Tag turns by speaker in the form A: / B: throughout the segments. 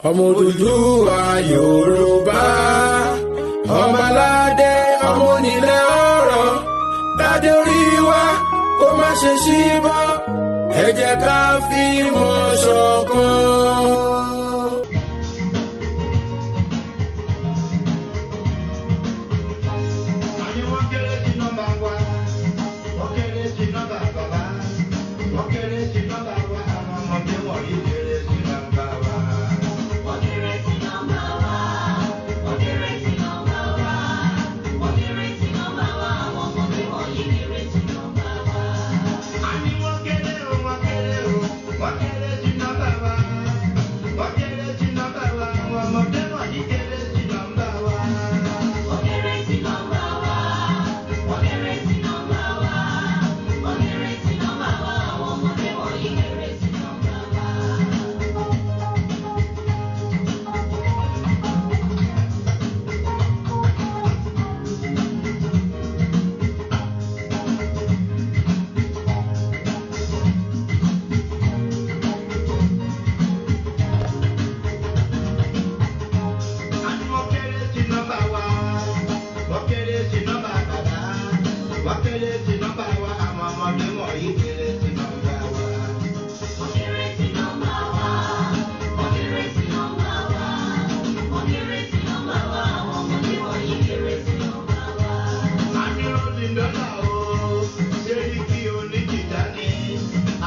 A: Ọmọ Odùduwà Yorùbá, ọmọládé, ọmọ onílẹ̀ ọ̀rọ̀ dádé orí wa kó má ṣe ṣíbọ́. Ẹ jẹ́ ká fìmọ̀ ṣọ̀kan.
B: Àní wọ́n kéré sí nọ́mbà wa, wọ́n kéré sí nọ́mbà bàbá, wọ́n kéré sí nọ́mbà wa, àwọn ọmọdé wọ̀nyí kéré sí nọ́mbà wa.
C: Wọ́n kéré sí nọ́mbà wa, wọ́n kéré sí nọ́mbà wa, wọ́n kéré sí nọ́mbà wa, àwọn ọmọdé wọ̀nyí kéré sí nọ́mbà wa.
B: Àní wọ́n kéré o, wọ́n kéré o, wọ́n kéré sí nọ́mbà wa, wọ́n kéré sí nọ́mbà wa, àwọn ọmọdé wọ̀nyí kéré sí nọ́mbà wa.
C: Wọ́n kéré sí nọ́mbà wa, wọ́n kéré sí nọ́mbà wa, wọ́n kéré sí nọ́mbà wa, àwọn ọmọdé wọ̀nyí kéré sí nọ́mbà wa.
B: Àní wọ́n kéré sí nọ́mbà wa, wọ́n kéré sí nọ́mbà bàbá, wọ́n kéré sí nọ́mbà wa, àwọn ọmọdé wọ̀nyí kéré sí nọ́mbà wa.
C: Wọ́n kéré sí nọ́mbà wa, wọ́n kéré sí nọ́mbà wa, wọ́n kéré sí nọ́mbà wa, àwọn ọmọdé wọ̀nyí kéré sí nọ́mbà wa.
B: Àní rolling dollar o, Sẹ́ríkì oníjìtá ni,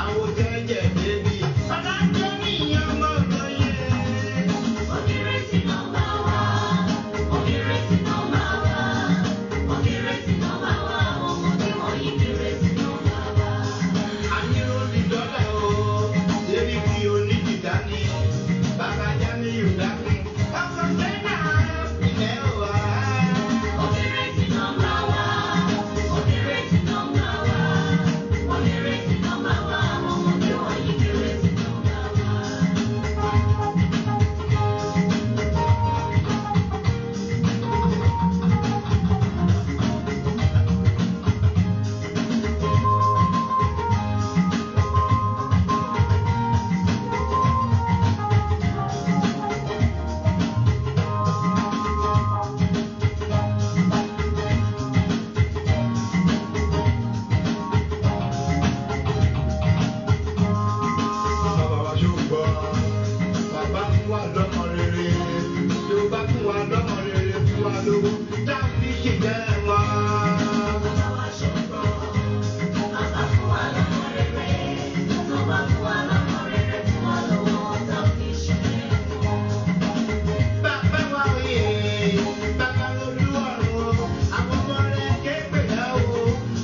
B: àwọn jẹ́jẹ́ bébì. Ọlájọ́ nìyẹn ọmọ ọ̀dọ́ yẹn.
C: Wọ́n kéré sí nọ́mbà wa, wọ́n kéré sí nọ́mbà wa, wọ́n kéré sí nọ́mbà wa, àwọn ọmọdé wọ̀nyí kéré sí nọ́mbà wa.
B: Àní rolling dollar o, Sẹ́ríkì oníjìtá ni, bàbá Jamiu dákun. Ọkọ̀ sẹ́nà ilẹ̀ wá.
C: Wọ́n kéré sí nọ́mbà wa, wọ́n kéré sí nọ́mbà wa, wọ́n kéré sí nọ́mbà wa, àwọn ọmọdé wọ̀nyí kéré sí nọ́mbà wa.
B: Bàbá wa ṣùgbọ́n, bàbá fún wa lọ́mọ rere, tó bá fún wa lọ́mọ rere fún wa lówó, tá a fi ṣèjẹ́ wọn.
C: Bàbá wa ṣùgbọ́n, bàbá fún wa lọ́mọ rere, tó bá fún wa lọ́mọ rere fún wa lówó tá a fi ṣe wọn.
B: Bàbá wa òye, bàbá lolú ọ̀run o, àwọn ọmọ rẹ̀ kéèpè náà o,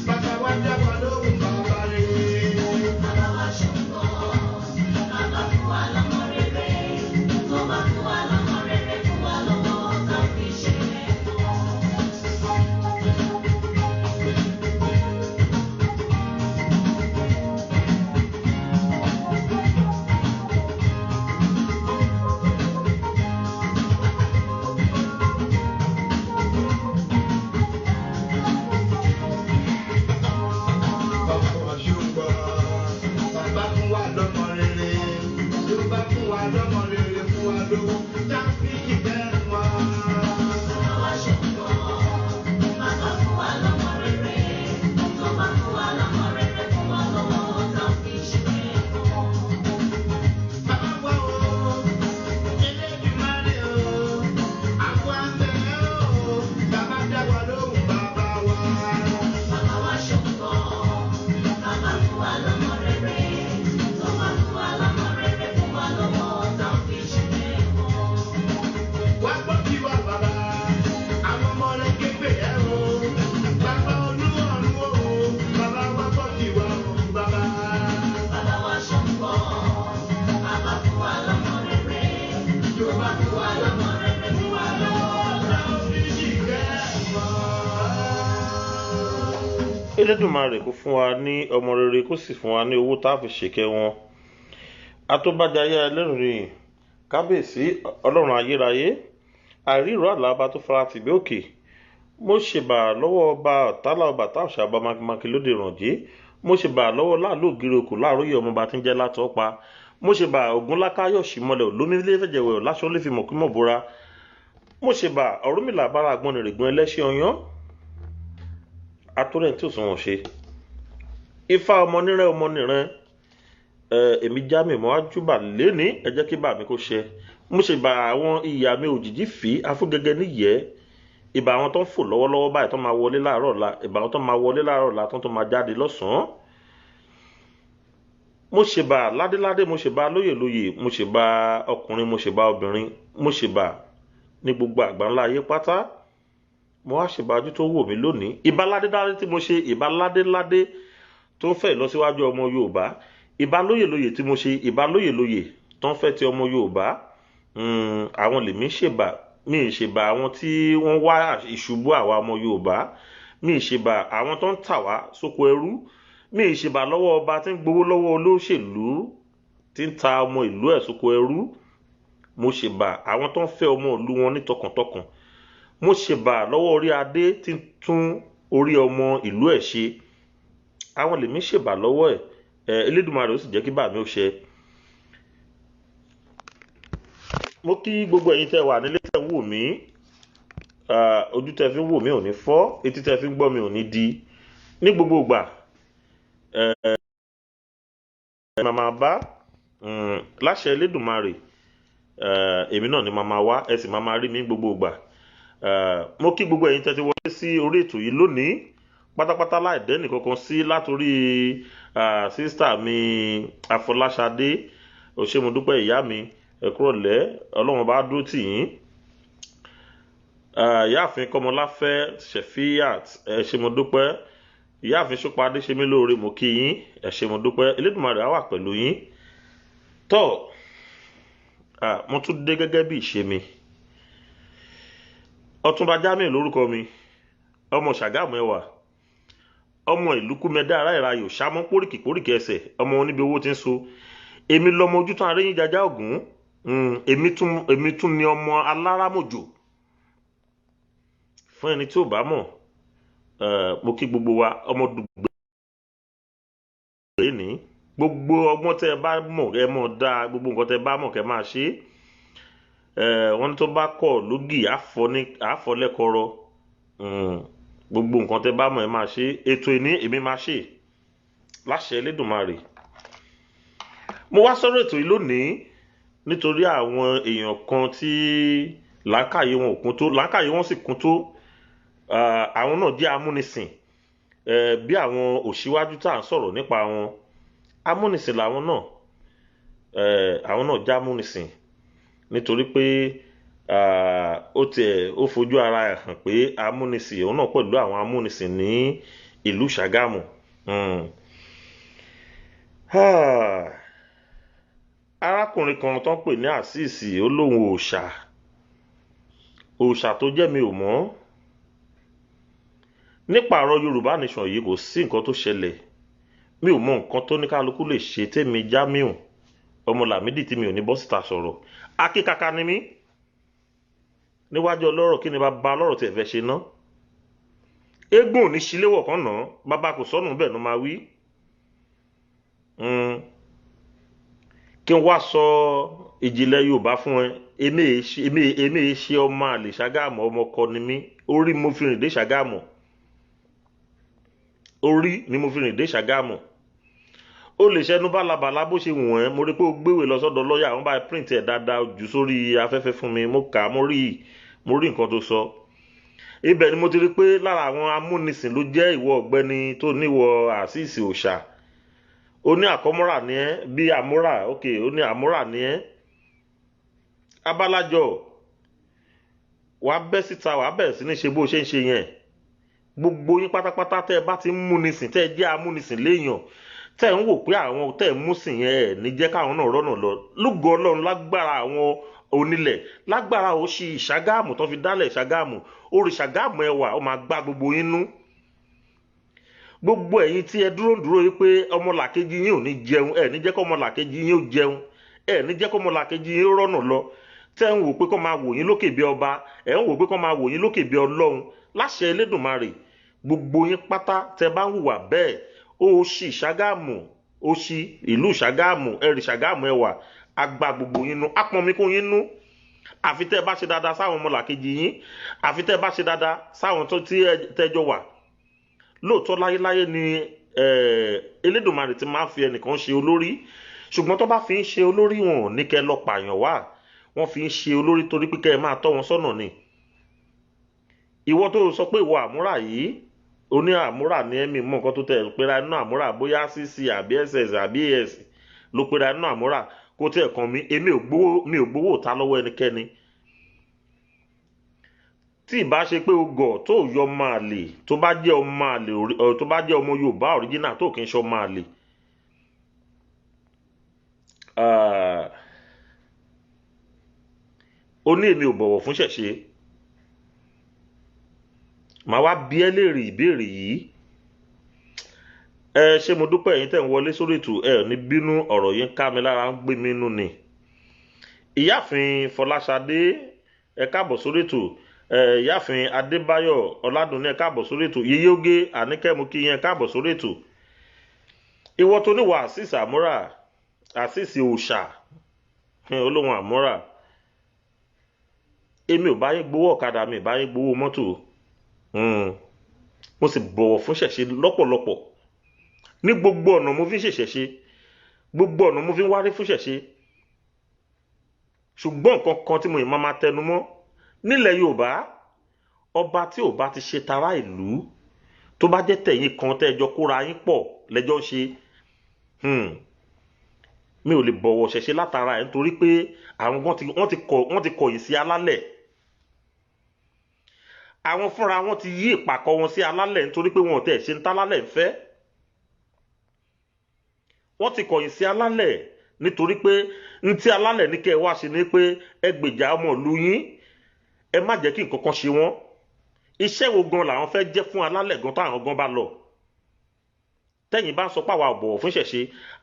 B: bàbá wa dá wa lóhùn bàbá rere.
C: Bàbá wa ṣùgbọ́n, bàbá fún wa lọ́mọ rere, tó bá fún wa lọ́mọ rere fún wa lówó tá a fi ṣe wọn.
B: Bàbá wa ṣùgbọ́n, bàbá fún wa lọ́mọ rere, tó bá fún wa lọ́mọ rere fún wa lówó, tá a fi ṣìkẹ́ wọn.
C: Bàbá wa ṣùgbọ́n, bàbá fún wa lọ́mọ rere, tó bá fún wa lọ́mọ rere fún wa lówó tá a fi ṣe wọn.
B: Bàbá wa o, Elédùmarè o, àwa ń bẹ̀ ẹ́ o, bàbá dá wa lóhùn bàbá wa.
C: Bàbá wa ṣùgbọ́n, bàbá fún wa lọ́mọ rere, tó bá fún wa lọ́mọ rere fún wa lówó tá a fi ṣe wọn.
B: Wá gbọ́ kí wá bàbá, àwọn ọmọ rẹ̀ képe ẹ̀ o, bàbá olúwọ̀run o, bàbá wá gbọ́ kí wá o, bàbá.
C: Bàbá wa ṣùgbọ́n, bàbá fún wa lọ́mọ rere, tó bá fún wa lọ́mọ rere fún wa lówó tá a fi
B: Ṣìkẹ́ wọn.
D: Elédùmarè kó fún wa ní ọmọ rere, kó sì fún wa ní owó tá a fi ṣèkẹ́ wọn. Atóbájayé ẹlẹ́rìí, kábíyèsí ọlọ́run ayérayé, àìríro àlàbà tó fara tìgbé òkè. Mo ṣèbà lọ́wọ́ ọba ọ̀tálá, ọba táwọ̀ṣà, ọba makimáki lóde ìrànjẹ́. Mo ṣèbà lọ́wọ́ láàlú ògiri òkú láàróyè, ọmọọba tí ń jẹ́ látọ́pa. Mo ṣe bá Ògúnlákáyọ̀ Ṣìmọ́lẹ̀ olómìnira fẹ̀jẹ̀wẹ̀ láṣọ lè fi mọ̀kúmọ̀ bora. Mo ṣe bá Ọ̀rúnmìlà bára àgbọn nìrègùn ẹlẹ́ṣin ọyán. Atúrẹ̀ tí ò sún wọn ṣe. Ifá ọmọ nírẹ́ ọmọ nìrẹ́. Èmi Jamiu mo wá júbà léni, ẹ jẹ́ kí bà mí kó ṣe. Mo ṣe bá àwọn ìyá mi òjìji fì afúgẹ́gẹ́ níyẹ́. Ìbà àwọn tó ń fò lọ́wọ́lọ́wọ́ báyìí tó máa wọlé láàárọ̀ ọ̀la, ìbà àwọn tó máa wọlé láàárọ̀ ọ̀la tó máa jáde lọ́sàn-án. Mo ṣe bá ládéládé, mo ṣe bá lóyèlóyè, mo ṣe bá ọkùnrin, mo ṣe bá obìnrin, mo ṣe bá ní gbogbo àgbáńlá ayé pátá. Mo wá ṣe bá ojú tó wò mí lónìí. Ìbà ládéládé tí mo ṣe, ìbà ládéládé tó ń fẹ́ ìlọsíwájú ọmọ Yorùbá. Ìbà lóyèlóyè tí mo ṣe, ìbà lóyèlóyè tó ń fẹ́ ti ọmọ Yorùbá. Àwọn lèmi ṣèbà, mi ì ṣèbà àwọn tí wọ́n wá ìṣubú àwa ọmọ Yorùbá. Mi ì ṣèbà àwọn tó ń tà wá sóko ẹrú. Mi ì ṣèbà lọ́wọ́ ọba tí ń gbowó lọ́wọ́ olóṣèlú tí ń ta ọmọ ìlú ẹ̀ sóko ẹrú. Mo ṣèbà àwọn tó ń fẹ́ ọmọ ìlú wọn ní tọkàntọkàn. Mo ṣèbà lọ́wọ́ orí adé tí ń tún orí ọmọ ìlú ẹ̀ ṣe. Àwọn lèmi ṣèbà lọ́wọ́ ẹ̀. Elédùmarè ó sì jẹ́ kí bà mí ó ṣe. Mo kí gbogbo ẹ̀yin tẹ́ wà nílé tẹ́ ń wò mí. Ojú tẹ́ fi ń wò mí ò ní fọ́, etí tẹ́ fi ń gbọ́ mi ò ní di. Ní gbogbo ìgbà, màmá bá láṣẹ Elédùmarè, èmi náà ni màmá wá, ẹ sì màmá rí mi gbogbo ìgbà. Mo kí gbogbo ẹ̀yin tẹ́ ti wọlé sí orí ètò yìí lónìí pátápátá láì dẹ́nì kankan sí, látòrí sísítà mi Afọláṣadé Òṣèmọdúpẹ́, ìyá mi, ẹ kúrọ̀lẹ́, Ọlọ́run bá dúró tì yín. Ìyáàfin Kọ́mọláfẹ́ Ṣẹ̀fíyàt, ẹ ṣé mo dúpẹ́. Ìyáàfin Ṣópadé ṣe mí lóore, mo kí yín, ẹ ṣé mo dúpẹ́. Elédùmarè á wà pẹ̀lú yín. Tọ́, mo tún dé gẹ́gẹ́ bí ìṣe mi. Ọ̀túnba Jamiu lórúkọ mi, ọmọ Ṣàgámù ẹwà, ọmọ ìlú Kúmẹdá ará ìrayò ṣámọ́ póríkì póríkì ẹsẹ̀, ọmọ oníbi owó ti ń so. Èmi lọmọ ojú tán aréyìn jajá Ògún. Èmi tún ni ọmọ alárámọ̀jò. Fún ẹni tí ò bá mọ̀, mo kí gbogbo wa, ọmọ dùgbẹ́ ní gbogbo ọgbọ́n tẹ́ ẹ bá mọ̀ ẹ mọ̀ dáa, gbogbo nǹkan tẹ́ ẹ bá mọ̀ kẹ́ máa ṣe. Wọ́n ní tó bá kọ̀ lógì àfọlẹ́kọ̀rọ̀. Gbogbo nǹkan tẹ́ bá mọ̀ ẹ máa ṣe. Ètò ìní èmi máa ṣe láṣẹ Elédùmarè. Mo wá sọ̀rọ̀ ètò yìí lónìí nítorí àwọn èèyàn kan tí làákàyè wọn ò kún tó, làákàyè wọn sì kún tó. Àwọn náà jẹ́ amúnisìn, bí àwọn òṣìwájú tá à ń sọ̀rọ̀ nípa wọn. Amúnisìn làwọn náà, àwọn náà jẹ́ amúnisìn nítorí pé ó tiẹ̀ ó fojú ara ẹ̀ hàn pé amúnisìn òun náà pẹ̀lú àwọn amúnisìn ní ìlú Ṣàgámù. Arákùnrin kan tó ń pè ní Àṣìṣì ó lóun òòṣà, òòṣà tó jẹ́ mi ò mọ̀. Nípa ọ̀rọ̀ Yorùbá Nation yìí kò sí nǹkan tó ṣẹlẹ̀. Mi ò mọ nǹkan tó ní kálukú lè ṣe tèmi Jamiu ọmọ Làmídì tí mi ò ní bọ́ síta sọ̀rọ̀. Akíkaka ni mí níwájú ọlọ́rọ̀, kí ni bàbá ọlọ́rọ̀ tí ẹ fẹ́ ṣe ná? Eégún ò ní ṣíléwọ̀ kan náà, bàbá kò sọ́nù bẹ́ẹ̀ ló máa wí. Kí n wá sọ ìjìnlẹ̀ Yorùbá fún ẹ, èmi ṣe ọmọ àlè Ṣàgámù, ọmọ ọkọ ni mí. Orí mo fi rìn dé Ṣàgámù, orí ni mo fi rìn dé Ṣàgámù. Ó lè ṣẹnu bálabàla bó ṣe wùn ẹ́. Mo rí pé ó gbéwèé lọ sọ́dọ̀ lọ́ọ̀yà, wọ́n bá print ẹ̀ dáadáa jù sórí afẹ́fẹ́ fún mi. Mo kà á, mo rí nǹkan tó sọ. Ibẹ̀ ni mo ti rí pé lára àwọn amúnisìn ló jẹ́ ìwọ ọ̀gbẹ́ni tó níwọ̀ Àṣìṣì òòṣà. Ó ní àkọ́mọ́rà ní ẹ́ bí àmúrà, ok, ó ní àmúrà ní ẹ́. Abálájọ, wàá bẹ́ síta, wàá bẹ̀rẹ̀ sí ní ṣe bó ṣe ń ṣe yẹn. Gbogbo yín pátápátá tẹ́ ẹ bá ti ń múnisìn, tẹ́ ẹ jẹ́ amúnisìn léèyàn, tẹ́ ẹ ń wò pé àwọn tẹ́ ẹ mú sìn yẹn ẹ̀ ní jẹ́ káwọn náà rọ́nà lọ. Lúgọ Ọlọ́run, lágbára àwọn onílẹ̀, lágbára òṣì Ṣàgámù tó fi dálẹ̀ Ṣàgámù, orí Ṣàgámù ẹwà ó máa gbá gbogbo yín nú. Gbogbo ẹ̀yin tí ẹ dúró dúró yìí pé ọmọlàkejì yín ò ní jẹun, ẹ ní jẹ́ kó ọmọlàkejì yín ó jẹun, ẹ ní jẹ́ kó ọmọlàkejì yín ó rọ́nà lọ, tẹ́ ń wò pé kó máa wò yín lókè bí ọba, ẹ ń wò pé kó máa wò yín lókè bí Ọlọ́run, láṣẹ Elédùmarè, gbogbo yín pátá tẹ́ bá ń hùwà bẹ́ẹ̀, ó ṣì Ṣàgámù Òṣì ìlú Ṣàgámù, ẹ̀rì Ṣàgámù ẹwà àgbà gbogbo yín nú, apọnmi kún yín nú. Àfi tẹ́ ẹ bá ṣe dáadáa sáwọn ọmọlàkejì yín, àfi tẹ́ ẹ bá ṣe dáadáa sáwọn tó tí ẹ tẹ́jọ wà. Lóòótọ́ láyéláyé ni Elédùmarè ti máa ń fi ẹnìkan ṣe olórí, ṣùgbọ́n tó bá fi ń ṣe olórí, wọn ò ní kẹ́ lọ pààyàn wá. Wọ́n fi ń ṣe olórí torí pé kẹ́ ẹ máa tọ́ wọn sọ́nà ni. Ìwọ tó sọ pé ìwọ àmúrà yìí, oní àmúrà ní ẹ̀mí mọ̀ nǹkan tó tẹ̀ pera inú àmúrà, bóyá CC àbí SS àbí AS ló pera inú àmúrà, kó tẹ̀ kàn mí. Èmi ò gbowó, mi ò gbowó ta lọ́wọ́ ẹnikẹ́ni. Tí ìbá ṣe pé o gọ̀ tó yọ ọmọ àlè, tó bá jẹ́ ọmọ àlè, tó bá jẹ́ ọmọ Yorùbá original, tó kì í ṣe ọmọ àlè. Ó ní èmi ò bọ̀wọ̀ fún ṣẹ̀ṣe. Màá wá bi ẹ́ léèrè ìbéèrè yìí. Ẹ ṣé, mo dúpẹ́. Ẹ̀yin tẹ̀ ń wọlé sórí ètò, ẹ ní bínú, ọ̀rọ̀ yìí ń ká mi lára, ń gbé mi nú ni. Ìyáàfin Fọláṣadé, ẹ káàbọ̀ sórí ètò. Ìyáàfin Adébáyọ̀ Ọládùnní, ẹ káàbọ̀ sórí ètò. Yèyé Oge Àníkẹ́, mo kí yín, ẹ káàbọ̀ sórí ètò. Ìwọ tó níwà àṣìṣe àmúrà, àṣìṣe òòṣà olóhùn àmúrà, èmi ò bá yín gbowó ọ̀kadà, mi ì bá yín gbowó mọ́tò. Mo sì bọ̀wọ̀ fún ṣẹ̀ṣe lọ́pọ̀lọpọ̀. Ní gbogbo ọ̀nà mo fi ń ṣèṣẹ̀ṣe, gbogbo ọ̀nà mo fi ń wárí fún ṣẹ̀ṣe. Ṣùgbọ́n nǹkan kan tí mo yìí máa tẹnu mọ́ nílẹ̀ Yorùbá, ọba tí ò bá ti ṣe tara ìlú, tó bá jẹ́ tẹ̀yìn kan tẹ́jọ kóra yín pọ̀ lẹ́jọ́ ń ṣe, mi ò lè bọ̀wọ̀ ṣẹ̀ṣe látara ẹ̀, nítorí pé àwọn gan ti wọ́n ti kọ̀yìn sí alálẹ̀. Àwọn fúnra wọn ti yí ìpàkọ́ wọn sí alálẹ̀, nítorí pé wọn ò tẹ̀ ṣe ń tálálẹ̀ ń fẹ́. Wọ́n ti kọ̀yìn sí alálẹ̀, nítorí pé ní tí alálẹ̀ ní kẹ́ ẹ wá ṣe ni pé ẹ gbèjà ọmọ ìlú yín, ẹ má jẹ́ kí nǹkan kan ṣe wọ́n. Iṣẹ́ wo gan làwọn fẹ́ jẹ́ fún alálẹ̀ gan táwọn gan bá lọ? Tẹ́yìn bá ń sọ pé àwa ò bọ̀wọ̀ fún ìṣẹ̀ṣe,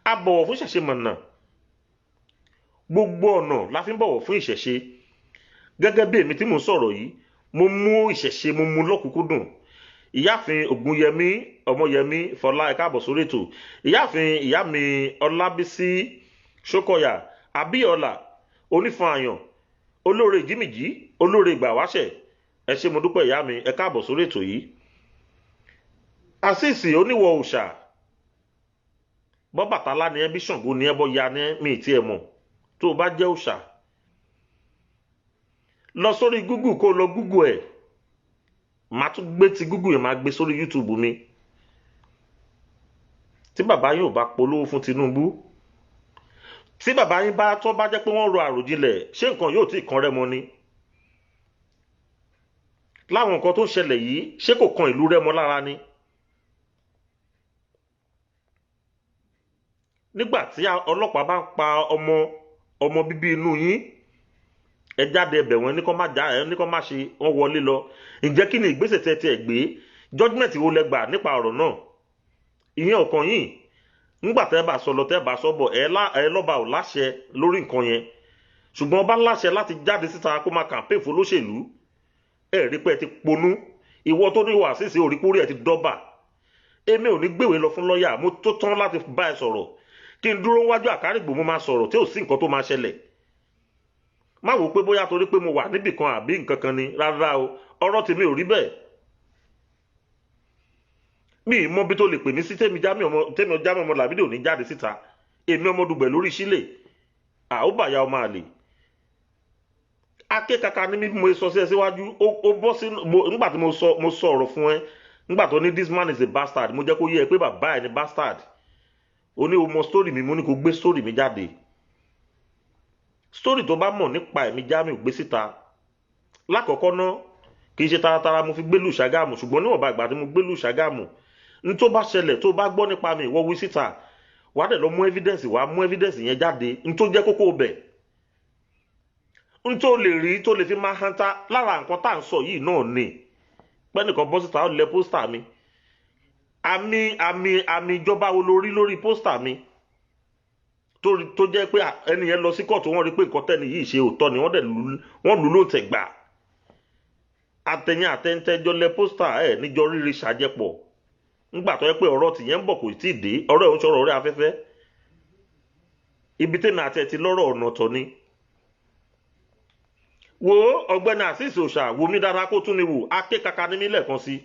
D: a bọ̀wọ̀ fún ìṣẹ̀ṣe mọ̀nà. Gbogbo ọ̀nà la fi ń bọ̀wọ̀ fún ìṣẹ̀ṣe. Gẹ́gẹ́ bí èmi tí mò ń sọ̀rọ̀ yìí, mo mú ìṣẹ̀ṣe, mo mú lọ́kùnkúndùn. Ìyáàfin Ògúnyẹmí Ọmọyẹmí Fọlá, ẹ káàbọ̀ sórí ètò. Ìyáàfin ìyá mi Ọlábísí Ṣókọyà Abíọ́lá Onífààyàn, olóore ìjímìjí, olóore ìgbà wáṣẹ̀, ẹ ṣé, mo dúpẹ́. Ìyá mi, ẹ káàbọ̀ sórí ètò yìí. Àṣìṣì oníwọ̀ òòṣà, bọ́ Bàtálá ni ẹ, bí Ṣàngó ni ẹ, bọ́ ya ni ẹ, mi ì tiẹ̀ mọ̀. Tó o bá jẹ́ òòṣà, lọ sórí Google, kó o lọ Google ẹ̀. Màá tún gbé ti Google yẹn, máa gbé sórí YouTube mi. Tí bàbá yín ò bá polówó fún Tinubu, tí bàbá yín bá tó bá jẹ́ pé wọ́n ro àròjinlẹ̀, ṣé nǹkan yóò tí ì kan Rẹ́mọ ni? Láwọn nǹkan tó ń ṣẹlẹ̀ yìí, ṣé kò kan ìlú Rẹ́mọ lára ni? Nígbà tí ọlọ́pàá bá ń pa ọmọ ọmọ bíbí inú yín, ẹ jáde, ẹbẹ̀ wọn ní kó má já ẹ, ní kó má ṣe. Wọ́n wọlé lọ. Ǹjẹ́ kí ni ìgbésẹ̀ tẹ́ tiẹ̀ gbé? Judgement wo lẹ gbà nípa ọ̀rọ̀ náà? Ìyẹn ọ̀kan yìí. Ńgbà tẹ́ bá sọ lọ, tẹ́ bá sọ bọ̀, ẹ lọ́ba ò láṣẹ lórí nǹkan yẹn, ṣùgbọ́n ọba láṣẹ láti jáde síta kó máa campaign fún olóṣèlú. Ẹ rí pé ẹ ti ponú. Ìwọ tó ní wà sísè òríkórí ẹ ti dọ́bà. Èmi ò ní gbèwé lọ fún lọ́ọ̀yà. Mo tó tán láti bá ẹ sọ̀rọ̀. Kí n dúró wájú àkárìgbò, mo máa sọ̀rọ̀ tí ò sí nǹkan tó máa ṣẹlẹ̀. Má wò ó pé bóyá torí pé mo wà níbì kan àbí nǹkan kan ni. Rárá o, ọ̀rọ̀ tèmi ò rí bẹ́ẹ̀. Mi ì mọ bí tó lè pè mí sí. Tèmi Jamiu ọmọ, tèmi Jamiu ọmọ Làmídì ò ní jáde síta. Èmi ọmọ Dùgbẹ̀ lórí sílẹ̀ àóbàyà ọmọ àlè akékaka ní bí mo sọ sí ẹ síwájú. Ó bọ́ sínú nígbà tí mo sọ ọ̀rọ̀ fún ẹ, nígbà tó ní, "This man is a bastard." Mo jẹ́ kó yé ẹ pé bàbá ẹ ní bastard. Ó ní o mọ story mi. Mo ní kó gbé story mi jáde. Story tó bá mọ̀ nípa ẹ̀mí Jamiu, gbé síta. Lákọ̀ọ́kọ́ ná, kì í ṣe taratara mo fi gbélù Ṣàgámù, ṣùgbọ́n níwọ̀nba ìgbà tí mo gbélù Ṣàgámù, n tó bá ṣẹlẹ̀, tó bá gbọ́ nípa mi, ìwọ wí síta. Wàá dẹ̀ lọ mú evidence, wàá mú evidence yẹn jáde. N tó jẹ́ kókó bẹ̀, n tó lè rí tó lè fi máa hanta lára nǹkan tá à ń sọ yìí náà ni pẹ́nìkan bọ́ síta, ó lẹ poster mi. Àmì ìjọba wo ló rí lórí poster mi tó jẹ́ pé ẹni yẹn lọ sí kóòtù, wọ́n rí pé nǹkan tẹ́ni yìí ṣe òótọ́ ni, wọ́n dẹ̀ wọ́n lù ló tẹ̀ gbà. Àtẹ̀yìn àtẹ̀ntẹ́jọ́ lẹ poster ẹ̀ níjọ rírí ṣàjẹpọ̀. Ńgbà tó yẹ pé ọ̀rọ̀ tìyẹn ń bọ̀, kò tí ì dé, ọ̀rọ̀ ẹ̀ ń sọ̀rọ̀ orí afẹ́fẹ́. Ibi tèmi àti ẹ̀ ti lọ́rọ̀ ọ̀nà ọ̀tọ̀ ni. Wo ọ̀gbẹ́ni Azeez Òòṣà, wo mí dáadáa kó tún mi wò, akékaka ní mí lẹ́ẹ̀kan sí.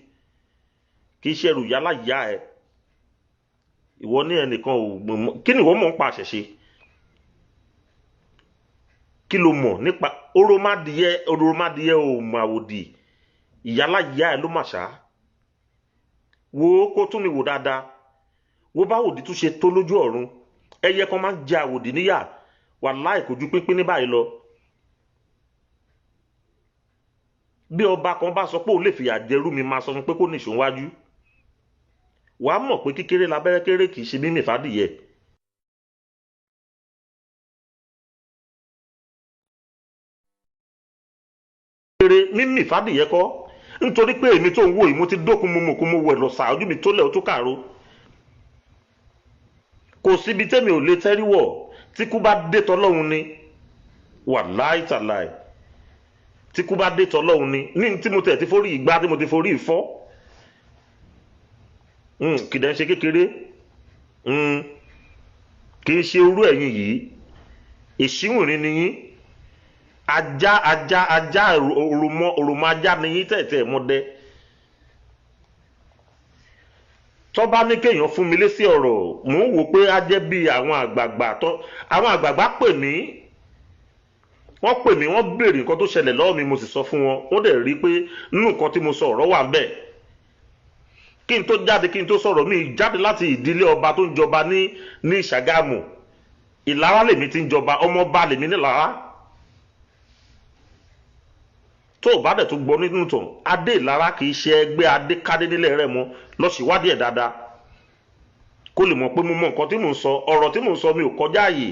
D: Kì í ṣe ẹrù yálà ìyá ẹ. Ìwọ ní ẹnìkan ò mọ̀, kí ni ìwọ mọ̀ ń pa àṣẹṣe? Kí ló mọ̀ nípa oromádìyẹ? Oromádìyẹ ò mọ̀ àwòdì, ìyálà ìyá ẹ ló mà ṣá. Wo kó tún mi wò dáadáa. Wo bá àwòdì tún ṣe tó lójú ọ̀run. Ẹyẹ kan máa ń jẹ àwòdì níyà, wàláì kò ju pínpín ní báyìí lọ. Bí ọba kan bá sọ pé òun lè fìyà jẹrú mi, máa sọ fún pé kó nìṣó wájú. Wàá mọ̀ pé kékeré labẹ́rẹ́ kéré kì í ṣe mímì fàdìyẹ. Kéré mímì fàdìyẹ kọ́, nítorí pé èmi tó ń wò yìí, mo ti dókun, mo mọ̀ kó mo wẹ̀ lọ sàá, ojú mi tó lẹ̀ ó tó kàró. Kò síbi tẹ́mi ò lè tẹ́rí wọ̀ tí kú bá dé tọ́lọ́hun ni, wàláì tàláì. Tí kú bá dé tọ́lọ́hun ni, ní tí mo tẹ̀ ti forí ìgbà tí mo ti forí ìfọ́. Kìdẹ̀ ń ṣe kékeré. Kì í ṣe orú ẹ̀yin yìí. Èṣíwìnrin ni yín. Ajá ajá ajá òròmọ òròmọ ajá ni yín tẹ̀tẹ̀ mọ́dẹ. Tó bá ní kéèyàn fún mi lésì ọ̀rọ̀, mò ń wò pé á jẹ́ bí àwọn àgbààgbà tó àwọn àgbààgbà pè mí. Wọ́n pè mí, wọ́n béèrè nǹkan tó ṣẹlẹ̀ lọ́wọ́ mi, mo sì sọ fún wọn. Wọ́n dẹ̀ rí i pé nínú nǹkan tí mo sọ, ọ̀rọ̀ wà ńbẹ̀. Kí n tó jáde, kí n tó sọ̀rọ̀, mi jáde láti ìdílé ọba tó ń jọba ní Ṣàgámù. Ìlara lèmi ti ń jọba, ọmọọba lèmi nílara. Tó o bá dẹ̀ tó gbọ́ nínú tàn, Adé Ìlara kì í ṣe ẹgbẹ́ adé kádé nílẹ̀ rẹ̀ mọ́. Lọ ṣèwádìí ẹ̀ dáadáa kó lè mọ̀ pé mo mọ nǹkan tí mò ń sọ. Ọ̀rọ̀ tí mò ń sọ, mi ò kọjá àyè.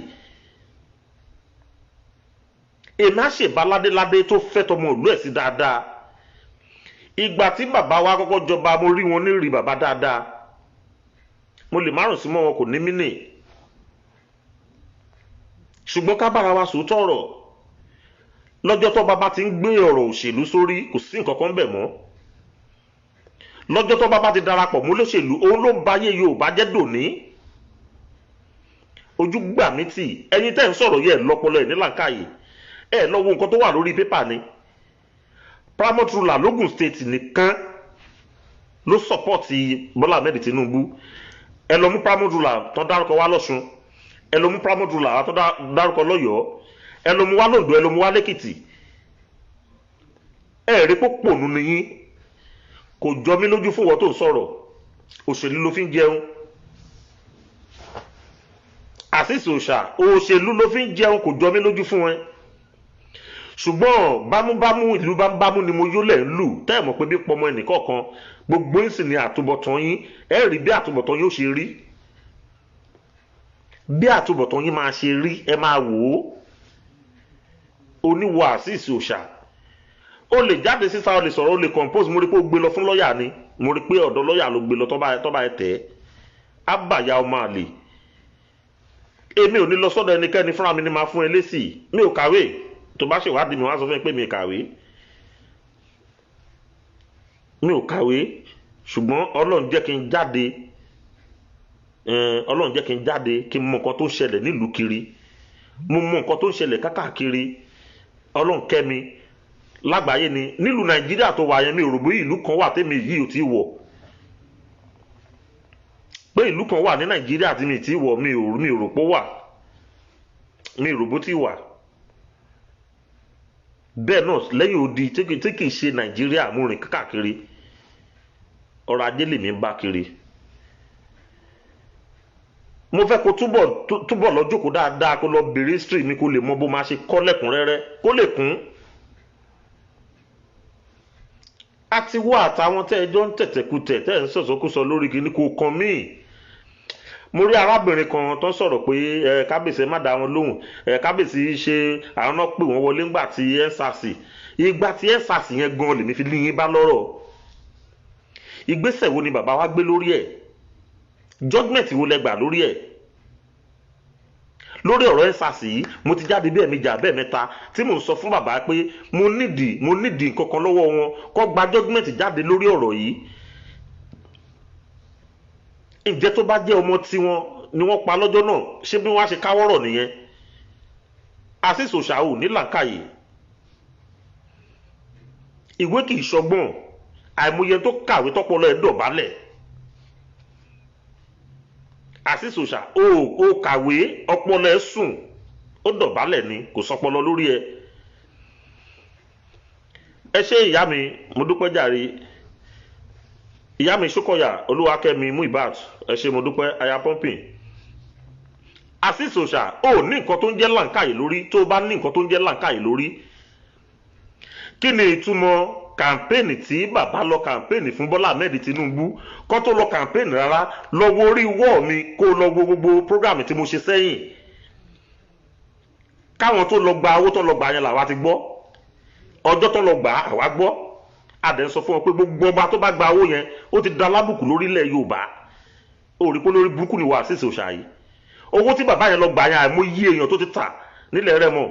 D: Èmi á ṣèbá ládéládé tó fẹ́ tọmọ ìlú ẹ̀ sí dáadáa. Ìgbà tí bàbá wa kọ́kọ́ jọba, mo rí wọn ní rí bàbá dáadáa. Mo lè márùn sí mọ́ wọn, kò ní mí nì. Ṣùgbọ́n ká bára wa sòótọ́ ọ̀rọ̀, lọ́jọ́ tó bàbá ti ń gbé ọ̀rọ̀ òṣèlú sórí, kò sí nǹkan kan bẹ̀ mọ́. Lọ́jọ́ tó bàbá ti darapọ̀ mọ́ olóṣèlú, òun ló ń ba ayé Yorùbá jẹ́ dòní. Ojú gbà mí tì. Ẹ̀yin tẹ́ ń sọ̀rọ̀ yẹ lọ́pọlọ ẹ̀ nílànkàyè ẹ̀ lọ́wọ́ nǹkan tó wà lórí pépà ni. Paramount ruler l'Ogun State nìkan ló support Bọ́lá Ahmed Tinubu. Ẹ lọ mú paramount ruler tó dárúkọ wá lọ́ṣun, ẹ lọ mú paramount ruler tó dárúkọ lọ́yọ̀ọ́, ẹ lọ mú wá lóńdó, ẹ lọ mú wá lẹ́kìtì. Ẹ rí pópònú nìyí. Kò jọ mí lójú fún wọn tó ń sọ̀rọ̀. Òṣèlú ló fi ń jẹun, Azeez Òòṣà, òṣèlú ló fi ń jẹun. Kò jọ mí lójú fún ẹ, ṣùgbọ́n bámúbámú ìlú bámúbámú ni mo yólẹ̀ ń lù. Tẹ́ ẹ̀ mọ̀ pé bí pọmọ ẹnìkọ̀ọ̀kan gbogbo yín sì ni àtúbọ̀tán yín. Ẹ rí bí àtúbọ̀tán yín ó ṣe rí, bí àtúbọ̀tán yín máa ṣe rí. Ẹ máa wò ó. Oníwọ̀ Azeez Òòṣà, ó lè jáde síta, ó lè sọ̀rọ̀, ó lè compose. Mo rí pé ó gbé lọ fún lọ́ọ̀yà ni. Mo rí pé ọ̀dọ̀ lọ́ọ̀yà ló gbé lọ. Tọ́ba ẹ tẹ̀ ẹ́ ábàyà ọmọ àlè. Èmi ò ní lọ sọ́dọ̀ ẹnikẹ́ni, fúnra mi ni máa fún ẹ lésì. Mi ò kàwé. Tó bá ṣèwádìí mi, wọ́n á sọ fún mi pé mi kàwé, mi ò kàwé. Ṣùgbọ́n Ọlọ́run jẹ́ kí n jáde, Ọlọ́run jẹ́ kí n jáde, kí n mọ nǹkan tó ń ṣẹlẹ̀ nílùú kiri. Mo mọ nǹkan tó ń ṣẹlẹ̀ kákàkiri. Ọlọ́run kẹ́ mi lágbàáyé ni. Nílùú Nàìjíríà tó wà yẹn, mi ò rò bóyá ìlú kan wà tèmi yìí ò tí wọ̀, pé ìlú kan wà ní Nàìjíríà tí mi ti wọ̀. Mi ò rò pé ó wà, mi ò rò bó ti wà bẹ́ẹ̀ náà lẹ́yìn odi tí kì í ṣe Nàìjíríà. Mo rìn káàkiri, ọrọ̀ ajé lèmi ń bá kiri. Mo fẹ́ kó túbọ̀ lọ jókòó dáadáa, kó lọ bèrè history mi, kó lè mọ bó máa ṣe kọ́ lẹ́kùnrẹ́rẹ́, kó lè kún. Àti wá àtàwọn tẹ́ ẹ jọ ń tẹ̀tẹ̀kutẹ̀, tẹ́ ẹ ń sọ̀sọ́kúsọ lórí kìíní, kò kàn míì. Mo rí arábìnrin kan tó ń sọ̀rọ̀ pé ẹ kábíyèsí, ẹ má dá wọn lóhùn, ẹ kábíyèsí ṣe àwọn náà pè wọ́n wọlé ńgbà tí EndSARS. Ìgbà tí EndSARS yẹn gan lèmi fi líyìn bá lọ́rọ̀. Ìgbésẹ̀ wo ni bàbá wa gbé lórí ẹ̀? Judgement wo lẹ gbà lórí ẹ̀, lórí ọ̀rọ̀ EndSARS yìí? Mo ti jáde bí ẹ̀mejì àbẹ́ mẹ́ta tí mò ń sọ fún bàbá pé mo nídìí nǹkan kan lọ́wọ́ wọn, kó gba judgement jáde lórí ọ̀rọ̀ yìí. Ǹjẹ́ tó bá jẹ́ ọmọ tiwọn ni wọ́n pa lọ́jọ́ náà. Ṣé bí wọ́n á ṣe káwọ́rọ̀ nìyẹn? Azeez Òòṣà ò ní làákàyè, ìwé kì í ṣọgbọ́n, àìmọye tó kàwé tọpọlọ ẹ̀ dọ̀bálẹ̀. Azeez Òòṣà ó kàwé, ọpọlọ ẹ̀ sùn, ó dọ̀bálẹ̀ ni, kò sọpọlọ lórí ẹ̀. Ẹ ṣé ìyá mi, mo dúpẹ́ jàre. Ìyá mi Ṣókọ̀yà Olúwakẹ́mi Muibat, ẹ ṣé mo dúpẹ́, aya pumping. Azeez Òòṣà ó ní nǹkan tó ń jẹ́ làǹkàyè lórí. Tó o bá ní nǹkan tó ń jẹ́ làǹkàyè lórí, kí ni ìtumọ̀ kàmpéènì tí bàbá lọ kàmpéènì fún Bọ́lá Ahmed Tinubu? Kó tó lọ kàmpéènì rárá, lọ wo orí wọ́ọ̀ mi, kó lọ wo gbogbo prógráàmù tí mo ṣe sẹ́yìn. Káwọn tó lọ gba owó tó lọ gbà yẹn làwa ti gbọ́, ọjọ́ tó lọ gbà àwa gbọ́. Adẹ̀ ń sọ fún wọn pé gbogbo ọba tó bá gba owó yẹn, ó ti da lábùkù lórílẹ̀ Yorùbá. Ó rí pé lórí burúkú ni wà Azeez Òòṣà yìí. Owó tí bàbá yẹn lọ gbà yẹn, àìmọye èèyàn tó ti tà nílẹ̀ Rẹ́mọ.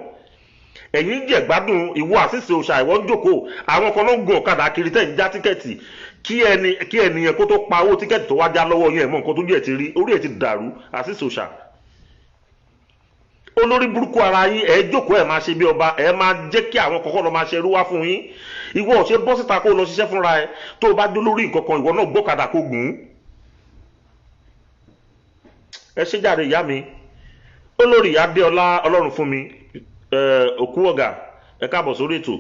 D: Ẹ̀yin jẹ̀ gbádùn ìwọ Azeez Òòṣà, ìwọ ń jókòó, àwọn kan ló ń gun ọ̀kadà kiri tẹ̀ ń já tíkẹ́ẹ̀tì. Kí ẹni yẹn kó tó pa owó tíkẹ́ẹ̀tì tó wá já lọ́wọ́ yẹn, mọ̀ nǹkan tó jẹ́ ti rí, orí ẹ̀ ti dàrú. Azeez Òòṣà, olórí burúkú ara yín, ẹ jókòó, ẹ máa ṣe bí ọba, ẹ máa jẹ́ kí àwọn kọ̀ọ̀kan lọ máa ṣe ẹrú wá fún yín. Ìwọ ò ṣe bọ́ síta kó lọ ṣiṣẹ́ fúnra ẹ? Tó o bá dé lórí nǹkan kan, ìwọ náà gbọ́kadà kó gùn ún. Ẹ ṣe jàre ìyá mi, olórí Adéọlá Ọlọ́run fún mi, òkú ọ̀gá, ẹ káàbọ̀ sórí ètò.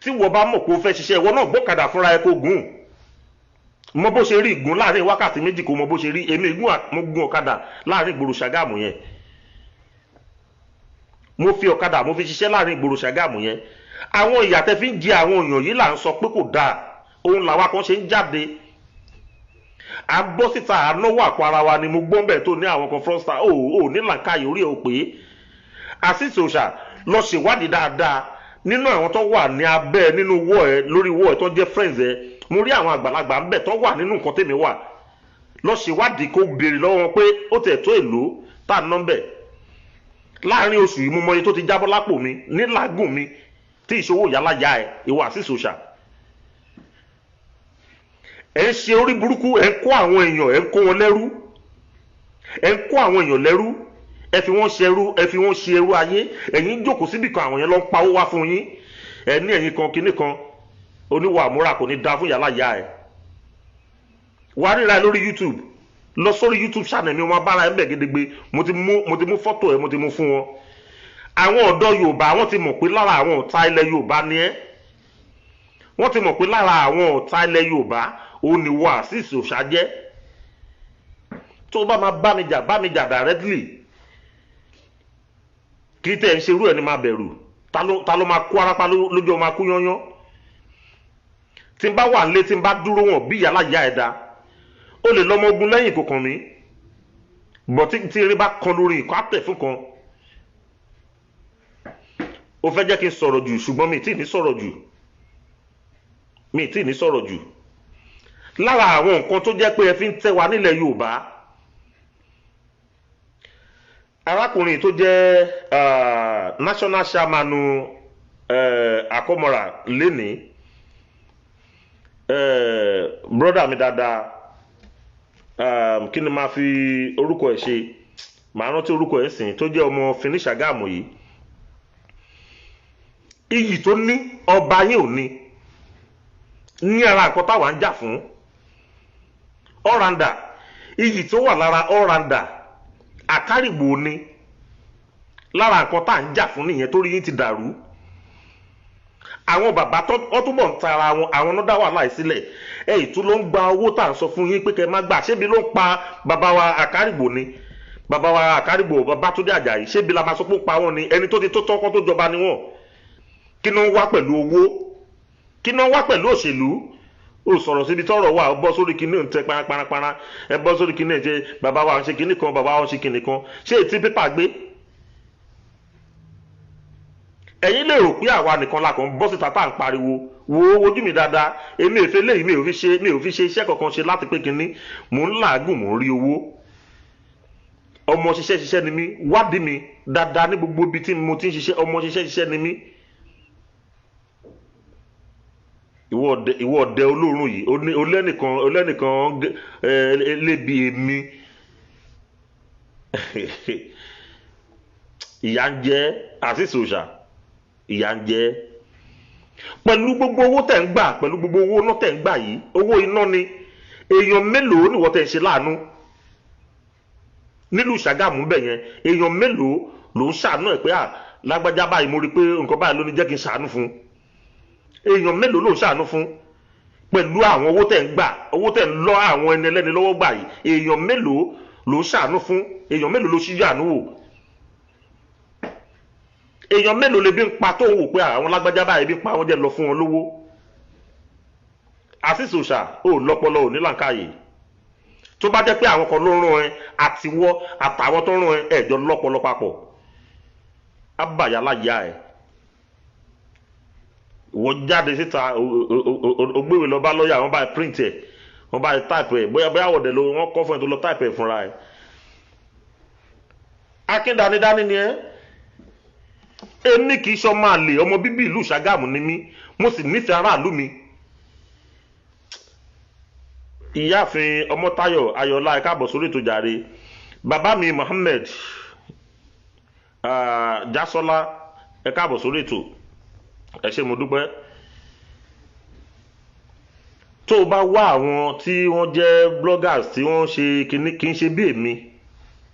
D: Tí wọ́n bá mọ̀ pé o fẹ́ ṣiṣẹ́, ìwọ náà gbọ́kadà fúnra ẹ kó gùn ún. Mọ bó ṣe rí ìgún láàrin wákàtí 2, kó mọ bó ṣe rí. Èmi mo gun ọ̀kadà láàrin ìgboro Ṣàgámù yẹn, mo fi ọ̀kadà mo fi ṣiṣẹ́ láàrin ìgboro Ṣàgámù yẹn. Àwọn ìyà tẹ́ fi ń jẹ àwọn èèyàn yìí là ń sọ pé kò dáa, òun làwa kan ṣe ń jáde, à ń bọ́ síta, à ń náwó àpò ara wa ni. Mo gbọ́n bẹ́ẹ̀ tó ní àwọn kan frosta ó ò ní làǹkàyè, orí ẹ̀ ò pé. Azeez Òòṣà, lọ ṣèwádìí dáadáa nínú àwọn tó wà ní abẹ́ nínú wọ́ ẹ, lórí wọ́ ẹ, tó jẹ́ friends ẹ. Mo rí àwọn àgbàlagbà ń bẹ̀ tó wà nínú nǹkan tèmi wà. Lọ ṣèwádìí, kó béèrè lọ́wọ́ wọn pé ó tẹ̀ tó èlò tá à ń ná bẹ̀ láàrin oṣù yìí. Mo mọ iye tó ti jábọ́ lápò mi ní làágùn mi tí ìṣòwò yálàyà ẹ. Ìwọ Azeez Òòṣà, ẹ ń ṣe orí burúkú, ẹ ń kó àwọn èèyàn, ẹ ń kó wọn lẹ́rú, ẹ ń kó àwọn èèyàn lẹ́rú, ẹ fi wọ́n ṣerú, ẹ fi wọ́n ṣe ẹrú ayé. Ẹ̀yin jókòó síbì kan, àwọn yẹn lọ ń pawó wá fún yín. Ẹ ní ẹ̀yin kan kinní kan oníwà àmúra, kò ní da fún yàrá ìyá ẹ. Wàá ríra ẹ lórí YouTube, lọ sórí YouTube channel mi, wọn bára ẹ bẹ̀ gédégbé. Mo ti mú fọ́tò ẹ, mo ti mú fún wọn. Àwọn ọ̀dọ́ Yorùbá, wọ́n ti mọ̀ pé lára àwọn ọ̀tá ilẹ̀ Yorùbá ni ẹ́. Wọ́n ti mọ̀ pé lára àwọn ọ̀tá ilẹ̀ Yorùbá ó ní wọ́n Azeez Òòṣà jẹ́. Tó bá máa bá mi jà, bá mi jà directly. Kí tẹ̀ ń ṣerú ẹ̀ ni máa bẹ̀rù. Ta ló máa kó arápá lójú ọmọ akú yányán? Tí n bá wà nílé, tí n bá dúró, wọn bí ìyá ìyá ẹ̀dá ó lè lọ́mọ ogun lẹ́yìn, kò kàn mí bọ̀. Tí eré bá kan lórí nǹkan àtẹ̀ fún kan, ó fẹ́ jẹ́ kí n sọ̀rọ̀ jù, ṣùgbọ́n mi ì tí ì ní sọ̀rọ̀ jù, mi ì tí ì ní sọ̀rọ̀ jù. Lára àwọn nǹkan tó jẹ́ pé ẹ fi ń tẹ́ wa nílẹ̀ Yorùbá, arákùnrin tó jẹ́ national chairman Àkọ́mọ́ra lénìí, brother mi dáadáa, kí ni máa fi orúkọ ẹ̀ ṣe? Màá rántí orúkọ ẹ̀ sìn, tó jẹ́ ọmọ Fini Ṣàgámù yìí, iyì tó ní ọba yín ò ní ní ara nǹkan táwa ń jà fún. Ọ̀ràndà, iyì tó wà lára ọ̀ràndà àkárìgbò ni, lára nǹkan tá à ń jà fún nìyẹn. Torí yín ti dàrú, àwọn bàbá tó túbọ̀ ń tara wọn, àwọn náà dá wàhálà yìí sílẹ̀. Ẹ ìtú ló ń gba owó tá à ń sọ fún yín pé kẹ́ má gbà. Ṣébi ló ń pa bàbá wa àkárìgbò ni? Bàbá wa àkárìgbò, Babátúndé Àjàyí, ṣébi la máa sọ pé ó pa wọn ni? Ẹni tó ti tó tọ́kọ́ tó jọba ni wọ́n. Kí ló ń wá pẹ̀lú owó? Kí ló ń wá pẹ̀lú òṣèlú? Ó sọ̀rọ̀ síbi tọ́rọ̀ wà, ó bọ́ sórí kinní ń tẹ parapara, ẹ bọ́ sórí kinní ẹ ṣe bàbá wa ń ṣe kinní kan, bàbá wa ń ṣe kinní kan. Ṣé ètí pépà gbé? Ẹ̀yin lè rò pé àwa nìkan la kàn ń bọ́ síta tá à ń pariwo. Wo ojú mi dáadáa, èmi ò fi léyìí, mi ò fi ṣe iṣẹ́ kankan ṣe láti pé kinní. Mò ń làágùn, mò ń rí owó. Ọmọ ṣiṣẹ́ ṣiṣẹ́ ni mí. Wádìí mi dáadáa ní gbogbo ibi tí mo ti ń ṣiṣẹ́, ọmọ ṣiṣẹ́ ṣiṣẹ́ ni mí. Ìwọ ọ̀dẹ olóòórùn yìí, olẹ́nìkan olẹ́nìkan lébi èmi. Ìyà ń jẹ Azeez Òòṣà, ìyà ń jẹ pẹ̀lú gbogbo owó tẹ̀ ń gbà, pẹ̀lú gbogbo owó náà tẹ̀ ń gbà yìí, owó iná ni. Èèyàn mélòó ni wọ́n tẹ̀ ń ṣe láàánú nílùú Ṣàgámù bẹ̀ yẹn? Èèyàn mélòó ló ń ṣàánú ẹ̀ pé à lágbájá báyìí, mo rí i pé nǹkan báyìí ló ní, jẹ́ kí n ṣàánú fún? Èèyàn mélòó ló ń ṣàánú fún pẹ̀lú àwọn owó tẹ̀ ń gbà, owó tẹ̀ ń lọ àwọn ẹni ẹlẹ́ni lọ́wọ́ gbà yìí? Èèyàn mélòó ló ń ṣàánú fún? Èèyàn mélòó ló ṣíjú àánú wò? Èèyàn mélòó lè bí ń pa tó ń wò pé àwọn lágbájá báyìí bí ń pa wọ́n, jẹ́ lọ fún wọn lówó? Azeez Òòṣà, ò lọ́pọlọ, ò ní làǹkàyè. Tó bá jẹ́ pé àwọn kan ló rán ẹ, àtiwọ́ àtàwọn tó rán ẹ, ẹ̀jọ́ lọ́pọlọ papọ̀ abàyàláyà ẹ̀. Wọ́n jáde síta, o gbéwèé lọ bá lọ́ọ̀yà, wọ́n bá print ẹ̀, wọ́n bá type ẹ̀, bóyá bóyá wọ̀dẹ̀ ló wọ́n kọ́ fún ẹ tó lọ type ẹ̀ fúnra ẹ̀. Akíndanidání ni ẹ́. Èmi kì í sọ máa lè ọmọ bíbí ìlú Ṣàgámù ni mí, mo sì nífẹ̀ẹ́ aráàlú mi. Ìyáàfin Ọmọtáyọ̀ Ayọ̀lá, ẹ káàbọ̀ sórí ètò jàre. Bàbá mi Mohammed Jásọ́lá, ẹ káàbọ̀ sórí ètò, ẹ ṣé, mo dúpẹ́. Tó o bá wá àwọn tí wọ́n jẹ́ bloggers tí wọ́n ṣe kíní, kì í ṣe bí èmi.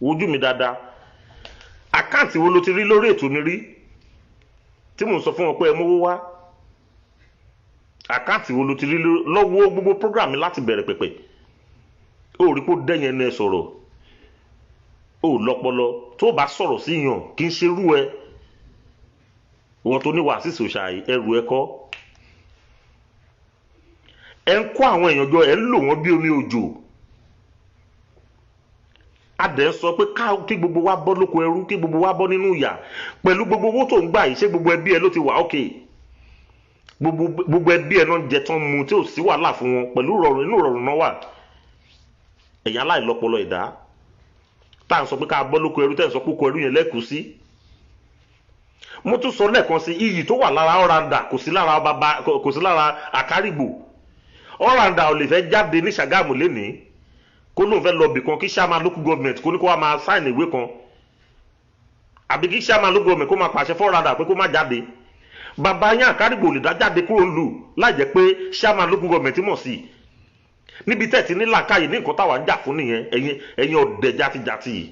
D: Wojú mi dáadáa, account wo ló ti rí lórí ètò mi rí tí mò ń sọ fún wọn pé ẹ mówó wá? Account wo ló ti rí lọ́wọ́ gbogbo program mi láti bẹ̀rẹ̀ pẹ̀pẹ̀? Ó rí pé ó dẹ́yẹn ẹnu ẹ sọ̀rọ̀, ó lọ́pọlọ. Tó bá sọ̀rọ̀ sí yàn, kì í ṣe irú ẹ. Ìwọ́n tó ní wàásù òòṣà, ẹrù ẹ kọ́. Ẹ ń kó àwọn èèyàn jọ, ẹ ń lò wọ́n bí omi òjò. A dẹ̀ ń sọ pé kí gbogbo wa bọ́ lóko ẹrú, kí gbogbo wa bọ́ nínú ìyà. Pẹ̀lú gbogbo owó tó ń gbà yìí, ṣé gbogbo ẹbí ẹ ló ti wà ókè? Gbogbo ẹbí ẹ náà ń jẹ tán mu tí ò sí wàhálà fún wọn pẹ̀lú rọrùn, inú rọrùn náà wà. Ẹ̀yà aláìlọ́pọlọ ẹ̀dá tá à ń sọ pé ká bọ́ lóko ẹrú, tẹ́ ń sọ pé oko ẹrú yẹn lẹ́kùú sí. Mo tún sọ lẹ́ẹ̀kan sí, iyì tó wà lára ọ̀ràǹdà kò sí lára bàbá, kò sí lára àkárìgbò. Ọ̀ràǹdà ò lè fẹ́ jáde ní Ṣàgámù lénìí kó lóun fẹ́ lọ bìkan, kí chairman local government kó ní kó wá máa sign ìwé kan, àbí kí chairman local government kó máa pàṣẹ fọ́ọ̀ràǹdà pé kó má jáde. Bàbá yín àkárìgbò lè dá jáde kúrò ńlù láì jẹ́ pé chairman local government mọ̀ sí i. Níbi tẹ́ ti ní làákàyè ní nǹkan táwa ń jà fún nìyẹn. Ẹ̀yin ọ̀dẹ̀ játijàti yìí,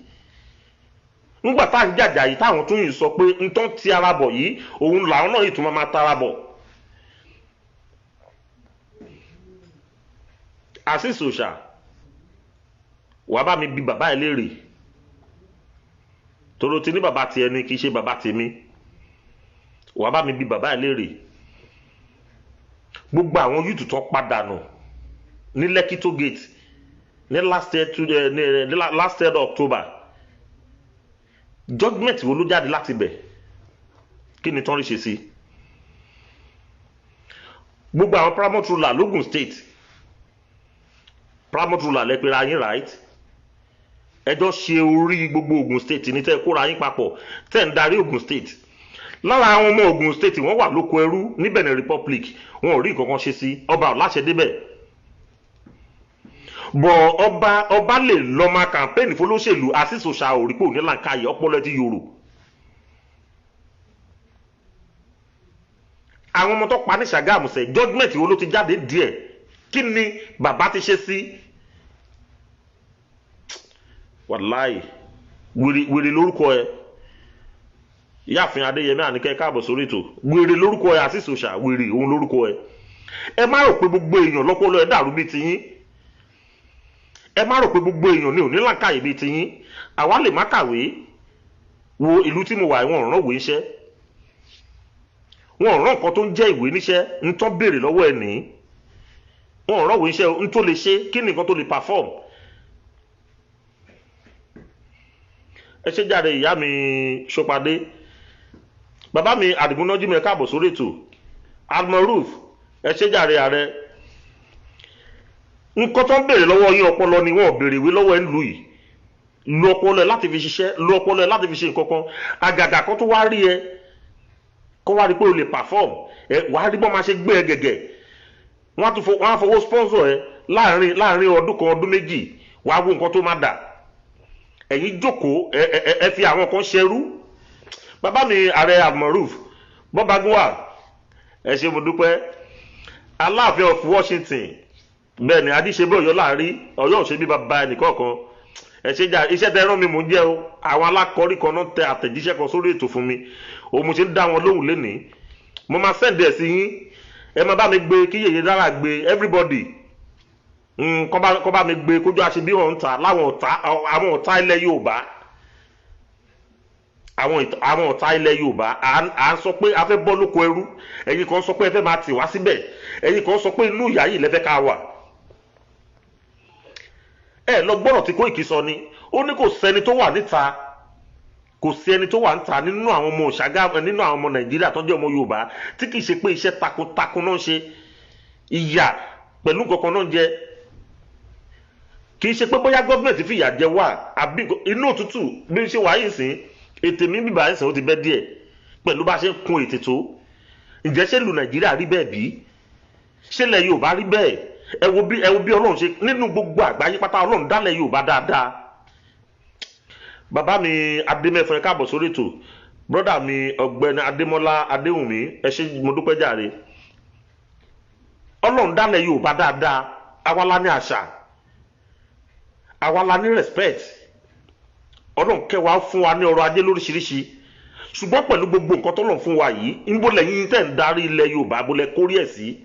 D: ńgbà tá à ń jàjà yìí, táwọn tún yìí sọ pé ntọ́ ti ara bọ̀ yìí, òun làwọn náà yìí tún máa tara bọ̀. Azeez Òòṣà, wàá bá mi bi bàbá ẹ léèrè toro ti ní bàbá tiẹ̀ ni, kì í ṣe bàbá tèmi. Wàá bá mi bi bàbá ẹ léèrè gbogbo àwọn youth tó padà nù ní Lekki toll gate ní last year to ní last year October. Judgement wo ló jáde láti bẹ̀? Kí ni tán rí ṣe sí gbogbo àwọn paramount ruler l'Ogun State? Paramount ruler lẹ́pẹ̀rẹ̀ ayín, right? Ẹjọ́ ṣe orí gbogbo Ogun State ní tẹ́ kóra yín papọ̀, tẹ́ ń darí Ogun State. Lára àwọn ọmọ Ogun State, wọ́n wà lóko ẹrú ní Benin Republic, wọn ò rí nǹkan kan ṣe sí. Ọba ò láṣẹ débẹ̀ bọ̀. Ọba lè lọ máa campaign fọlọ́ṣèlú. Azeez Òòṣà, òrìpò nílànkàyè, ọpọlọ ti yòrò. Àwọn ọmọ tó pa ní Ṣàgámù sẹ, judgement wo ló ti jáde díẹ̀? Kí ni bàbá ti ṣe sí? Wàláì, wèrè, wèrè lórúkọ ẹ. Ìyáàfin Adéyẹmí Àníkẹ́, káàbọ̀ sórí ètò. Wèrè lórúkọ ẹ, Azeez Òòṣà, wèrè òun lórúkọ ẹ. Ẹ má rò pé gbogbo èèyàn lọ́pọlọ ẹ dàrú bíi tiyín. Ẹ má rò pé gbogbo èèyàn ní òní làǹkàyè bíi tiyín. Àwa lè má kàwé. Wo ìlú tí mo wà, wọn ò rán ìwé iṣẹ́, wọn ò rán nǹkan tó ń jẹ́ ìwé níṣẹ́. Ń tán béèrè lọ́wọ́ ẹ̀ ní wọn ò rán ìwé iṣẹ́ ń tó lè ṣe. Kí ni nǹkan tó lè perform? Ẹ ṣe jáde, ìyá mi Ṣọpadé, bàbá mi Àdìgúnnájú mi, ẹ káàbọ̀ sórí ètò. Almaroof, ẹ ṣe jáde. Ààrẹ, nǹkan tó ń béèrè lọ́wọ́ yín, ọpọlọ ni. Wọn ò béèrè ìwé lọ́wọ́ ẹ̀ ń lù yìí. Lu ọpọlọ ẹ láti fi ṣiṣẹ́, lu ọpọlọ ẹ láti fi ṣe nǹkan kan. Àgàgà kan tó wá rí ẹ, kó wá rí pé o lè perform ẹ, wàá rí bọ́n máa ṣe gbé ẹ gẹ̀gẹ̀. Wọ́n á tún fo, wọ́n á fowó sponsor ẹ láàrin ọdún kan, ọdún 2, wàá wo nǹkan tó máa dà. Ẹ̀yin jókòó, ẹ fi àwọn kan ṣẹrú. Bàbá mi ààrẹ Almaroof Bọ́bagúnwà, ẹ ṣé, mo dúpẹ́. Aláàfin of Washington, bẹ́ẹ̀ ni, adíṣebí Ọ̀yọ́ láàrí Ọ̀yọ́ ò ṣe bí bàbá ẹnìkọ̀ọ̀kan. Ẹ ṣe jà, iṣẹ́ tẹ rán mi mò ń jẹ́ o. Àwọn alákọ̀ọ́rí kan náà tẹ àtẹ̀jíṣẹ́ kan sórí ètò fún mi, òun mo ṣe ń dá wọn lóhùn lénìí. Mo máa send ẹ̀ sí yín, ẹ máa bá mi gbé kí yèyé dára gbé, everybody kọ́ bá mi gbé kójú àṣebí wọn ń ta láwọn ọ̀tá, àwọn ọ̀tá ilẹ̀ Yorùbá, àwọn ọ̀tá ilẹ̀ Yorùbá. À ń sọ pé a fẹ́ bọ́ lóko ẹrú, ẹ̀yin kan sọ pé ẹ fẹ́ máa tì wá síbẹ̀, ẹ̀yin kan sọ pé inú ìyá yìí lẹ́fẹ́ ká wà. Ẹ lọ gbọ́rọ̀ tí Kóìkì sọ ni, ó ní kò sẹ́ni tó wà níta, kò sí ẹni tó wà níta nínú àwọn ọmọ Ṣàgá, nínú àwọn ọmọ Nàìjíríà tó jẹ́ ọmọ Yorùbá tí kì í ṣe pé iṣẹ́ takuntakun náà ń ṣe, ìyà pẹ̀lú nǹkan kan náà ń jẹ. Kì í ṣe pé bóyá gọ́ọ̀mẹ̀ntì fìyà jẹ wá àbí inú òtútù bí n ṣe wà yìí sìn, ètè mi bíbá yìí sìn, ó ti bẹ́ díẹ̀ pẹ̀lú bá ṣe ń kun ètè tó. Ǹjẹ́ ṣé ìlú Nàìjíríà rí bẹ́ẹ̀ bí? Ṣé ilẹ̀ Yorùbá rí bẹ́ẹ̀? Ẹ wo bí Ọlọ́run ṣe nínú gbogbo àgbáyé pátá, Ọlọ́run dálẹ̀ Yorùbá dáadáa. Bàbá mi Adémẹ́fẹ́, káàbọ̀ sórí ètò. Brọ́dà mi ọ̀gbẹ́ni Adémọ́lá Adéwùnmí, ẹ ṣé, mo dúpẹ́ jàre. Ọlọ́run dálẹ̀ Yorùbá dáadáa. Àwa la ní àṣà, àwa la ní respect. Ọlọ́run kẹwàá fún wa ní ọrọ̀ ajé lóríṣiríṣi, ṣùgbọ́n pẹ̀lú gbogbo nǹkan tọ́lọ́run fún wa yìí, ń bó lẹ́yìn tẹ̀ ń darí ilẹ̀ Yorùbá bó lẹ kórí ẹ̀ sí?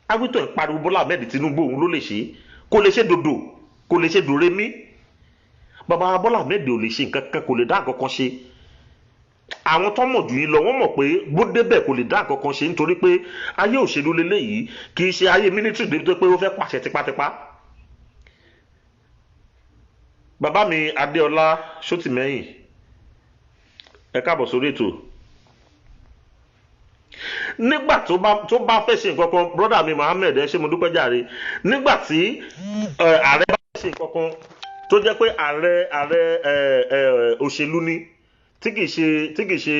D: Awítọ̀ ń pariwo Bọ́lá Ahmed Tinubu, òun ló lè ṣe. Kò lè ṣe dòdò, kò lè ṣe dòrèmí. Bàbá Bọ́lá Ahmed ò lè ṣe nǹkan kan, kò lè dá nǹkan kan ṣe. Àwọn tó mọ̀ jù yín lọ, wọ́n mọ̀ pé bó débẹ̀, kò lè dá nǹkan kan ṣe, nítorí pé ayé òṣèlú leléyìí, kì í ṣe ayé military débi tó pé ó fẹ́ pàṣẹ tipátipá. Bàbá mi Adéọlá Ṣótìmẹ́yìn, ẹ káàbọ̀ sórí ètò. Nígbà tó bá fẹ́ ṣe nǹkan kan, brọ́dà mi Mohammed, ẹ ṣé, mo dúpẹ́ jàre. Nígbà tí ààrẹ bá fẹ́ ṣe nǹkan kan tó jẹ́ pé ààrẹ òṣèlú ni, tí kìí ṣe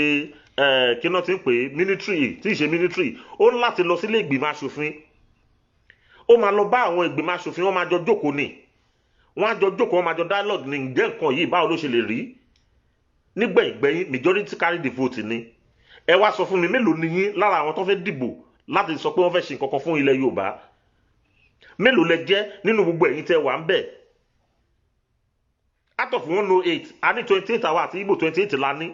D: kí náà ti ń pè é, military, tí kìí ṣe military, ó ní láti lọ sílé ìgbìmọ̀ aṣòfin. Ó máa lọ bá àwọn ìgbìmọ̀ aṣòfin, wọ́n máa jọ jókòó ni, wọ́n á jọ jókòó, wọ́n máa jọ dialogue ní, ǹjẹ́ nǹkan yìí, báwo ló ṣe lè rí? Nígbẹ̀yìngbẹ̀yìn, majority carry the vote ni. Ẹ wá sọ fún mi, mélòó ni yín lára àwọn tó fẹ́ dìbò láti sọ pé wọ́n fẹ́ ṣe nǹkan kan fún ilẹ̀ Yorùbá? Mélòó lẹ jẹ́ nínú gbogbo ẹ̀yin tẹ́ wà ń bẹ̀? Out of 108, a ní 28, àwa àti Igbo, 28 la ní,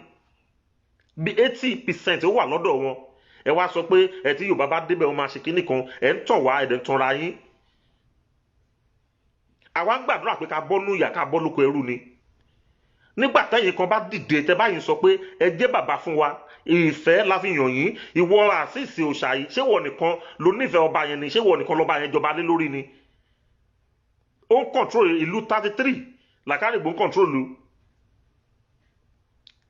D: bí 80% ó wà lọ́dọ̀ wọn. Ẹ wá sọ pé ẹ tí Yorùbá bá débẹ̀, wọ́n máa ṣe kinní kan. Ẹ ń tàn wá, ẹ̀ dẹ̀ ń tanra yín. Àwa ń gbàdúrà pé ká bọ́ nú ìyà, ká bọ́ lóko ẹrú ni. Nígbà tẹ́yìn kan bá dìde, tẹ́ báyìí sọ pé ẹ jẹ́ bàbá fún wa, ìfẹ́ la fi yàn yín. Ìwọ àṣìṣe òòṣà yìí, ṣé wọ nìkan ló nífẹ̀ẹ́ ọba yẹn ni? Ṣé wọ nìkan lọ́ba yẹn jọba lé lórí ni? Ó ń control ìlú 33. Làkàrìgbò ń control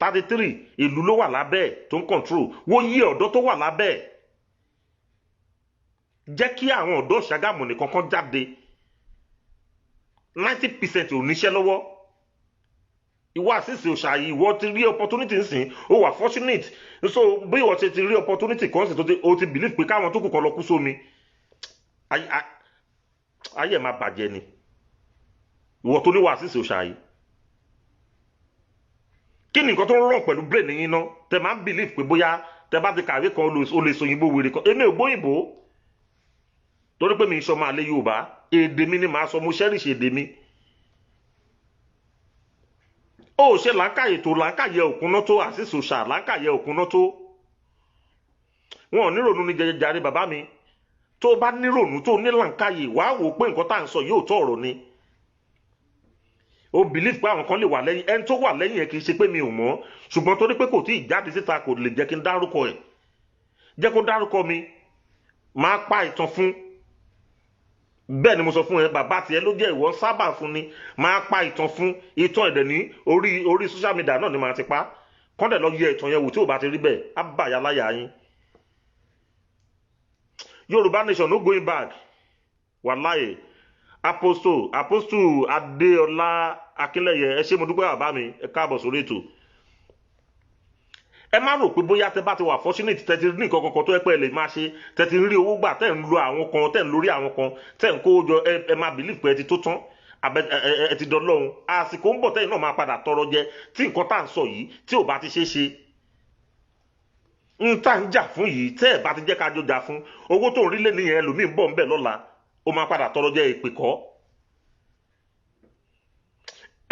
D: 33 ìlú ló wà lábẹ́ ẹ̀ tó ń control. Wo yí ọ̀dọ́ tó wà lábẹ́ ẹ̀. Jẹ́ kí àwọn ọ̀dọ́ Ṣàgámù nìkan kan jáde, 90% ò níṣẹ́ lọ́wọ́. Ìwọ àṣìṣe òṣà yìí, ìwọ ti rí opportunity nsìn, ó wà fortunate. So bí ìwọ ṣe ti rí opportunity kan sì tó ti o ti believe pé káwọn tó kù kan lọ kú sómi, ayé ẹ̀ máa bàjẹ́ ni. Ìwọ tó níwà àṣìṣe òṣà yìí, kí ni nǹkan tó ń rọ̀ pẹ̀lú brain yín ná, tẹ máa ń believe pé bóyá tẹ bá ti kàwé kan, o lè sọ òyìnbó wèrè kan? Èmi ò gbóyìnbó, torí pé mi ń sọ máa lé Yorùbá, èdè mi ni màá sọ, mo cherish èdè mi. Ó ṣe làákàyè tó làákàyè òkúná tó àṣìṣe òṣà, làákàyè òkúná tó wọn ò nírònú ní jẹjẹrẹ. Bàbá mi, tó bá nírònú, tó ní làákàyè, wàá wò pé nǹkan tá à ń sọ yóò tó ọ̀rọ̀ ni. Ó believe pé àwọn kan lè wà lẹ́yìn ẹni tó wà lẹ́yìn ẹ̀. Kì í ṣe pé mi ò mọ̀, ṣùgbọ́n torí pé kò tí ì jáde síta, kò lè jẹ́ kí n dárúkọ ẹ̀. Jẹ́ kó dárúkọ mi, máa pa ìtàn fún. Bẹ́ẹ̀ ni mo sọ fún ẹ. Bàbá tiẹ̀ ló jẹ́, ìwọ sábà fún ni, máa pa ìtàn fún. Ìtàn ẹ̀dẹ̀ ní orí social media náà ni màá ti pa kọ́ńdẹ̀ lọ yẹ ìtàn yẹn wò. Tí ò bá ti rí bẹ́ẹ̀, á bà yà láyà yín. Yorùbá nation, no going back. Wàláyé, apostle Adéọlá Akínlẹ̀yẹ, ẹ ṣé, mo dúpẹ́. Bàbá mi, ẹ káàbọ̀ sórí ètò. Ẹ má rò pé bóyá tẹ bá ti wà fortunate, tẹ ti rí nǹkan kankan tó ẹ pẹ́ lè máa ṣe, tẹ ti rí owó gbà, tẹ ń lo àwọn kan, tẹ ń lórí àwọn kan, tẹ ń kó jọ, ẹ máa believe pé ẹ ti tó tán. Ẹ ti dọlọ́run. Àsìkò ń bọ̀ tẹ́yìn náà máa padà tọrọ jẹ tí nǹkan tá à ń sọ yìí tí ò bá ti ṣeé ṣe. N tá ń jà fún yìí, tẹ́ ẹ̀ bá ti jẹ́ ká jọ jà fún owó tó ń rí lé nìyẹn, ẹlòmíì ń bọ̀ ń bẹ̀ lọ́la, ó máa padà tọrọ jẹ. Ìpè kọ́.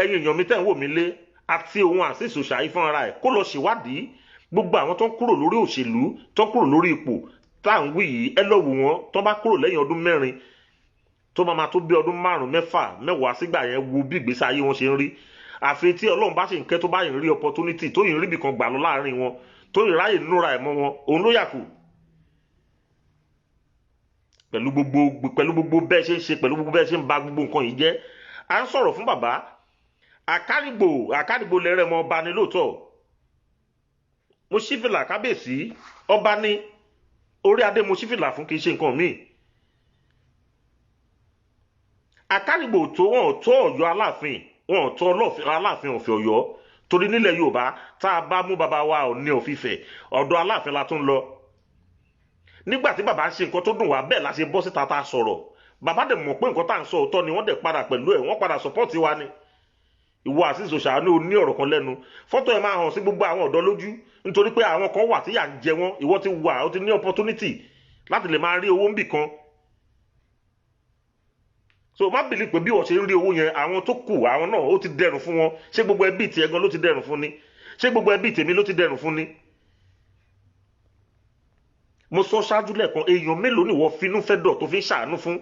D: Ẹ̀yin èèyàn mi tẹ́ ń wò mí lé, àti òun àṣìṣe ṣàyí fún ara ẹ̀, kó lọ ṣèwádìí gbogbo àwọn tó ń kúrò lórí òṣèlú, tó ń kúrò lórí ipò tá à ń wí yìí. Ẹ lọ wò wọ́n, tó bá kúrò lẹ́yìn ọdún 4, tó máa tó bí ọdún 5, 6, 10 sígbà yẹn, wo bí ìgbésí ayé wọn ṣe ń rí. Àfi tí Ọlọ́run bá ṣe ń kẹ́, tó bá yìí rí opportunity, tó yìí rí ibìkan gbà lọ láàrin wọn, tó yìí ráyè núra ẹ̀ mọ́ wọn, òun ló yà kù. Pẹ̀lú gbogbo bẹ́ẹ̀ ṣe ń ṣe, pẹ̀lú gbogbo bẹ́ẹ̀ ṣe ń ba gbogbo nǹkan yìí jẹ́. À ń sọ̀rọ̀ fún bàbá Àkárìgbò. Àkárìgbò lẹ́rẹ̀mọ, ọba ni lóòótọ́. Mo ṣí fìlà kábíyèsí, ọba ní orí adé. Mo ṣí fìlà fún, kì í ṣe nǹkan míì. Àkárìgbò tó wọn ò tó Ọ̀yọ́ Aláàfin, wọn ò tó Aláàfin ọ̀fẹ́ Ọ̀yọ́, torí nílẹ̀ Yorùbá, tá a bá mú bàbá wa Ọọ̀ni of Ifẹ̀, ọ̀dọ̀ Aláàfin la tún lọ. Nígbà tí bàbá ń ṣe nǹkan tó dùn wá bẹ́ẹ̀ la ṣe bọ́ síta tá a sọ̀rọ̀. Bàbá dẹ̀ mọ̀ pé nǹkan tá à ń sọ òótọ́ ni. Wọ́n dẹ̀ padà pẹ̀lú ẹ̀, wọ́n padà support wa ni. Ìwọ Azeez Òṣàánú ní ọ̀rọ̀ kan lẹ́nu, fọ́tò ẹ̀ máa hàn sí gbogbo àwọn ọ̀dọ́ lójú, nítorí pé àwọn kan wà tí yà ń jẹ wọ́n. Ìwọ ti wà, ó ti ní opportunity láti lè máa rí owó ń bì kan, so má believe pé bí wọ́n ṣe ń rí owó yẹn, àwọn tó kù, àwọn náà ó ti dẹrùn fún wọn. Ṣé gbogbo ẹbí tiẹ̀ gan ló ti dẹrùn fún ni? Ṣé gbogbo ẹbí tèmi ló ti dẹrùn fún ni? Mo sọ ṣáájú lẹ́ẹ̀kan, èèyàn mélòó ni wọ́n finú fẹ́ dọ̀ tó fi ń ṣàánú fún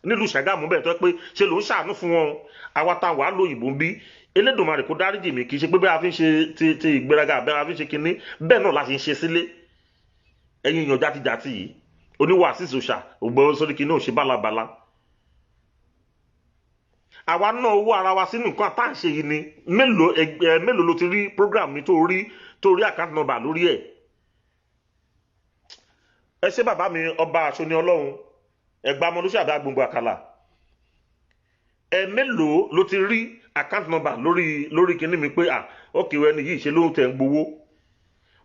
D: nílùú Ṣàgámù bẹ́ẹ̀, tó yẹ pé ṣe ló ń ṣàánú fún wọn? Àwa tá wàá lóyìnbó ń bí, Elédùmarè kó dáríjì mí, kì í ṣe pé bẹ́ẹ̀ a fi ń ṣe ti ìgbéraga, bẹ́ẹ̀ a fi ń ṣe kinní, bẹ́ẹ̀ náà la ṣe ń ṣe sílé. Ẹ̀yin èèyàn játijàti yìí, oníwà àṣìṣe òṣà ògbọ́n sórí kinní ò ṣe bálabàla. Àwa náà owó ara wa sínú nǹkan tá à ń ṣe yìí ni. Mélòó ẹ mélòó ló ti rí program mi tó rí account number lórí ẹ̀? Ẹ ṣé bàbá mi, ọba àṣọni Ọlọ́run ẹgbàá ọmọlúṣẹ́ àbí agbóngbò àkàlà. Ẹ mélòó ló ti rí account number lórí kinní mi pé à ókè, ẹni yìí ṣe ló ń tẹ̀ ń gbowó?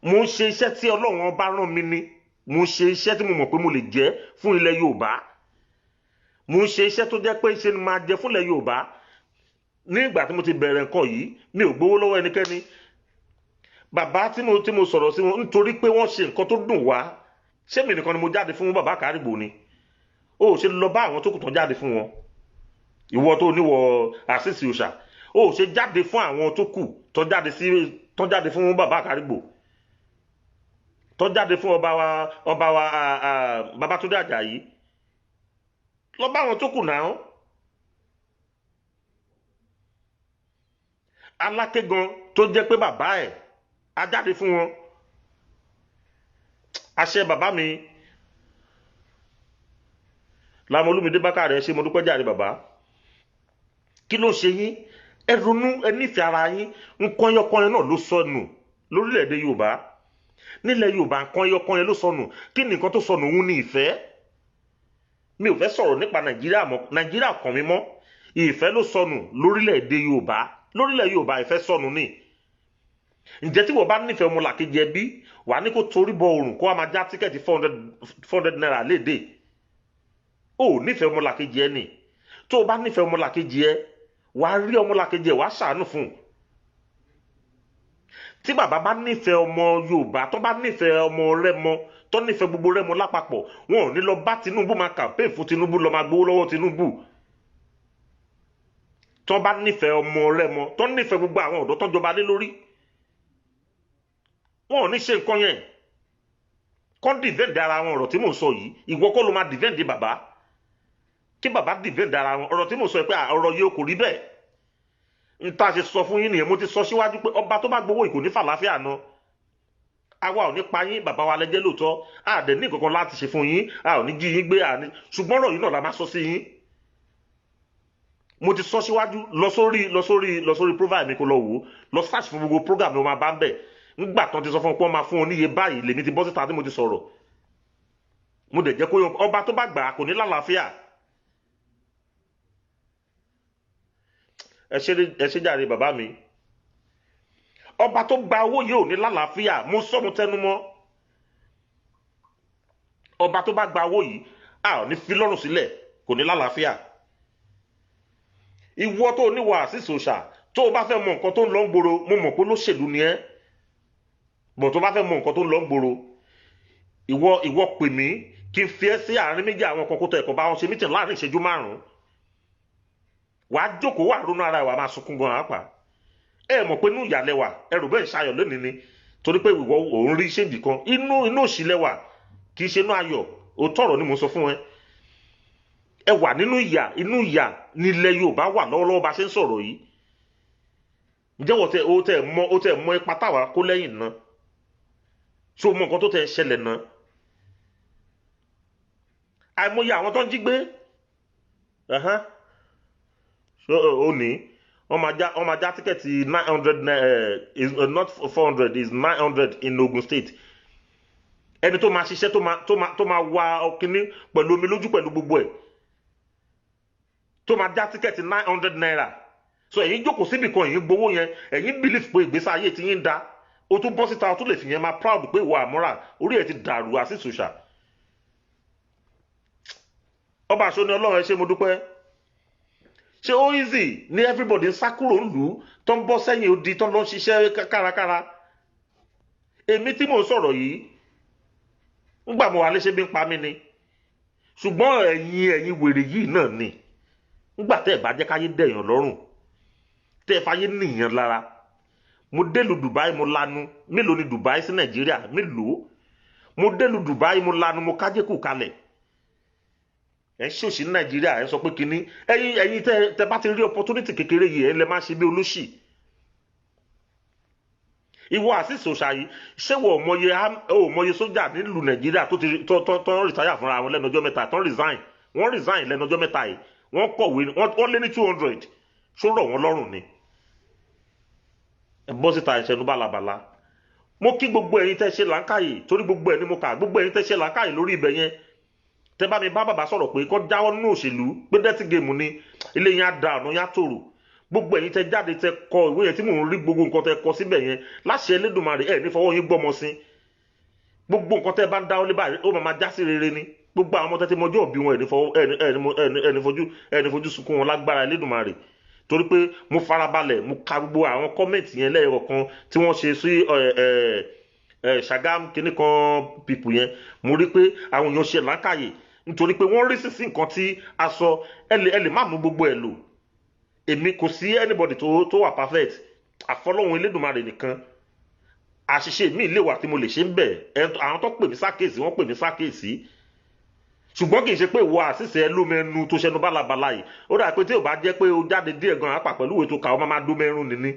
D: Mo ń ṣe iṣẹ́ tí Ọlọ́run ọba rán mi ni. Mo ń ṣe iṣẹ́ tí mo mọ̀ pé mo lè jẹ́ fún ilẹ̀ Yorùbá. Mo ń ṣe iṣẹ́ tó jẹ́ pé ṣe ni máa jẹ fúnlẹ̀ Yorùbá. Ní ìgbà tí mo ti bẹ̀rẹ̀ nǹkan yìí, mi ò gbowó lọ́wọ́ ẹnikẹ́ni. Bàbá tí mo sọ̀rọ̀ sí wọn nítorí pé wọ́n ṣe nǹkan tó dùn wá, ṣé mi nìkan ni mo jáde fún bàbá Àkárìgbò ni? Ó ṣe lọ bá àwọn tó kù tán jáde fún wọn. Ìwọ tó níwọ àṣìṣe òòṣà, ó ṣe jáde fún àwọn tó kù tó jáde sí, tó jáde fún bàbá Àkárìgbò, tó jáde fún ọba wa Babátúndé Àjàyí? Lọ bá àwọn tó kù náà. Aláké gan tó jẹ́ pé bàbá ẹ̀ á jáde fún wọn. Àṣẹ bàbá mi Lámọ Olúmídé Bákàrẹ, ṣe mo dúpẹ́ jàre bàbá. Kí ló ṣe yín? Ẹ ronú, ẹ nífẹ̀ẹ́ ara yín. Nǹkan ẹyọkan yẹn náà ló sọnù lórílẹ̀‐èdè Yorùbá, nílẹ̀ Yorùbá. Nǹkan ẹyọkan yẹn ló sọnù. Kí ni nǹkan tó sọnù? Òun ni ìfẹ́. Mi ò fẹ́ sọ̀rọ̀ nípa Nàìjíríà mọ́, Nàìjíríà kàn mí mọ́. Ìfẹ́ ló sọnù lórílẹ̀‐èdè Yorùbá. Lórílẹ̀ Yorùbá, ìfẹ́ sọnù ni. Ǹjẹ́ tí wọ́n bá nífẹ̀ẹ́ ọmọlàkejì, ẹbí wà ní kó torí bọ òrùn, kó wá máa já ticket 400 400 naira léde? Ó nífẹ̀ẹ́ ọmọlàkejì ẹ nì. Tó o bá nífẹ̀ẹ́ ọmọlàkejì ẹ, wàá rí ọmọlàkejì ẹ, wàá ṣàánú fún un. Tí bàbá bá nífẹ̀ẹ́ ọmọ Yorùbá, tó bá nífẹ̀ẹ́ ọmọ Rẹ́mọ, tó nífẹ̀ẹ́ gbogbo Rẹ́mọ lápapọ̀, wọn ò ní lọ bá Tinubu máa campaign fún Tinubu, lọ máa gbowó lọ́wọ́ Tinubu. Tó bá nífẹ̀ẹ́ ọmọ Rẹ́mọ, tó nífẹ̀ẹ́ gbogbo àwọn ọ̀dọ́ tó jọba lé lórí, wọn ò ní ṣe nǹkan yẹn. Kọ́ defend ara wọn. Ọ̀rọ̀ tí mò ń sọ yìí, ìwọ kọ́ ló máa defend bàbá. Kí bàbá defend ara wọn. Ọ̀rọ̀ tí mò ń sọ yìí pé ọ̀rọ̀ yìí kò rí bẹ́ẹ̀. N ta ṣe sọ fún yín nìyẹn. Mo ti sọ síwájú pé ọba tó bá gbowó ìkò ní fàlàáfíà náà. Àwa ò ní pa yín, bàbá wa lẹ́jẹ́ lóòótọ́. A dẹ̀ ní nǹkan kan láti ṣe fún yín, a ò ní jí yín gbé, a ní, ṣùgbọ́n ọ̀rọ̀ yìí náà la máa sọ sí yín. Mo ti sọ síwájú. Lọ sórí profile mi, kó lọ wò ó. Lọ search fún gbogbo program mi, ó máa bá ń bẹ̀. Ńgbà tán ti sọ fún ọ pé wọ́n máa fún ọ níye báyìí, lèmi ti bọ́ síta tí mo ti sọ̀rọ̀. Mo dẹ̀ jẹ́ kó yọ ọba tó bá gbà á kò ní lálàáfíà. Ẹ ṣe, ẹ ṣe jàre bàbá mi. Ọba tó gba owó yìí ò ní lálàáfíà. Mo sọ, mo tẹnu mọ́, ọba tó bá gba owó yìí, a ò ní fi lọ́rùn sílẹ̀, kò ní lálàáfíà. Ìwọ tó níwà àṣìṣe òòṣà, tó o bá fẹ́ mọ nǹkan tó ń lọ ń gbòòrò, mo mọ̀ pé olóṣèlú ni ẹ́, bọ̀ tó bá fẹ́ mọ nǹkan tó ń lọ ń gbòòrò, ìwọ pè mí kí n fi ẹ́ sí àárín méjì àwọn kan kó tẹ ẹ̀kọ́ bá wọn ṣe mítìn láàrin ìṣẹ́jú 5. Wàá jókòó, wàá ronú ara ẹ̀, wàá máa sunkún gan àpá. Ẹ mọ̀ pé inú ìyàlẹ̀ wà, ẹrù bẹ́ẹ̀ ṣayọ̀ lónìí ni, torí pé ìwọ òun rí ṣéǹjì kan. Inú òṣì lẹ́wà, kì í ṣe inú ayọ̀. Òótọ́ ọ̀rọ̀ ni mò ń sọ fún ẹ. Ẹ wà nínú ìyà, inú ìyà nílẹ̀ Yorùbá wà lọ́wọ́lọ́wọ́ bá ṣe ń sọ̀rọ̀ yìí. Ǹjẹ́ wọ́n tẹ o tẹ mọ o tẹ mọ ipa táwa kó lẹ́yìn náà? Ṣé o mọ nǹkan tó tẹ ṣẹlẹ̀ náà? Àìmọye àwọn tó ń jí gbé. Ó ní wọ́n máa já ticket 900, is not 400, is 900 in Ogun State. Ẹni tó máa ṣiṣẹ́, tó máa wa ọkìnní pẹ̀lú omi lójú, pẹ̀lú gbogbo ẹ̀, tó máa já ticket ₦900. So ẹ̀yin jókòó síbì kan, ẹ̀yin gbowó yẹn, ẹ̀yin believe pé ìgbésí ayé ti yín da. O tún bọ́ síta, o tún lè fi yẹn máa proud pé ìwà àmúra orí ẹ̀ ti dàrú. Àṣìṣòṣà ọba àṣọ ni Ọlọ́run. Ẹ ṣé, mo dúpẹ́. Ṣé ó easy ní everybody ń sá kúrò ńlùú, tó ń bọ́ sẹ́yìn odi, tó ń lọ ṣiṣẹ́ kárakára? Èmi tí mò ń sọ̀rọ̀ yìí, ńgbà mo wà léṣe bí ń pa mí ni. Ṣùgbọ́n ẹ̀yin wèrè yìí náà ni, ńgbà tẹ́ ẹ̀ bá jẹ́ káyé dẹ̀yàn lọ́rùn, tẹ́ ẹ fàyè nìyàn lára. Mo délu Dubai, mo lanu. Mélòó ni Dubai sí Nàìjíríà? Mélòó? Mo délu Dubai, mo lanu, mo kájé kù kalẹ̀. Ẹ ń ṣòṣì ní Nàìjíríà, ẹ sọ pé kínní. Ẹ̀yin tẹ bá ti rí opportunity kékeré yìí, ẹ lè má ṣe bí olóṣì. Ìwọ àṣìṣe òṣàyí, ṣé wọ́n ò mọye sójà nílùú Nàìjíríà tó ti tó retire fúnra wọn lẹ́nu ọjọ́ mẹ́ta, tó resign? Wọ́n resign lẹ́nu ọjọ́ mẹ́ta yìí, wọ́n kọ̀wé, wọ́n lé ní 200. Ṣó rọ̀ wọ́n lọ́rùn ni? Ẹ bọ́ síta, ìṣẹ́nu bálabàla. Mo kí gbogbo ẹ̀yin tẹ́ ṣe làákàyè, torí gbogbo ẹ̀ ni mo kà. Gbogbo ẹ̀yin tẹ́ ṣe làákàyè lórí ibẹ̀ yẹn, tẹ́ bá mi bá bàbá sọ̀rọ̀ pé kó jáwọ́ nínú òṣèlú, pé dirty game ni, ilé yẹn á da, ọ̀nà yẹn á tòrò. Gbogbo ẹ̀yin tẹ́ jáde, tẹ́ kọ ìwé yẹn tí mò ń rí, gbogbo nǹkan tẹ́ kọ síbẹ̀ yẹn, láṣẹ Elédùmarè, ẹ̀ ní fọwọ́ yín gbọ́mọ sí. Gbogbo nǹkan tẹ́ bá ń dáwọ́ lé báyìí, ó máa já sí rere ni. Gbogbo àwọn ọmọ tẹ́ ti mọjọ́ òbí wọn, ẹ̀ ní fojú sunkún wọn lágbára Elédùmarè. Torí pé mo farabalẹ̀, mo ka gbogbo àwọn comment yẹn lẹ́yọ̀kan tí wọ́n ṣe sí ẹ̀ ẹ̀ ẹ̀ Ṣàgám kinní kan people yẹn, mo rí pé àwọn èèyàn ṣe làákàyè, nítorí pé wọ́n rí sísí nǹkan tí a sọ. Ẹ lè má mú gbogbo ẹ̀ lò. Èmi kò sí anybody tó wà perfect, àfọlọ́hun Elédùmarè nìkan. Àṣìṣe mi lè wà tí mo lè ṣe ń bẹ̀. Àwọn tó pè mí sákèsí, wọ́n pè mí sákèsí, ṣùgbọ́n kì í ṣe pé ìwọ àṣìṣe ẹ lómẹnu tó ṣẹnu bálabàla yìí. Ó dà pé tí ò bá jẹ́ pé o jáde díẹ̀ gan apà pẹ̀lú ìwé tó kà, ó máa máa dómẹrún nìní,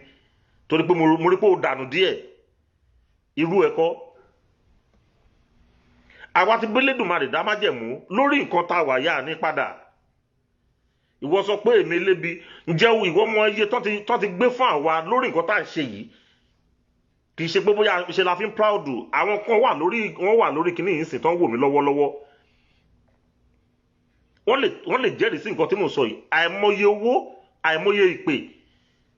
D: torí pé mo rí pé o dànù díẹ̀. Irú ẹ̀kọ́ àwa ti bẹ́lẹ́dùmarè dá májẹ̀mú lórí nǹkan tá a wà yá ní padà. Ìwọ sọ pé èmi lébi. Ǹjẹ́ ìwọ mọ iye tó ti gbé fún àwa lórí nǹkan tá à ń ṣe yìí? Kì í ṣe pé bóyá ṣe la fi ń proud. Àwọn kan wà lórí, wọ́n wà lórí kinní yìí sìn, tó ń wò mí lọ́wọ́lọ́wọ́, wọ́n lè jẹ́rìí sí nǹkan tí mò ń sọ yìí. Àìmọye owó, àìmọye ìpè.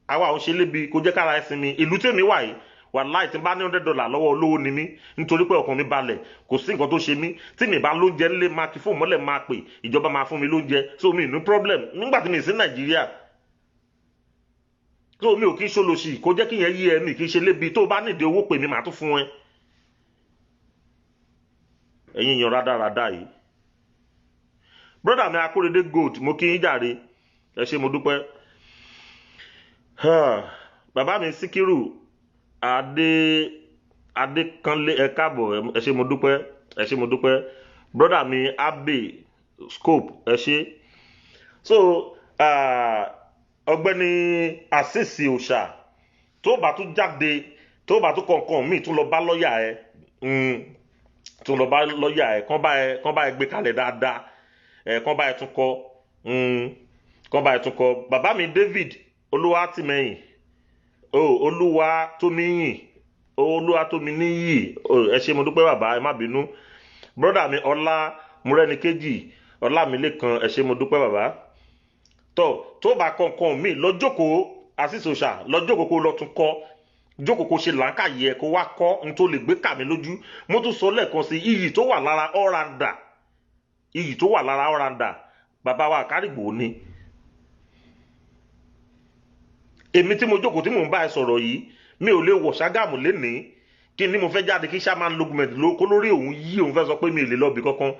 D: Àwa ò ṣe lébi, kò jẹ́ kára ẹ̀sìn mi. Ìlú tèmi wà yìí, wàláì, tí n bá ní $100 lọ́wọ́, olówó ni mí, nítorí pé ọkàn mi balẹ̀, kò sí nǹkan tó ṣe mí. Tí mi bá lóúnjẹ ńlé, máa kí fóònù mọ́lẹ̀, máa pè ìjọba, máa fún mi lóúnjẹ. So mi ní problem nígbà tí mi sí Nàìjíríà. So mi ò kí ń ṣolóṣì, kò jẹ́ kí yẹn yí ẹ. Mi kì í ṣe lébi. Tó o bá nídìí owó, pè mí, màá tún fún ẹ. Ẹ̀yin èèyàn rádaràda yìí. Brother mi Akóredé Gold, mo kí yín jàre, ẹ ṣé, mo dúpẹ́. Bàbá mi Síkírù Adé Adékànlé, ẹ káàbọ̀, ẹ ṣé, mo dúpẹ́, ẹ ṣé, mo dúpẹ́. Brother mi Abe Scope, ẹ ṣé. So ọ̀gbẹ́ni Àṣìṣì Òòṣà, tó bá tún jáde, tó bá tún kọ̀ọ̀kan míì, tún lọ bá lọ́ọ̀yà ẹ, tún lọ bá lọ́ọ̀yà ẹ, kán bá ẹ gbé kalẹ̀ dáadáa ẹ, kán bá ẹ tún kọ, kán bá ẹ tún kọ. Bàbá mi David Olúwatímẹ̀yìn, Olúwatómíyìn, Olúwatómíníyì, ẹ ṣé, mo dúpẹ́ bàbá, ẹ má bínú. Brother mi Ọlá Múrẹ́nikejì Ọlámilékan, ẹ ṣé, mo dúpẹ́ bàbá. Tó tó bá kọ̀ọ̀kan mi lọ jókòó, Àṣìṣe Òòṣà, lọ jókòó, kó lọ tún kọ́, jókòó, kó ṣe làákàyè ẹ, kó wá kọ́ n tó lè gbé kà mí lójú. Mo tún sọ lẹ́ẹ̀kan sí, iyì tó wà lára ọ̀ràǹdà, iyì tó wà lára ọ̀ràǹdà, bàbá wa Àkárìgbò ni. Èmi tí mo jókòó tí mò ń bá ẹ sọ̀rọ̀ yìí, mi ò lè wọ̀ Ṣàgámù lénìí kí ni mo fẹ́ jáde kí sàmán lógúnmẹ̀tì kó lórí òun yí, òun fẹ́ sọ pé mi ò lè lọ bì kankan,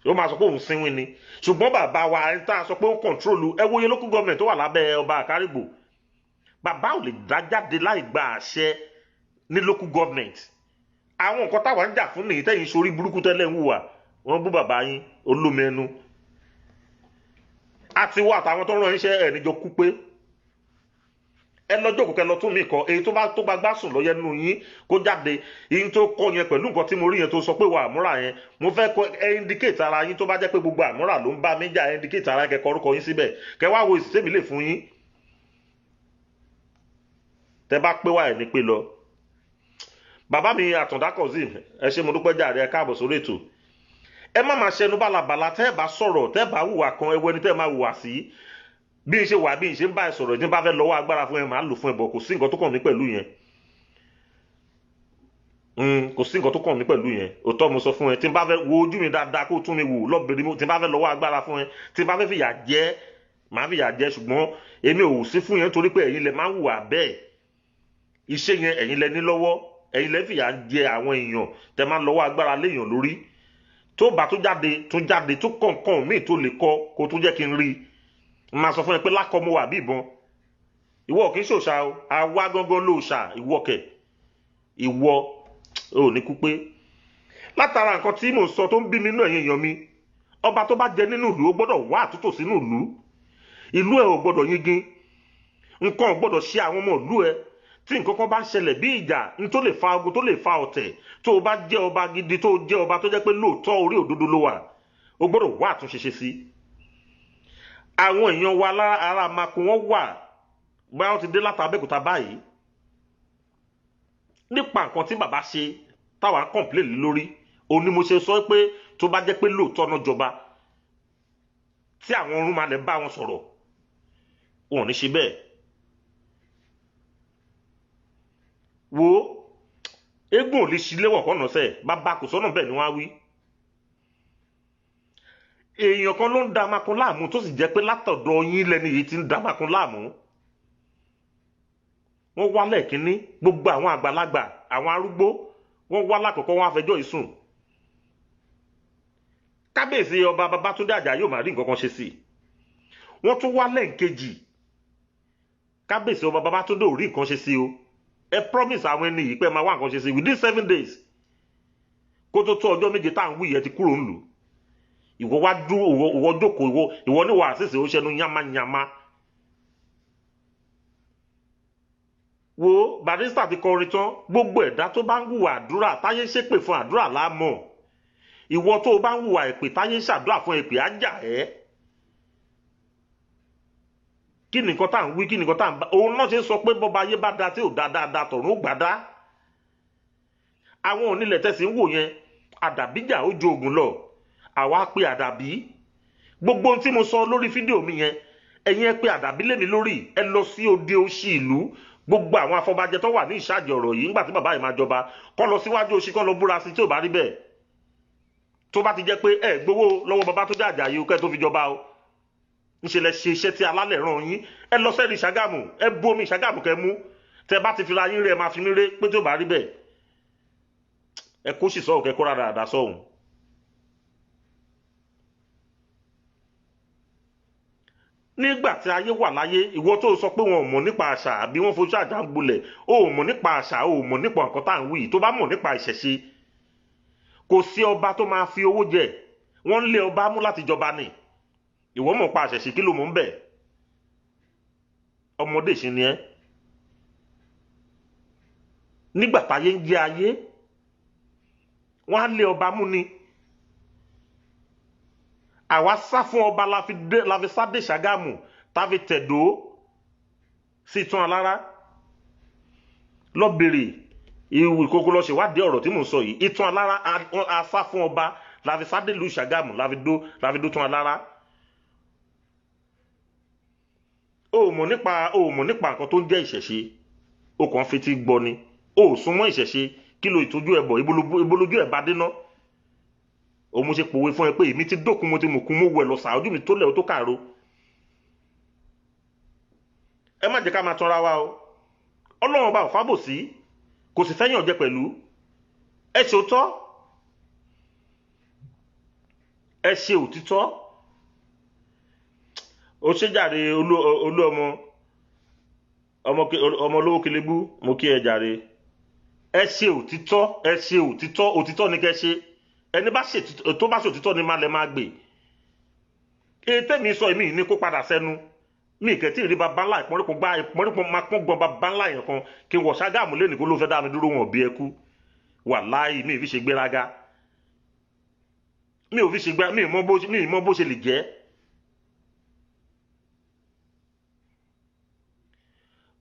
D: ó máa sọ pé òun sínwín ni. Ṣùgbọ́n bàbá wa ẹni tá a sọ pé ó ń control, ẹ wòye local government tó wà lábẹ́ ọba Àkárìgbò, bàbá ò lè dá jáde láì gba àṣẹ ní local government. Àwọn nǹkan táwa ń jà fún nìyí. Tẹ́yìn sórí burúkú tẹ́lẹ̀ ń hùwà, wọ́n bú bàbá yín olómi ẹnu àti wọ àtàwọn tó ń rán iṣẹ́ ẹ̀ níjọ kú pé ẹ lọ jókòó kẹ lọ tún mí kọ. Èyí tó bá tó bá gbásùn lọ́yẹ́ nínú yín kó jáde. Yín tó kọ yẹn pẹ̀lú nǹkan tí mo rí yẹn tó sọ pé wà àmúra yẹn, mo fẹ́ kọ ẹ indicate ara yín. Tó bá jẹ́ pé gbogbo àmúra ló ń bá mi jà, ẹ indicate ara yín, kẹ́ kọ orúkọ yín síbẹ̀, kẹ́ wá wo ìsìtẹ́mi lè fún yín. Tẹ́ bá pé wá ẹ̀ ní pé lọ. Bàbá mi Àtàndá Kazeem, ẹ ṣé, mo dúpẹ́ jàre, ẹ káàbọ̀ sórí ètò. Ẹ má máa ṣẹnu bálabàla. Tẹ́ ẹ bá sọ̀rọ̀, tẹ́ ẹ bá hùwà kan, ẹ wẹni tẹ́ ẹ máa hùwà sí. Bí n ṣe wà, bí n ṣe ń bá ẹ sọ̀rọ̀, ní bá fẹ́ lọ́wọ́ agbára fún ẹ, màá lò fún ẹ bọ̀. Kò sí nǹkan tó kàn mí pẹ̀lú yẹn. Kò sí nǹkan tó kàn mí pẹ̀lú yẹn. Òótọ́ mo sọ fún ẹ. Tí n bá fẹ́ wo ojú mi dáadáa, kó tún mi wò lọ́bìnrin mi, tí n bá fẹ́ lọ́wọ́ agbára fún ẹ, tí n bá fẹ́ fìyà jẹ, màá fìyà jẹ. Ṣùgbọ́n èmi ò sí fún yẹn, torí pé ẹ̀yin lẹ máa ń hùwà bẹ́ẹ̀. Iṣẹ́ yẹn, ẹ̀yin lẹ ní lọ́wọ́, ẹ̀yin lẹ fìyà jẹ àwọn èèyàn, tẹ máa ń lọ́wọ́ agbára léèyàn lórí. Tó bá tó jáde, tó jáde tó kọ̀ọ̀kan míì tó lè kọ, kó tó jẹ́ kí n rí i, máa sọ fún ẹ pé lákọ mo wà bí ìbọn. Ìwọ kì í ṣòṣà o, àwa gangan ló ṣà. Ìwọ kẹ, ìwọ ò ní kú pé látara nǹkan tí mò ń sọ tó ń bí mi nínú. Ẹ̀yin èèyàn mi, ọba tó bá jẹ nínú ìlú, ó gbọ́dọ̀ wá àtúntò sínú ìlú. Ìlú ẹ ò gbọ́dọ̀ yingin, nǹkan ò gbọ́dọ̀ ṣe àwọn ọmọ ìlú ẹ. Tí nǹkan kan bá ń ṣẹlẹ̀ bí ìjà n tó lè fa ogun, tó lè fa ọ̀tẹ̀, tó o bá jẹ́ ọba gidi, tó o jẹ́ ọba tó jẹ́ pé lóòótọ́ orí òdodo ló wà, o gbọ́dọ̀ wá àtúnṣe ṣe sí. Àwọn èèyàn wa lára ara makun, wọn wà báyọ̀, wọ́n ti dé láti Abẹ́òkúta báyìí nípa nǹkan tí bàbá ṣe táwa ń complain lórí. Òun ni mo ṣe sọ pé tó bá jẹ́ pé lóòótọ́ náà jọba, tí àwọn ọ̀run máa lè bá wọn sọ̀rọ̀, wọn ò ní ṣe bẹ́ẹ̀. Wo eégún ò lè ṣíléwọ̀ kọ́nà sẹ́ẹ̀, bàbá kò sọ́nà bẹ́ẹ̀ ni wọ́n á wí. Èèyàn kan ló ń da makun láàmú, tó sì jẹ́ pé látọ̀dọ̀ yín lẹ́ni yìí ti ń da makun láàmú. Wọ́n wá lẹ́ẹ̀kínní, gbogbo àwọn àgbàlagbà, àwọn arúgbó, wọ́n wá lákọ̀ọ́kọ́, wọ́n á fẹjọ́ ìsùn kábíyèsí ọba Babátúndé Àjàyí ò má rí nǹkan kan ṣe sí i. Wọ́n tún wá lẹ́ẹ̀kejì, kábíyèsí ọba Babátúndé ò rí nǹkan ṣe sí o. Ẹ promise àwọn ẹni yìí pé ẹ máa wá nǹkan ṣe sí within 7 days. Kó tó tó ọjọ́ 7 tá à ń wí yẹn, ti kúrò ńlùú. Ìwọ wá dúró, ìwọ jókòó, ìwọ ní wàá sísè, ó ṣẹnu yánmáyánmá. Wo Barrister ti kọrin tán, gbogbo ẹ̀dá tó bá ń hùwà àdúrà táyé ṣépè fún, àdúrà láàmọ̀. Ìwọ tó o bá ń hùwà èpè táyé ṣàdúrà fún, èpè á jà ẹ́. Kí ni nǹkan tá à ń wí? Kí ni nǹkan tá à ń bá òun náà ṣe ń sọ pé bọ́ba ayé bá da tí ò da dáadáa, tọ̀run ó gbà dá. Àwọn onílẹ̀ tẹ̀sí ń wò yẹn, àdàbíjà ó ju oògùn lọ. Àwa pe àdàbí. Gbogbo ohun tí mo sọ lórí fídíò mi yẹn, ẹ̀yin ẹ pé àdàbí lémi lórí. Ẹ lọ sí òde òṣì ìlú, gbogbo àwọn afọbajẹ tó wà ní ìṣàjì ọ̀rọ̀ yìí ńgbà tí bàbá yìí máa jọba, kọ́ lọ síwájú òṣì, kọ́ lọ búra sí. Tí ò bá rí bẹ́ẹ̀, tó bá ti jẹ́ pé ẹ gbowó lọ́wọ́ bàbá tó dé Àjàyí o, kẹ́ tó fi jọba o, ńṣe lẹ ṣe iṣẹ́ tí alálẹ̀ ràn yín. Ẹ lọ sẹ́ẹ̀rì Ṣàgámù, ẹ bu omi Ṣàgámù kẹ́ mú. Tẹ bá ti fira yín rí, ẹ máa fi mí ré pé tí ò bá rí bẹ́ẹ̀, ẹ kó sì sọ̀hún, kẹ́ kó rárá àdá sọ̀hún. Nígbà tí ayé wà láyé, ìwọ tó sọ pé wọn ò mọ̀ nípa àṣà àbí wọ́n fojú àjà ń gbolẹ̀, o ò mọ̀ nípa àṣà, o ò mọ̀ nípa nǹkan tá à ń wí. Tó bá mọ̀ nípa ìṣẹ̀ṣe, kò sí ọba tó máa fi owó jẹ. Wọ́n ń lé ọba mú láti jọba ni. Ìwọ mọ̀ pa àṣẹ̀ṣe, kí ló mọ̀ ń bẹ̀? Ọmọdé ìṣin ni ẹ́. Nígbà táyé ń jẹ ayé, wọ́n á lé ọba mú ni. Àwa sá fún ọba la fi sá dé Ṣàgámù, tá fi tẹ̀dó sí tún alára lọ bèrè ìwé ìkókó, lọ ṣèwádìí ọ̀rọ̀ tí mò ń sọ yìí. Ìtún alára, a sá fún ọba la fi sá dé ìlú Ṣàgámù, la fi dó tún alára. O ò mọ̀ nípa nǹkan tó ń jẹ́ ìṣẹ̀ṣe, o kàn ń fetí gbọ́ ni. O ò súnmọ́ ìṣẹ̀ṣe. Kí lo ìtọ́jú ẹ̀ bọ̀? Ibolójú ẹ̀ bá dé ná. O mo ṣe pòwe fún ẹ pé èmi ti dókun, mo ti mọ̀kun, mo wẹ̀ lọ sàá, ojú mi tó lẹ̀, ó tó kàró. Ẹ má jẹ́ ká máa tanra wa o. Ọlọ́run ọba ò fábòsí, kò sì fẹ́yàn jẹ pẹ̀lú. Ẹ ṣe òótọ́, ẹ ṣe òtítọ́. Ó ṣe jàre olú ọmọ ọmọ olówó kelebú, mo kí ẹ jàre. Ẹ ṣe òtítọ́, ẹ ṣe òtítọ́, òtítọ́ ni kẹ́ ṣe. Ẹni bá ṣe tó bá ṣe òtítọ́ ni má lẹ máa gbè. Ètè mi sọ èmi ní kó padà sẹ́nu mi kẹ́tì rí baba ńlá ìpọ́nrípọ́n gbá ìpọ́nrípọ́n máa pọ́n gbọ́n baba ńlá yẹn kan kí n wọ̀ Ṣàgámù lẹ́nu kó ló fẹ́ dá mi dúró wọn bí ẹ kú. Wàláhì mi ì fi ṣe gbéraga, mi ò fi ṣe gbéraga, mi ì mọ bó ṣe lè jẹ́.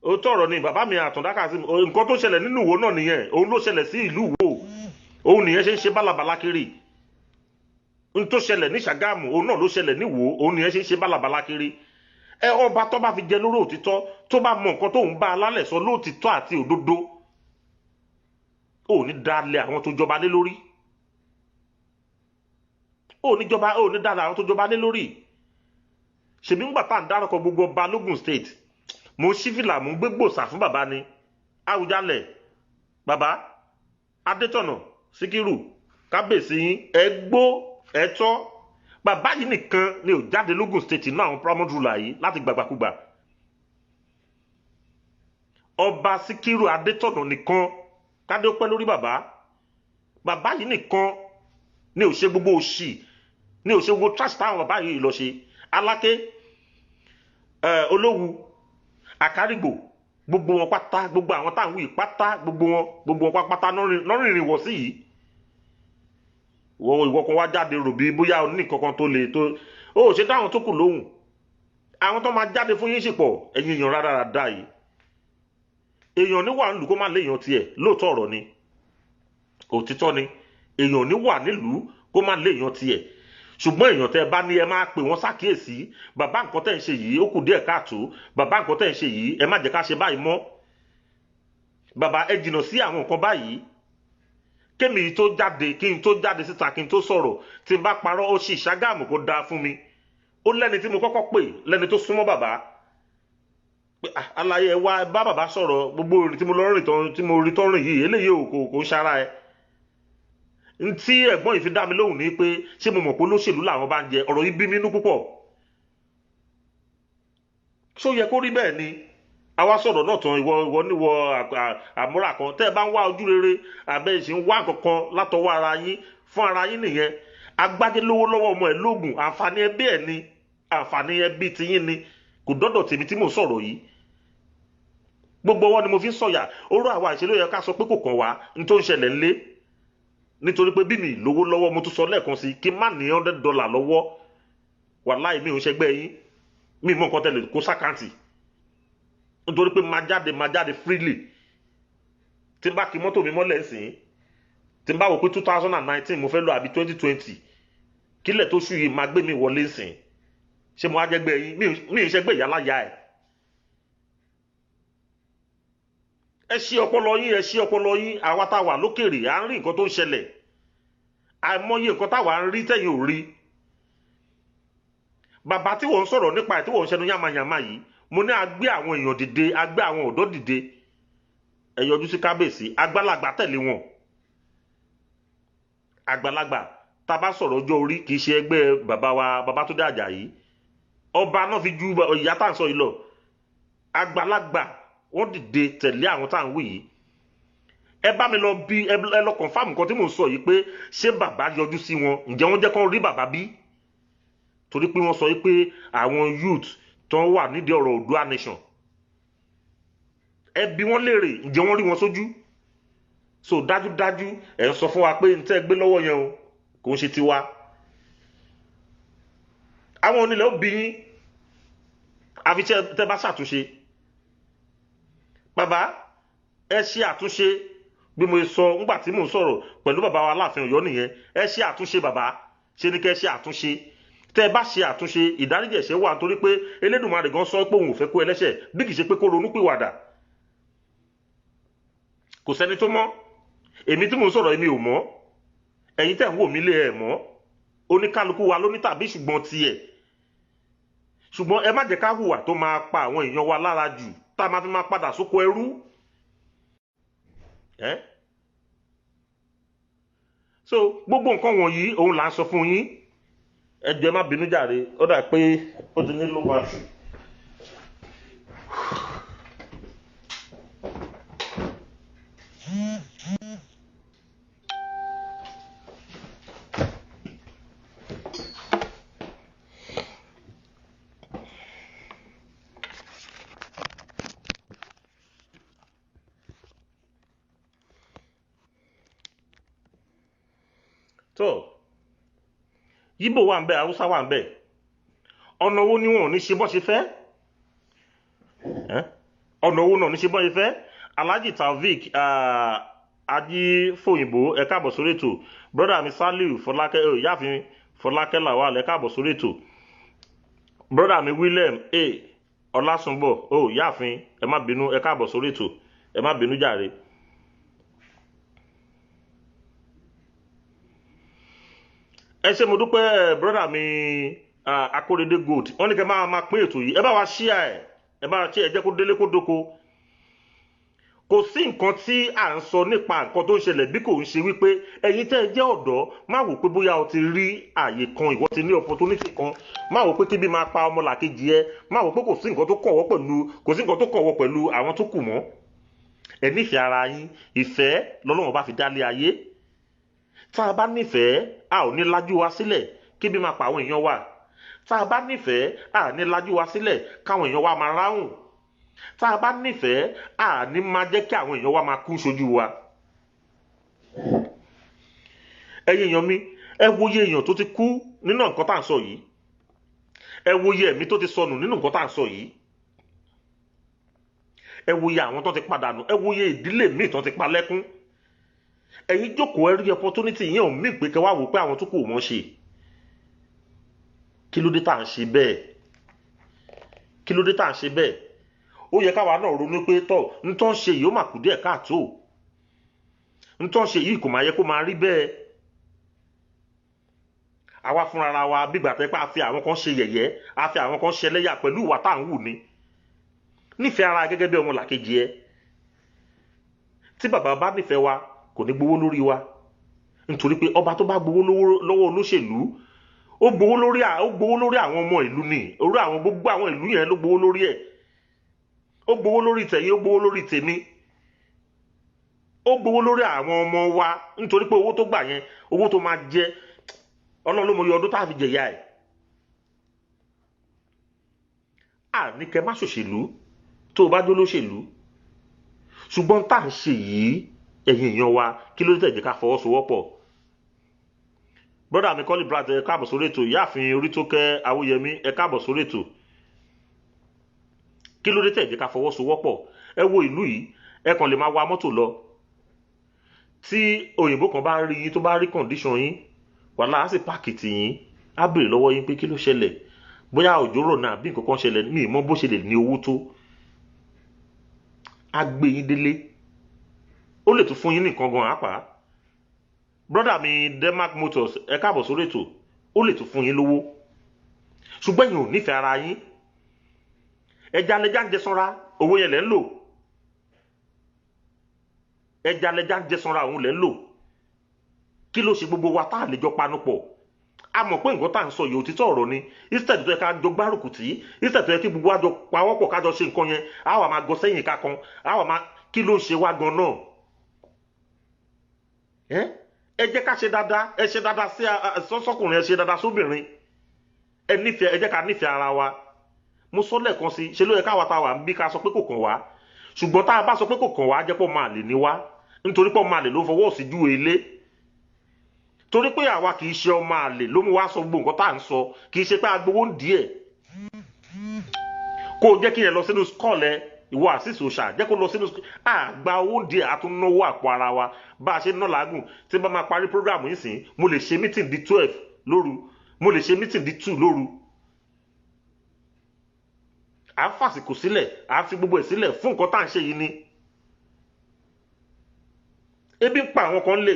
D: Òótọ́ ọ̀rọ̀ ni bàbá mi Àtàndá Kazeem. Nǹkan tó ṣẹlẹ̀ nínú Ìwó náà nìyẹn, òun ló ṣẹlẹ̀ sí ìlú Ìwó, òun nìyẹn ṣe ń ṣe bálabàlá kiri. N tó ṣẹlẹ̀ ní Ṣàgámù òun náà ló ṣẹlẹ̀ ní Ìwó, òun nìyẹn ṣe ń ṣe bálabàlá kiri. Ẹ ọba tó bá fi jẹ lórí òtítọ́, tó bá mọ nǹkan tó ń bá alálẹ̀ sọ lóòtítọ́ àti òdodo, ò ní dalẹ̀ àwọn tó jọba lé lórí, ò ní jọba, ò ní dalẹ̀ àwọn tó jọba lé lórí. Ṣèbí ńgbà tá à ń dárúkọ gbogbo ọba lógùn State, mo ń ṣí fìlà, mo ń gbé gbòòsà fún bàbá ni Àwùjalẹ̀, bàbá Adétọ̀nà Síkírù, kábíyèsí yín, ẹ gbó ẹ tọ́. Bàbá yìí nìkan ni ò jáde lógùn State náà, àwọn paramount ruler yìí láti gbàgbàkúgbà. Ọba Síkírù Adétọ̀nà nìkan, kádé ó pẹ́ lórí bàbá. Bàbá yìí nìkan ni ò ṣe gbogbo òṣì, ni ò ṣe gbogbo trash táwọn bàbá yìí lọ ṣe. Aláké, Olówu, Àkárìgbò, gbogbo wọn pátá, gbogbo àwọn táwọn yìí pátá, gbogbo wọn pátá lọ́rìnrìn wọ̀ sí yìí. Ìwọ kan wá jáde rò bí bóyá o ní kankan tó lè tó ó ṣe dáhùn tó kù lóhùn. Àwọn tó máa jáde fún yín sì pọ̀. Ẹ̀yin èèyàn rádaràda yìí, èèyàn ní wà nílùú kó má léèyàn tiẹ̀. Lóòótọ́ ọ̀rọ̀ ni, òtítọ́ ni, èèyàn ní wà nílùú kó má léèyàn tiẹ̀. Ṣùgbọ́n èèyàn tẹ́ ẹ bá ní, ẹ máa pè wọ́n ṣàkíyèsí: bàbá, nǹkan tẹ́ ń ṣe yìí, ó kù díẹ̀ káàtó. Bàbá, nǹkan tẹ́ ń ṣe yìí, ẹ má jẹ́ ká ṣe báyìí mọ́. Bàbá, ẹ jìnnà sí àwọn nǹkan báyìí. Kémi tó jáde, kí n tó jáde síta, kí n tó sọ̀rọ̀, tí n bá parọ́, ó sì Ṣàgámù kó dáa fún mi. Ó lẹ́ni tí mo kọ́kọ́ pè, lẹ́ni tó súnmọ́ bàbá, pé aláyé, ẹ wá bá bàbá sọ̀rọ̀. Gbogbo orin tí mo lọ rìn tán, tí mo rí tọ́rìn yìí, eléyìí ò kò ń ṣara ẹ. Ntí ẹ̀gbọ́n yìí fi dá mi lóhùn ní pé ṣé mo mọ̀ pé olóṣèlú làwọn bá ń jẹ. Ọ̀rọ̀ yìí bí mi nú púpọ̀. Ṣó yẹ kó rí bẹ́ẹ̀ ni? Àwa sọ̀rọ̀ náà tán, ìwọ níwọ àmúra kan tẹ́ ẹ bá ń wá ojú rere, àbẹ́ ìṣe ń wá nǹkan látọwọ́ ara yín fún ara yín nìyẹn. Agbájé lówó lọ́wọ́, ọmọ ẹ̀ lóògùn, àǹfààní ẹbí ẹ̀ ni, àǹfààní ẹbí tiyín ni, kò dọ́dọ̀ tèmi tí mò ń sọ̀rọ̀ yìí. Gbogbo ọwọ́ ni mo fi ń sọ̀yà. Orú àwa ìṣèlú yẹ ká sọ pé kò kàn wá ní tó ń ṣẹlẹ̀ ńlé, nítorí pé bí mi lówó lọ́wọ́, mo tún sọ lẹ́ẹ̀kan sí, kí n má ní $100 lọ́wọ́, wàláì mi ò ń ṣẹgbẹ́ yín. Mi mọ nǹkan tẹ́lẹ̀ kó s'account, nítorí pé máa jáde, máa jáde freely. Tí n bá kí mọ́tò mi mọ́lẹ̀ sìn, tí n bá wò pé 2019 mo fẹ́ lọ àbí 2020, kílẹ̀ tó ṣú yìí máa gbé mi wọlé sìn. Ṣé mo wá jẹ́gbẹ́ yín? Mi ì ṣẹgbẹ́ ìyá láyà ẹ̀. Ẹ ṣí ọpọlọ yín, ẹ ṣí ọpọlọ yín. Àwa tá a wà lókèrè, à ń rí nǹkan tó ń ṣẹlẹ̀. Àìmọye nǹkan táwa ń rí tẹ̀yìn ò rí. Bàbá tí wọ́n ń sọ̀rọ̀ nípa ẹ̀, tí wọ́n ń ṣẹnu yàmàyàmà yìí, mo ní a gbé àwọn èèyàn dìde, a gbé àwọn ọ̀dọ́ dìde. Ẹ yọjú sí kábíyèsí, àgbàlagbà tẹ̀lé wọn. Àgbàlagbà, tá a bá sọ̀rọ̀ ọjọ́ orí, kì í ṣe ẹgbẹ́ bàbá wa Babátúndé Àjàyí, ọba náà fi ju ìyá tá à ń sọ yìí lọ. Àgbàlagbà wọ́n dìde tẹ̀lé àwọn tá à ń wí yìí. Ẹ bá mi lọ bí ẹ lọ confirm nǹkan tí mò ń sọ yìí, pé ṣé bàbá yọjú sí wọn? Ǹjẹ́ wọ́n jẹ́ kán rí bàbá bí? Torí pé wọ́n sọ yìí pé àwọn youth tó ń wà nídìí ọ̀rọ̀ Oòduà nation, ẹ bi wọ́n léèrè, ǹjẹ́ wọ́n rí wọn sójú? So dájúdájú, ẹ̀ ń sọ fún wa pé n tẹ́ gbé lọ́wọ́ yẹn o, kò ń ṣe tiwa. Àwọn onílẹ̀ ó bí yín, àfi tẹ́ bá ṣàtúnṣe. Bàbá, ẹ ṣe àtúnṣe. Bí mo sọ ńgbà tí mò ń sọ̀rọ̀ pẹ̀lú bàbá wa Aláàfin Ọ̀yọ́ nìyẹn. Ẹ ṣe àtúnṣe, bàbá. Ṣe ni kẹ́ ṣe àtúnṣe. Tẹ́ ẹ bá ṣe àtúnṣe, ìdáríjì ẹ̀ṣẹ̀ wà, nítorí pé Elédùmarè gan sọ pé òun ò fẹ́ kó ẹlẹ́ṣẹ̀ bí kì í ṣe pé kó ronú pìwàdà. Kò sẹ́ni tó mọ̀. Èmi tí mò ń sọ̀rọ̀, èmi ò mọ̀. Ẹ̀yin tẹ́ ń wò mí lé, ẹ̀ mọ̀. Oníkálukú wa ló ní tàbí ṣùgbọ́n tiẹ̀. Ṣùgbọ́n ẹ má jẹ́ ká hùwà tó máa pa àwọn èèyàn wa lára jù, tá a máa fi máa padà sóko ẹrú. Ẹ́ so gbogbo nǹkan wọ̀nyí òun là ń sọ fún yín. Ẹ jọ̀ọ́, ẹ má bínú jàre, ó dà pé ó ti ní low battery. Tó Yíbò wà ń bẹ, Haúsá wà ń bẹ, ọ̀nà wo ni wọn ò ní ṣe bọ́ ṣe fẹ́? Ẹ́? Ọ̀nà owó náà ní ṣe bọ́ ṣe fẹ́? Alhaji Taofik Ajífòyìnbó, ẹ káàbọ̀ sórí ètò. Brother mi Saliu Fọlákẹ́, ìyáàfin Fọlákẹ́ Lawal, ẹ káàbọ̀ sórí ètò. Brother mi William A Ọlásùnbọ̀, ìyáàfin, ẹ má bínú, ẹ káàbọ̀ sórí ètò, ẹ má bínú jàre. Ẹ ṣé, mo dúpẹ́. Brother mi Akóredé Gold, wọ́n ní kẹ́ máa máa pín ètò yìí, ẹ bá wa ṣíà ẹ̀, ẹ bá wa ṣí ẹ, jẹ́ kó délé kó dóko. Kò sí nǹkan tí à ń sọ nípa nǹkan tó ń ṣẹlẹ̀ bí kò ń ṣe wípé ẹ̀yin tẹ́ ẹ jẹ́ ọ̀dọ́, má wò pé bóyá o ti rí àyè kan, ìwọ ti ní opportunity kan, má wò pé kíbi máa pa ọmọlàkejì ẹ, má wò pé kò sí nǹkan tó kàn wọ́ pẹ̀lú, kò sí nǹkan tó kàn wọ́ pẹ̀lú àwọn tó kù mọ́. Ẹ nífẹ̀ẹ́ ara yín. Ìfẹ́ lọ́lọ́run bá fi dálé ayé. Tá a bá nífẹ̀ẹ́, a ò ní lajú wa sílẹ̀ kíbi máa pa àwọn èèyàn wa. Tá a bá nífẹ̀ẹ́, a ní lajú wa sílẹ̀ káwọn èèyàn wa máa ráhùn. Tá a bá nífẹ̀ẹ́, a ní máa jẹ́ kí àwọn èèyàn wa máa kú sójú wa. Ẹ̀yin èèyàn mi, ẹ wòye èèyàn tó ti kú nínú nǹkan tá à ń sọ yìí, ẹ wòye ẹ̀mí tó ti sọnù nínú nǹkan tá à ń sọ yìí, ẹ wòye àwọn tó ti padànù, ẹ wòye ìdílé míì tó ti pa lẹ́kún. Ẹ̀yin jókòó, ẹ rí opportunity yẹn, ò mí pé kẹ́ wá wò pé àwọn tó kù mọ́ ṣe. Kí ló dé tá à ń ṣe bẹ́ẹ̀? Kí ló dé tá à ń ṣe bẹ́ẹ̀? Ó yẹ káwa náà ronú pé tọ́ n tó ń ṣe yìí, ó mà kú díẹ̀ káàtó. N tó ń ṣe yìí kò máa yẹ kó máa rí bẹ́ẹ̀. Àwa fúnra wa bígbà tẹ́ pé a fi àwọn kan ṣe yẹ̀yẹ́, a fi àwọn kan ṣe ẹlẹ́yà pẹ̀lú ìwà tá à ń wù ni. Nífẹ̀ẹ́ ara gẹ́gẹ́ bí ọmọ làkejì ẹ. Tí bàbá bá nífẹ̀ẹ́ wa, kò ní gbowó lórí wa, nítorí pé ọba tó bá gbowó lọ́wọ́ olóṣèlú, ó gbowó lórí àwọn ọmọ ìlú ni, orí àwọn gbogbo àwọn ìlú yẹn ló gbowó lórí ẹ̀. Ó gbowó lórí tẹ̀yìn, ó gbowó lórí tèmi, ó gbowó lórí àwọn ọmọ wa, nítorí pé owó tó gbà yẹn, owó tó máa jẹ, Ọlọ́run ló mọ iye ọdún tá a fi jẹ̀yà ẹ̀. À ní kẹ́ má ṣòṣèlú tó o bá jó lóṣèlú, ṣùgbọ́n tá à ń ṣe yìí, ẹ̀yin èèyàn wa, kí ló dé tẹ̀ jẹ́ ká fọwọ́sowọ́pọ̀? Brother mi Kọ́lí Brat, ẹ káàbọ̀ sórí ètò. Ìyáàfin Orítókẹ́ Awóyẹmí, ẹ káàbọ̀ sórí ètò. Kí ló dé tẹ̀ jẹ́ ká fọwọ́sowọ́pọ̀? Ẹ wo ìlú yìí, ẹ kàn lè máa wa mọ́tò lọ, tí òyìnbó kan bá rí yín, tó bá rí condition yín, wàhálà, á sì park tì yín, á béèrè lọ́wọ́ yín pé kí ló ṣẹlẹ̀, bóyá òjò rọ̀ náà àbí nǹkan kan ṣẹlẹ̀, mí mọ̀ bó ṣe lè ní owó tó, á gbé yín délé, ó lè tún fún yín ní nǹkan gan àpá. Brother mi Denmark Motors, ẹ káàbọ̀ sórí ètò. Ó lè tún fún yín lówó, ṣùgbọ́n ẹ̀yin ò nífẹ̀ẹ́ ara yín. Ẹja lẹja ń jẹ sanra, owó yẹn lẹ́ ń lò. Ẹja lẹja ń jẹ sanra, òun lẹ́ ń lò. Kí ló ṣe gbogbo wa tá a lè jọ panupọ̀? A mọ̀ pé nǹkan tá à ń sọ yìí, òtítọ́ ọ̀rọ̀ ni. Instead tó yẹ ká jọ gbárùkù tí, instead tó yẹ kí gbogbo wa jọ pawọ́pọ̀ ká jọ ṣe nǹkan yẹn, a wà máa gọ sẹ́yìn ká kan, a wà máa, kí ló ń ṣe wá gan náà? Ẹ jẹ́ ká ṣe dáadáa. Ẹ ṣe dáadáa sí sọ́kùnrin, ẹ ṣe dáadáa sóbìnrin. Ẹ nífẹ̀ẹ́, ẹ jẹ́ ká nífẹ̀ẹ́ ara wa. Mo sọ lẹ́ẹ̀kan sí, ṣe ló yẹ káwa ta wà ń bí ká sọ pé kò kàn wá? Ṣùgbọ́n tá a bá sọ pé kò kàn wá, jẹ́ pọ̀ máa lè ní wá, nítorí pọ̀ máa lè ló fọwọ́ sí ju ilé, torí pé àwa kì í ṣe ọmọ àlè ló mú wá sọ gbogbo nǹkan tá à ń sọ. Kì í ṣe pé agbowó ń díẹ̀ kó o jẹ́ kí yẹn lọ sínú skull ẹ. Ìwọ àṣìṣe òṣà, jẹ́ kó lọ sínú àgbà owó díẹ̀, a tún náwó àpò ara wa bá a ṣe ń ná làágùn. Tí bá máa parí program yìí sìn, mo lè ṣe meeting di 12 lóru, mo lè ṣe meeting di 2 lóru. À ń fàsìkò sílẹ̀, à ń fi gbogbo ẹ̀ sílẹ̀ fún nǹkan tá à ń ṣe yìí ni. Ebi ń pa àwọn kan lè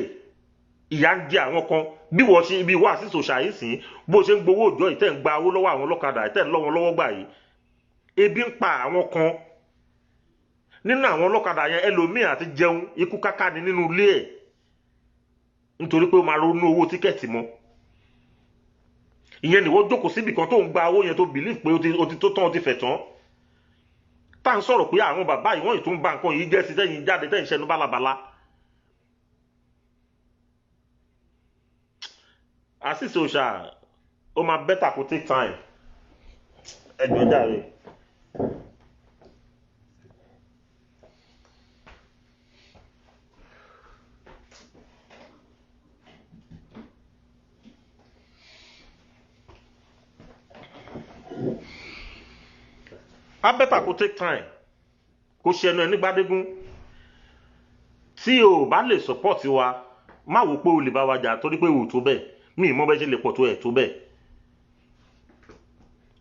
D: Ìyà ń jẹ àwọn kan. Bí wọ́n ṣe bí wọ́n àṣìṣe òṣàyí sìn, bó ṣe ń gbowó òjọ́ ìtẹ́ ń gba owó lọ́wọ́ àwọn ọlọ́kadà ìtẹ́ ń lọ́ wọn lọ́wọ́ gbà yìí, ebi ń pa àwọn kan nínú àwọn ọlọ́kadà yẹn. Ẹlòmíì àti jẹun ikú káká ni nínú ilé ẹ̀, nítorí pé ó máa ronú owó ticket mọ́. Ìyẹn ni wọ́n jókòó síbì kan tó ń gba owó yẹn, tó believe pé ó ti tó tán, ó ti fẹ̀ tán. Tá à ń sọ̀rọ̀ pé àwọn bàbá yìí, wọ́n ì tún ba nǹkan yìí jẹ́ sí tẹ́yìn jáde tẹ́yìn ṣẹnu bálabàla. Àṣìṣe òòṣà, ó máa better kó take time. Ẹ jọ̀ọ́ jàre. Á better kó take time, kó ṣe ẹnu ẹ ní gbádégún. Tí o bá lè support wa, má wò pé o lè bá wa jà, torí pé o ò tó bẹ́ẹ̀. Mi ì mọ̀ bẹ́ẹ̀ ṣe lè pọ̀ tó ẹ̀ tó bẹ́ẹ̀.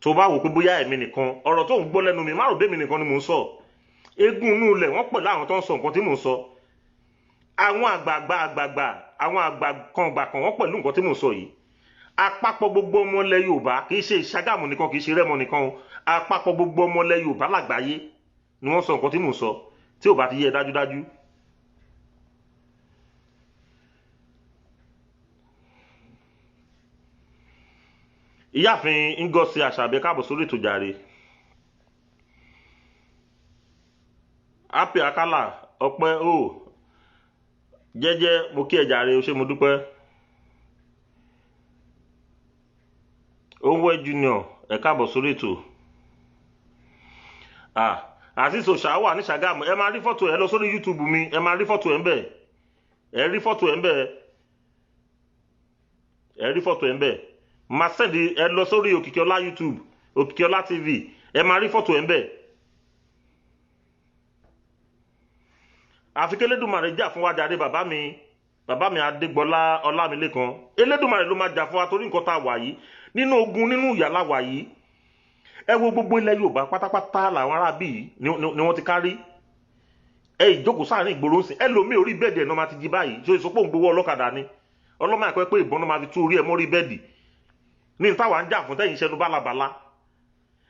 D: Tó bá wò pé bóyá èmi nìkan, ọ̀rọ̀ tó ń gbọ́ lẹ́nu mi, má rò bẹ́ẹ̀ mi nìkan ni mò ń sọ. Eégún inú ilẹ̀ wọ́n pẹ̀lú àwọn tó ń sọ nǹkan tí mò ń sọ. Àwọn àgbààgbà àgbààgbà, àwọn àgbà kan àgbà kan, wọ́n pẹ̀lú nǹkan tí mò ń sọ yìí. Àpapọ̀ gbogbo ọmọ ilẹ̀ Yorùbá, kì í ṣe Ìṣàgámù nìkan, kì í ṣe Rẹ́mọ nìkan o, àpapọ̀ gbogbo ọmọ ilẹ̀ Yorùbá lágbàáyé ni wọ́n sọ nǹkan tí mò ń sọ, tí ò bá ti yé ẹ dájúdájú. Ìyáàfin Ngozi Àṣàbí, káàbọ̀ sórí ètò jàre. Happy Akala Ọpẹ́ o, jẹ́jẹ́ mo kí ẹ jàre o, ṣé mo dúpẹ́. Owó Junior, ẹ káàbọ̀ sórí ètò. Azeez Òòṣà wà ní Ṣàgámù. Ẹ máa rí fọ́tò ẹ, lọ sórí YouTube mi, ẹ máa rí fọ́tò ẹ ń bẹ̀. Ẹ rí fọ́tò ẹ ń bẹ̀, ẹ rí fọ́tò ẹ ń bẹ̀. Máa send ẹ lọ sórí Òkìkíọlá YouTube, Òkìkíọlá TV, ẹ máa rí fọ́tò ẹ ń bẹ̀. Àfi k'Elédùmarè jà fún wa jàre. Bàbá mi, bàbá mi Adégbọlá Ọlámilékan, Elédùmarè ló máa jà fún wa, torí nǹkan tá a wà yìí, nínú ogun, nínú ìyà la wà yìí. Ẹ wo gbogbo ilẹ̀ Yorùbá pátápátá làwọn aráabí yìí ni wọ́n ti kárí. Ẹ ìjókòó sáàrin ìgboro ń sìn, ẹlòmíì orí bed ẹ̀ náà máa ti jí báyìí. Ṣé ìsopọ̀ ń gbowó ọlọ́kadà ni? Ọlọ́mọ àìpẹ́ pé ìbọn náà máa fi tú orí ẹ̀ mọ́rí bed. Ní táwa ń jà fún, tẹ́yìn iṣẹ́ nu bálabàla,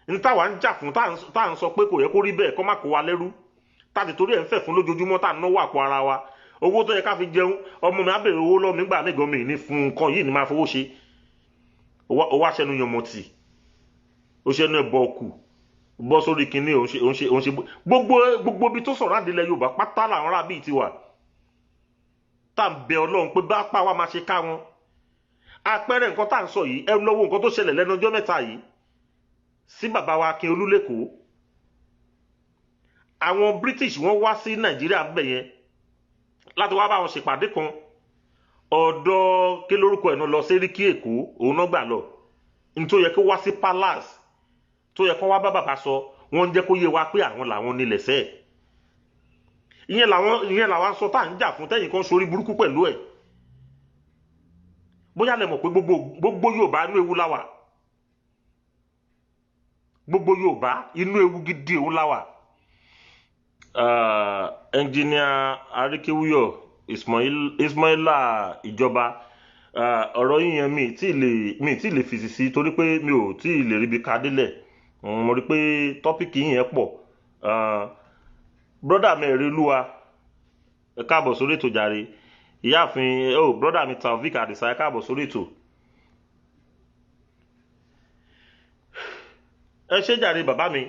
D: ní táwa ń jà fún, tá à ń sọ pé kò yẹ kó rí bẹ́ẹ̀, kó má kó wa lẹ́rú, tá a ti torí ẹ̀ ń fẹ̀ fún lójoojúmọ́, tá à ń náwó àpò ara wa, owó tó yẹ ká fi jẹun. Ọmọ mi á bèrè owó lọ́wọ́ mi gbà mí gan, mi ní fún nǹkan yìí ni máa fowó ṣe. Ó wá ṣẹnu yànmọ̀tì, ó ṣẹnu ẹ̀bọ̀ ọkù bọ́ sórí kinní. Òun ṣe òun ṣe òun ṣe gbogbo ibi tó sọ̀rọ̀ àdìlẹ̀ Yorùbá pátá làwọn arábí ti wà, tá à ń bẹ Ọlọ́run pé bá pa wá máa ṣe ká wọn. Àpẹẹrẹ nǹkan tá à ń sọ yìí, ẹ lọ́wọ́ nǹkan tó ṣẹlẹ̀ lẹ́nu ọjọ́ mẹ́ta yìí sí bàbá wa Akin Olú lẹ́kọ̀ọ́. Àwọn British, wọ́n wá sí Nàìjíríà ń bẹ̀ yẹn láti wá bá wọn ṣèpàdé kan. Ọ̀dọ̀ kí lórúkọ ẹ̀ náà lọ, Sẹ́ríkì Èkó, òun náà gbà lọ. Ní tó yẹ kó wá sí palace, tó yẹ kó wá bá bàbá sọ, wọ́n ń jẹ́ kó yé wa pé àwọn làwọn nílẹ̀ sẹ́ẹ̀. Ìyẹn làwọn sọ tá à ń jà fún, tẹ́yìn kan sórí burúkú pẹ̀lú ẹ̀. Bóyá lẹ mọ̀ pé gbogbo Yorùbá, inú ewu la wà. Gbogbo Yorùbá, inú ewu gidi òun la wà. Ẹnjìníà Aríkéwúyọ̀ Ismail, Ismaila ìjọba, ọ̀rọ̀ yín yẹn, mi tí lè fèsì sí, torí pé mi ò tí ì lè ríbi ká délẹ̀. Mo rí pé topic yín yẹn pọ̀. Brother mi ẹ̀rí olúwa, ẹ káàbọ̀ sórí ètò jàre. Ìyáàfin, oh, brother mi Taofik Adisa, ẹ káàbọ̀ sórí ètò. Ẹ ṣé jàre, bàbá mi.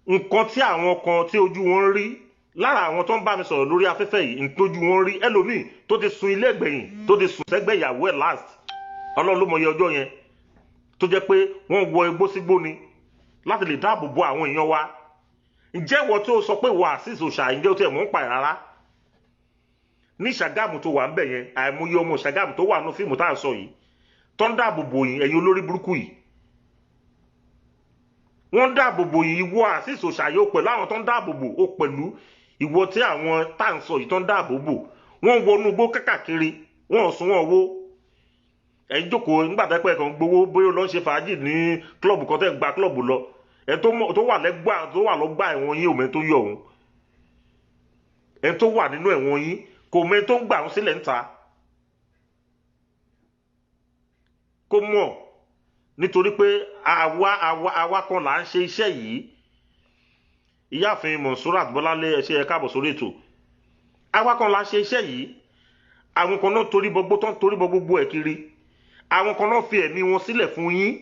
D: Nǹkan tí àwọn kan tí ojú wọn ń rí lára àwọn tó ń bá mi sọ̀rọ̀ lórí afẹ́fẹ́ yìí, ntójú wọn rí, ẹlòmíì tó ti sun ilé ẹgbẹ̀yìn, tó ti sùn sẹ́gbẹ̀ ìyàwó ẹ̀ last, Ọlọ́run ló mọyì ọjọ́ yẹn, tó jẹ́ pé wọ́n wọ igbó sígbó ni láti lè dáàbò bo àwọn èèyàn wa. Ǹjẹ́ ìwọ tó sọ pé wà Azeez Òòṣà, ǹjẹ́ o tiẹ̀ mọ̀ ń pa ẹ̀ rárá? Ní Ṣàgámù tó wà ń bẹ̀ yẹn, àìmọye ọmọ Ṣàgámù tó wà nínú fíìmù tá à ń sọ yìí tó ń dáàbò bò yín. Ẹ̀yin olórí burúkú yìí, wọ́n ń dáàbò bò yín. Ìwọ Azeez Òòṣà yìí, ó pẹ̀lú àwọn tó ń dáàbò bò, ó pẹ̀lú ìwọ tí àwọn tá à ń sọ yìí tó ń dáàbò bò. Wọ́n wọnú igbó kákàkiri, wọ́n ò sún wọn wó. Ẹ̀yin jókòó nígbà tó pẹ́ kàn gbowó, bóyá ó lọ ń ṣe fàájì ní club kan tẹ́ ń gba club lọ. Ẹ̀ tó wà lẹ́gbà, tó wà lọ́gbà ẹ̀wọ̀n yín, òmẹ́ tó yọ òun. Ẹ̀ tó wà nínú ẹ̀wọ̀n yín kò mẹ́ tó ń gbà òun sílẹ̀ ń ta. Kò mọ̀, nítorí pé àwa kan là ń ṣe iṣẹ́ yìí. Ìyáàfin Monsurat Bọ́láńlé, ẹ ṣé, ẹ káàbọ̀ sórí ètò. Àwa kan là ń ṣe iṣẹ́ yìí. Àwọn kan náà torí bọgbó tán, torí bọ gbogbo ẹ̀ kiri. Àwọn kan náà fi ẹ̀mí wọn sílẹ̀ fún yín.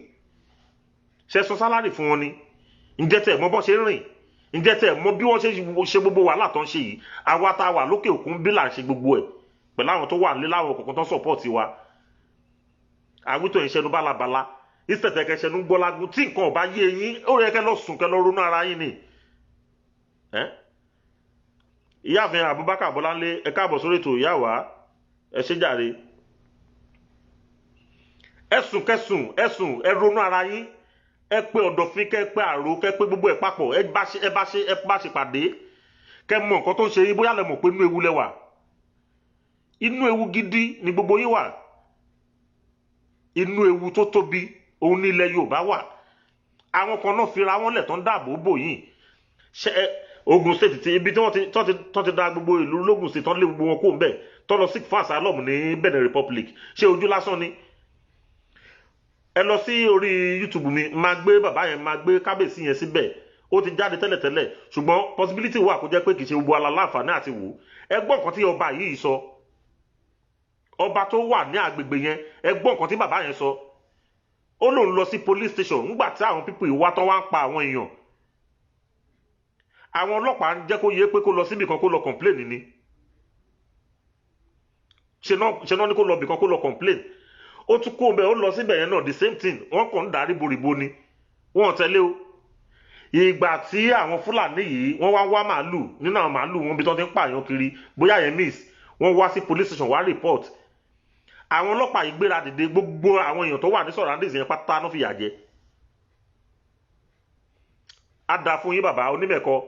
D: Ṣe san salary fún wọn ni? Ǹjẹ́ tẹ̀ mọ̀ bọ́ ṣe ń rìn? Ǹjẹ́ tẹ̀ mọ̀ bí wọ́n ṣe ṣe gbogbo wàhálà tó ń ṣe yìí? Àwa tá a wà lókè òkun bí là ń ṣe gbogbo ẹ̀ pẹ̀lú àwọn tó wà nílé, láwọn kọ̀ọ̀kan tó ń support wa. Àwítọ̀ ìṣẹ́nu bálabàla ìṣẹ̀tẹ̀ kẹṣẹ́nu gbọ́lágún. Tí nǹkan ò bá yé yín, ó yẹ kẹ́ lọ sùn, kẹ́ lọ ronú ara yín ni. Ìyáàfin Abubakar Bọ́láńlé, ẹ káàbọ̀ sórí ètò. Ìyá wa, ẹ ṣé jàre. Ẹsùn kẹsùn ẹsùn, ẹ ronú ara yín. Ẹ pé ọ̀dọ̀fín, kẹ pé àrò, kẹ pé gbogbo ẹ papọ̀. Ẹ bá ṣe pàdé, kẹ mọ nǹkan tó ń ṣe yín. Bóyá lẹ mọ̀ pé inú ewu lẹ wà, inú ewu gidi ni gbogbo yín wà. Inú ewu tó tóbi òun ní ilẹ̀ Yorùbá wà. Àwọn kan náà fira wọn lẹ̀ tó ń dáàbò bò yín. Ṣe ẹ Ogun State ti ibi tí wọ́n ti tọ́ ti da gbogbo ìlú lógun State, tán lé gbogbo wọn kó ń bẹ̀, tọ́ lọ sí fún asylum ní Benin Republic, ṣé ojú lásán ni? Ẹ lọ sí orí YouTube mi, máa gbé bàbá yẹn, máa gbé kábíyèsí yẹn síbẹ̀. Ó ti jáde tẹ́lẹ̀tẹ́lẹ̀, ṣùgbọ́n possibility wà kó jẹ́ pé kì í ṣe gbogbo ala láǹfààní àti wò. Ẹ gbọ́ nǹkan tí ọba yìí sọ, ọba tó wà ní àgbègbè yẹn. Ẹ gbọ́ nǹkan tí bàbá yẹn sọ. Ó lóun lọ sí police station ńgbà tí àwọn people ìwà tán wá ń pa àwọn èèyàn. Àwọn ọlọ́pàá ń jẹ́ kó yé pé kó lọ síbì kan kó lọ complain ni. Ṣe náà ní kó lọ bì kan kó lọ complain. Ó tún kó bẹ́ẹ̀, ó lọ síbẹ̀ yẹn náà, the same thing. Wọ́n kàn ń darí boríbo ni, wọ́n tẹ̀lé o. Ìgbà tí àwọn Fúlàní yìí wọ́n wá wá màálù nínú àwọn màálù wọn bí tó ti ń pààyàn kiri, bóyá yẹn miss, wọ́n wá sí police station wá report. Àwọn ọlọ́pàá yìí gbéra dìde, gbogbo àwọn èèyàn tó wà ní surroundings yẹn pátá ló fìyà jẹ. Á da fún yín, bàbá onímẹ̀kọ,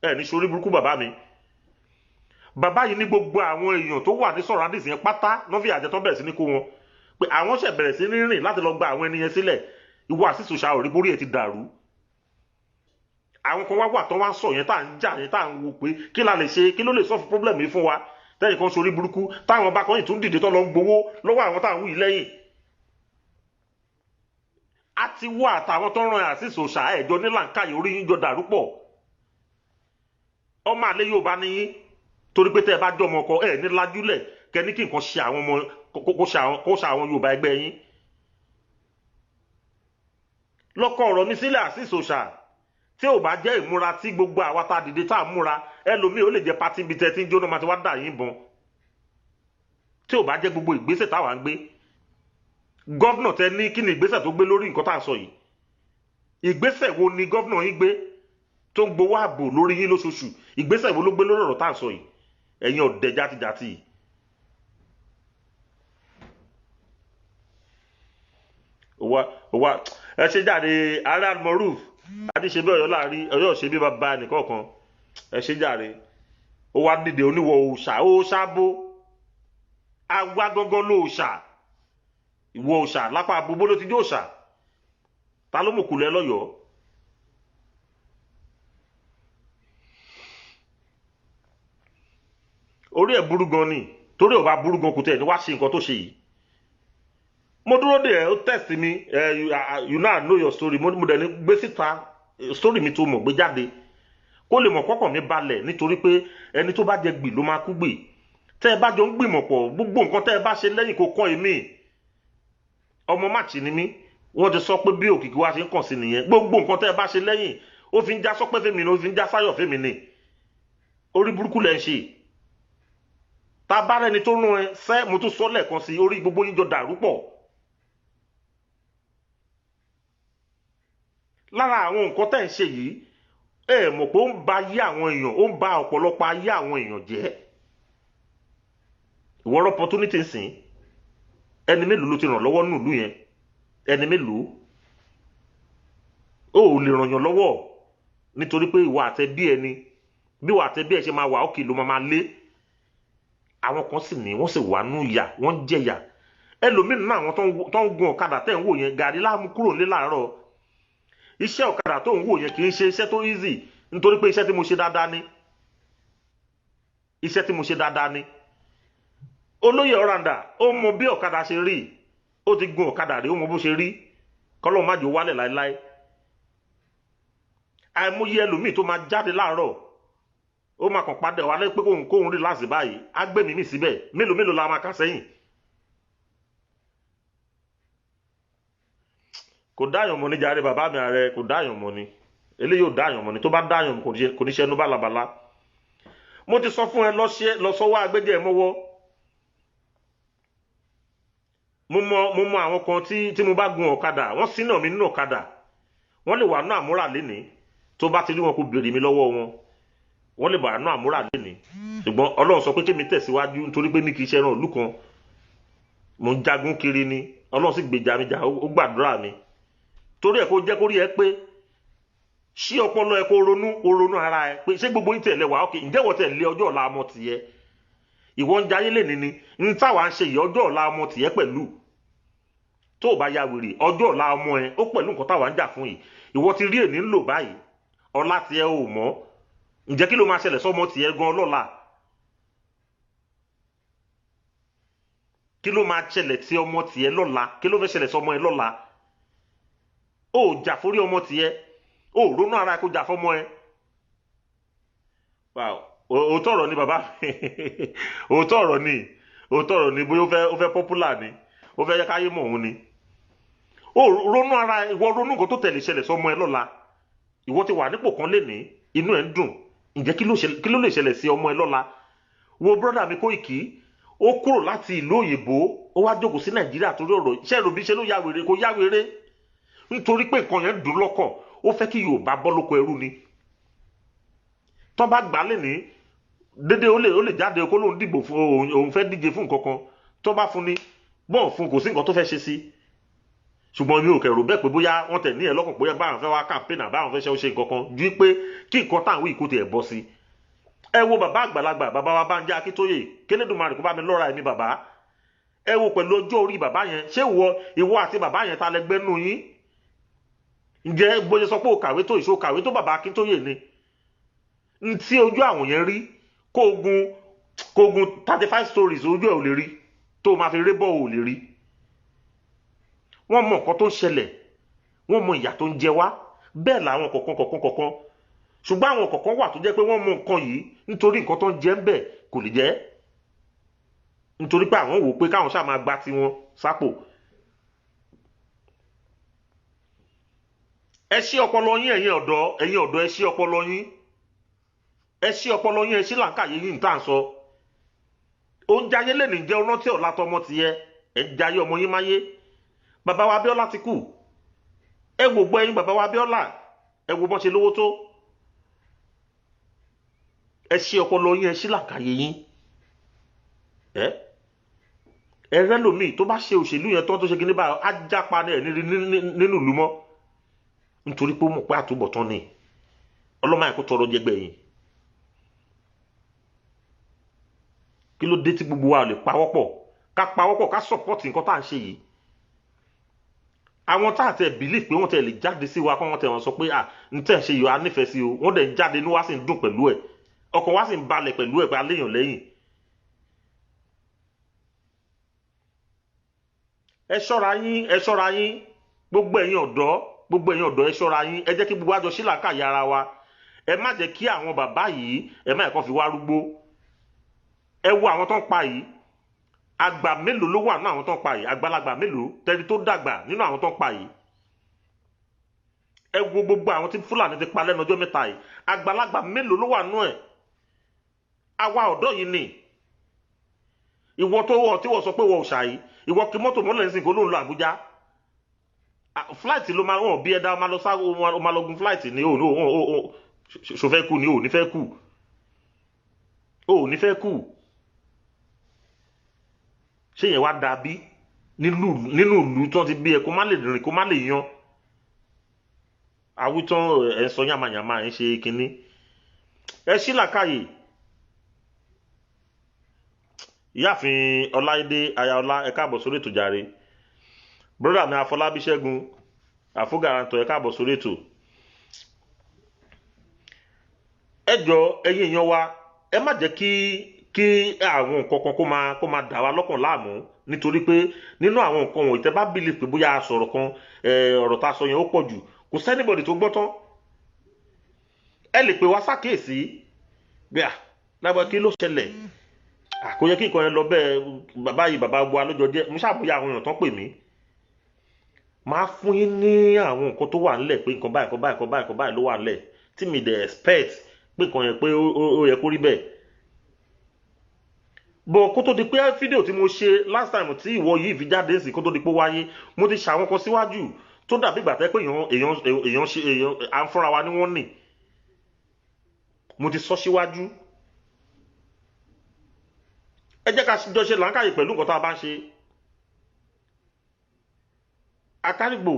D: ẹ ní sórí burúkú. Bàbá mi, bàbá yìí ní gbogbo àwọn èèyàn tó wà ní surroundings yẹn pátá ló fìyà jẹ, tó bẹ̀rẹ̀ sí ní kó wọn pé àwọn ṣẹ̀ bẹ̀rẹ̀ sí ní rìn láti lọ gba àwọn ẹni yẹn sílẹ̀. Ìwọ àṣìṣe ṣàwòrí borí ẹ̀ ti dàrú. Àwọn kan wá wà tó wá ń sọ yẹn, tá à ń jà yẹn, tá à ń wo pé kí la lè ṣe, kí ló lè solve problem yìí fún wa. Tẹ́yìn kan sórí burúkú, táwọn bá kan yìí tún dìde tó lọ ń gbowó lọ́wọ́ àwọn táwọn wí lẹ́yìn. A ti wá àtàwọn tó ń ran àṣìṣe òṣà ẹ̀jọ́ nílànkàyè, orí yín jọ dàrú pọ̀. Ọmọ àlẹ́ yóò bá níyín, torí pé tẹ́ ẹ bá jọ ọmọ ọkọ ẹ ní lájúlẹ̀ kẹ ní kí nǹkan ṣe àwọn ọmọ, kó ṣe àwọn Yorùbá ẹgbẹ́ yín. Lọ́kọ̀ ọ̀rọ̀ mi sílẹ̀, àṣìṣe òṣà, tí ò bá jẹ́ ìmúra tí gbogbo àwa tá a dìde tá a múra, ẹlòmíì ó lè jẹ́ party bíi tẹ́tí ń jóná máa ti wá dà yín bọn. Tí ò bá jẹ́ gbogbo ìgbésẹ̀ táwa ń gbé, governor tẹ ní, kí ni ìgbésẹ̀ tó gbé lórí nǹkan tá a sọ yìí? Ìgbésẹ̀ wo ni governor yín gbé tó ń gbowó ààbò lórí yín lóṣooṣù? Ìgbésẹ̀ wo ló gbé lórí ọ̀rọ̀ tá a sọ yìí? Ẹ̀yin ọ̀dẹ̀ játijàti yìí. Wa ẹ ṣe jáde. Arad Moruf adíṣe bí Ọ̀yọ́ láàrin Ọ̀yọ́ ṣe bí bàbá nìkọ̀ọ̀kan. Ẹ ṣe jáde. Ó wá dìde oníwọ̀ òòṣà, òòṣà bó àwa gangan ló òòṣà. Ìwọ òòṣà lápá gbogbo ló ti dé òòṣà. Ta ló mú kulẹ̀ lọ́yọ̀ọ́? Orí ẹ̀ burú gan ni. Torí ò bá burú gan, kò tẹ̀ ní wá ṣe nǹkan tó ṣe yìí. Mo dúró dè ẹ́, ó text mi ẹ, you now know your story. Mo dẹ̀ ní gbé síta story mi tó mọ̀, gbé jáde kó lè mọ̀ kọ́kàn mi balẹ̀, nítorí pé ẹni tó bá jẹ gbì ló máa kú gbì. Tẹ́ ẹ bá jọ ń gbìmọ̀ pọ̀, gbogbo nǹkan tẹ́ ẹ bá ṣe lẹ́yìn kó kọ́ èmi. Ọmọ máàcì ni mí. Wọ́n ti sọ pé bí òkìkí wa ṣe ń kàn sí nìyẹn. Gbogbo nǹkan tẹ́ ẹ bá ṣe lẹ́yìn, ó fi ń já sọpẹ́ fèmí ni, ó fi ń já sáyọ̀ fèmí ni. Orí burúkú lẹ́ ń ṣe. Tá a bá rẹni tó rún ẹ sẹ́, mo tún sọ lẹ́ẹ̀kan sí, orí gbogbo yín jọ dàrú pọ̀. Lára àwọn nǹkan tẹ́ ń ṣe yìí, ẹ mọ̀ pé ó ń ba ayé àwọn èèyàn, ó ń ba ọ̀pọ̀lọpọ̀ ayé àwọn èèyàn jẹ́. Ìwọ opportunity ń sìn. Ẹni mélòó ló ti ràn lọ́wọ́ nílùú yẹn? Ẹni mélòó ó ò lè ràn yàn lọ́wọ́? Nítorí pé ìwà àtẹbí ẹni, bí ìwà àtẹbí ẹ ṣe máa wà ókè ló máa lé. Àwọn kan sì ní wọ́n sì wà nù yà, wọ́n ń jẹ̀yà. Ẹlòmíràn náà, àwọn tó ń gun ọ̀kadà tẹ̀ ń wò yẹn, gàrí láàmú kúrò nílé láàárọ̀. Iṣẹ́ ọ̀kadà tó ń wò yẹn kì í ṣe iṣẹ́ tó easy, nítorí pé iṣẹ́ tí mo ṣe dáadáa ni, iṣẹ́ tí mo ṣe dáadáa ni. Olóyè ọ̀ràǹdà, ó mọ bí ọ̀kadà ṣe rí. Ó ti gun ọ̀kadà rí, ó mọ bó ṣe rí. Kọ́lọ́ má jò wálẹ̀ láéláé. Àìmọye ẹlòmíì tó máa jáde láàárọ̀, ó máa kàn padà wálé pé kóun rí láàsì báyìí, á gbẹ̀mí mì síbẹ̀. Mélòó mélòó la máa kà sẹ́yìn? Kò dáyàn mọ́ ní jàre bàbá mi ààrẹ, kò dáyàn mọ́ ni. Eléyìí ò dáyàn mọ́ ni. Tó bá dáyàn kò ní ṣẹnu bálabàla. Mo ti sọ fún ẹ, lọ sọ́wọ́ agbẹ́jẹ́ ẹ mọ́wọ́. Mo mọ àwọn kan tí mo bá gun ọ̀kadà, wọ́n sínà mi nínú ọ̀kadà, wọ́n lè wà nú àmúrà lénìí. Tó bá ti rí wọn, kó béèrè mi lọ́wọ́ wọn. Wọ́n lè wà nú àmúrà lénìí, ṣùgbọ́n Ọlọ́run sọ pé kémi tẹ̀síwájú, nítorí pé mi kì í ṣe ẹran ìlú kan, mo ń jagun kiri ni. Ọlọ́run sì gbèjà mi jà, ó gbàdúrà mi. Torí ẹ kó jẹ́ kó rí ẹ pé ṣí ọpọlọ ẹ, kó ronú, kó ronú ara ẹ pé ṣé gbogbo yín tẹ̀lé wa? Ok, ǹjẹ́ wọ́n tẹ̀lé ọjọ́ ọ̀la ọmọ tìyẹ? Ìwọ ń jayé lè níní ń táwa ń ṣe yìí, ọjọ́ ọ̀la ọmọ tìyẹ pẹ̀lú. Tó o bá ya wèrè, ọjọ́ ọ̀la ọmọ ẹ ó pẹ̀lú nǹkan táwa ń jà fún yìí. Ìwọ ti rí èní ń lò báyìí, ọ̀la tìyẹ ò mọ̀. Ǹjẹ́ kí ló máa ṣẹlẹ̀ sọ́mọ tìyẹ gan lọ́la? Kí ló máa ṣẹlẹ̀ tí ọmọ tìyẹ lọ́la? Kí ló fẹ́ ṣẹlẹ̀ sọ́mọ ẹ lọ́la? Ó jà forí ọmọ tìyẹ, ó ronú ara kó jà fọmọ ẹ. Òótọ́ ọ̀rọ̀ ni bàbá mi, òótọ́ ọ̀rọ̀ ni, òótọ́ ọ̀rọ̀ ni. Bóyá ó fẹ́ popular ni, ó fẹ́ yẹ káyé mọ̀ òun ni. Ó ronú ara, ìwọ ronú nǹkan tó tẹ̀lé ṣẹlẹ̀ sọmọ ẹ lọ́la. Ìwọ ti wà nípò kan lénìí, inú ẹ ń dùn. Ǹjẹ́ kí ló lè ṣẹlẹ̀ sí ọmọ ẹ lọ́la? Wo brọ́dà mi Kóìkì, ó kúrò láti ìlú òyìnbó, ó wá jókòó sí Nàìjíríà torí ọ̀rọ̀ iṣẹ́ ìròbí. Ṣe ló ya wèrè? Kó ya wèrè, nítorí pé nǹkan yẹn dùn lọ́kàn. Ó fẹ́ kí Yorùbá bọ́ lóko ẹrú ni. Tó bá gbà lé ní dédé, ó lè jáde kó lóun dìbò fún òun, òun fẹ́ díje fún nǹkan kan. Tó bá fún ni bọ́ọ̀ fún, kò sí nǹkan tó fẹ́ ṣe sí. Ṣùgbọ́n mi ò kẹ̀rò bẹ́ẹ̀ pé bóyá wọ́n tẹ̀ ní ẹ̀ lọ́kàn bóyá báwọn fẹ́ wá campaign àbáwọn fẹ́ ṣe ó ṣe nǹkan kan ju pé kí nǹkan táwọn ìkó tiẹ̀ bọ́ sí. Ẹ wo bàbá àgbàlagbà, bàbá wa Bánjí Akíntóyè, kélédùmarè kó bá mi lọ́ra ẹ̀mí bàbá. Ẹ wo pẹ̀lú ọjọ́ orí bàbá yẹn, ṣé ìwọ àti bàbá yẹn ta lẹgbẹ́ nù yín? Ǹjẹ́ bóyá sọ pé o kàwé tó ìṣó kàwé tó bàbá Akíntóyè ni? N tí ojú àwọn yẹn rí, kó gun 35 stories, ojú ẹ̀ ò lè rí. Tó máa fi ré bọ́, ò lè rí. Wọ́n mọ nǹkan tó ń ṣẹlẹ̀, wọ́n mọ ìyà tó ń jẹ wá. Bẹ́ẹ̀ làwọn kọ̀ọ̀kan kọ̀ọ̀kan kọ̀ọ̀kan. Ṣùgbọ́n àwọn kọ̀ọ̀kan wà tó jẹ́ pé wọ́n mọ nǹkan yìí, nítorí nǹkan tó ń jẹ ń bẹ̀ kò lè jẹ́, nítorí pé àwọn wò pé káwọn ṣáà máa gba tiwọn sápò. Ẹ ṣí ọpọlọ yín, ẹ̀yin ọ̀dọ́, ẹ̀yin ọ̀dọ́, ẹ ṣí ọpọlọ yín, ẹ ṣí ọpọlọ yín, ẹ ṣí làǹkàyé yín. Tá à ń sọ oúnjẹ ayé lè ní jẹ́ ọ̀nà tí ọ̀la tọmọ tiẹ̀. Ẹ ń jayé ọmọ yín máyé. Bàbá wa Abíọ́lá ti kú. Ẹ wò gbọ́, ẹ̀yin bàbá wa Abíọ́lá, ẹ wo bọ́n ṣe lówó tó. Ẹ ṣí ọpọlọ yín, ẹ ṣí làǹkàyé yín. Ẹ rẹ́ lòmíì tó bá ṣe òṣèlú yẹn tán, tó ṣe kíní báyìí, á jápa ní ẹ̀ nínú ìlú mọ́, nítorí pé ó mọ̀ pé àtúbọ̀tán ni. Ọlọ́mọ àìkú tọrọ jẹgbẹ́ yìí. Kí ló dé tí gbogbo wa ò lè pawọ́pọ̀, ká pawọ́pọ̀, ká support nǹkan tá à ń ṣe yìí? Àwọn tá à tẹ believe pé wọ́n tẹ lè jáde sí wa, kọ́ wọ́n tẹ wọ́n sọ pé à ń tẹ̀ ṣe yìí, a nífẹ̀ẹ́ sí o. Wọ́n dẹ̀ ń jáde, inú wa sì ń dùn pẹ̀lú ẹ̀, ọkàn wa sì ń balẹ̀ pẹ̀lú ẹ̀ pé aléyàn lẹ́yìn. Ẹ ṣọ́ra yín, ẹ ṣọ́ra yín, gbogbo ẹ̀yin ọ̀dọ́, gbogbo ẹ̀yin ọ̀dọ́, ẹ ṣọ́ra yín. Ẹ jẹ́ kí gbogbo àjọ sílàkàyà ara wa. Ẹ má jẹ́ kí àwọn bàbá yìí, ẹ má ẹ̀kọ́ fi wá rúgbó. Ẹ wo àwọn tó ń pa yìí, àgbà mélòó ló wà nínú àwọn tó ń pa yìí? Àgbàlagbà mélòó tẹni tó dàgbà nínú àwọn tó ń pa yìí? Ẹ wo gbogbo àwọn tí Fúlàní ti pa lẹ́nu ọjọ́ mẹ́ta yìí, àgbàlagbà mélòó ló wà nínú ẹ̀? Àwa ọ̀dọ́ yìí ni. Ìwọ tó wọ tí wọ́n sọ pé wọ́n ò ṣàyí, ìwọ kí mọ́tò mọ́lẹ̀ ń sìn kó ló ń lọ Àbújá. Flight ló máa wọ́n bí ẹ̀dá, máa lọ sá, ó máa lọ gun flight ni. Ó ó ṣòfẹ́ kú ni, ò ní fẹ́ kú, ò ní fẹ́ kú. Ṣé yẹn wá dàbí nínú ìlú tí wọ́n ti bí ẹ, kó má lè rìn, kó má lè yan àwùjọ? Ẹ̀ ń sọ yàmàyàmà, ẹ̀ ń ṣe kínní. Ẹ ṣí làkàyè. Ìyáàfin Ọláìdé Ayaọlá, ẹ káàbọ̀ sórí ètò jàre. Brother mi Afọlábí Ṣẹ́gun Àfúgàràǹtọ̀, ẹ káàbọ̀ sórí ètò. Ẹ jọ, ẹ̀yin èèyàn wa, ẹ má jẹ́ kí Kí àwọn nǹkan kan kó máa dà wá lọ́kàn láàmú, nítorí pé nínú àwọn nǹkan wọ̀nyí, tẹ́ bá believe pé bóyá a sọ̀rọ̀ kan, ọ̀rọ̀ tá a sọ yẹn ó pọ̀ jù, kò sí anybody tó gbọ́ tán. Ẹ lè pè wá sákèésí bí à lábẹ́ kí ló ṣẹlẹ̀, kò yẹ kí nǹkan yẹn lọ bẹ́ẹ̀. Bàbá yìí, bàbá wa lójọ jẹ́. Mo ṣàbóyá àwọn èèyàn tán pè mí, máa fún yín ní àwọn nǹkan tó wà ńlẹ̀ pé nǹkan báyìí, nǹkan báyìí, nǹkan báyìí, nǹkan báyìí ló wà ńlẹ̀ tí mi dẹ̀ expect pé nǹkan yẹn pé ó yẹ kó rí bẹ́ẹ̀ bọ̀. Kó tó di pé fídíò tí mo ṣe last time tí ìwọ yìí fi jáde sí, kó tó di pé wáyé, mo ti ṣàwọn kan síwájú tó dàbí ìgbà tẹ́ pé èèyàn ṣe èèyàn à ń fúnra wa ní wọ́n nì. Mo ti sọ síwájú, ẹ jẹ́ ká jọ ṣe làákàyè pẹ̀lú nǹkan tá a bá ń ṣe. Akárìgbò,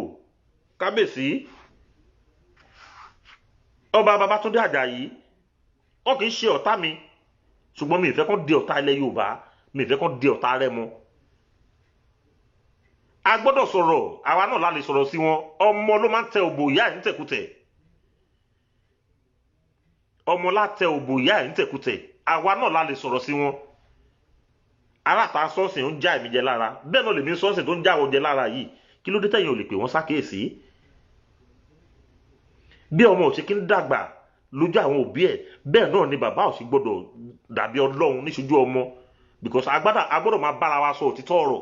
D: kábíyèsí Ọba Babátúndé Àjàyí, wọn kì í ṣe ọ̀tá mi, ṣùgbọ́n mi ì fẹ́ kán di ọ̀tá ilẹ̀ Yorùbá, mi ì fẹ́ kán di ọ̀tá Rẹ́mọ. A gbọ́dọ̀ sọ̀rọ̀, àwa náà la lè sọ̀rọ̀ sí wọn. Ọmọ ló máa ń tẹ òbò ìyá ẹ̀ ń tẹ̀kùtẹ̀, ọmọ lá tẹ òbò ìyá ẹ̀ ń tẹ̀kùtẹ̀. Àwa náà la lè sọ̀rọ̀ sí wọn. Aláta sọ́ọ̀sì ń já èmi jẹ lára, bẹ́ẹ̀ náà lèmi sọ́ọ̀sì tó ń já àwọn jẹ lára yìí. Kí ló dé tẹ̀yìn ò lè pè wọ́n sákèésí? Bí ọmọ ò ṣe kí ń dàgbà lójú àwọn òbí ẹ̀, bẹ́ẹ̀ náà ni bàbá ò sì gbọ́dọ̀ dàbí Ọlọ́run níṣojú ọmọ, because agbọ́dọ̀ máa bára wa sọ òtítọ́ ọ̀rọ̀.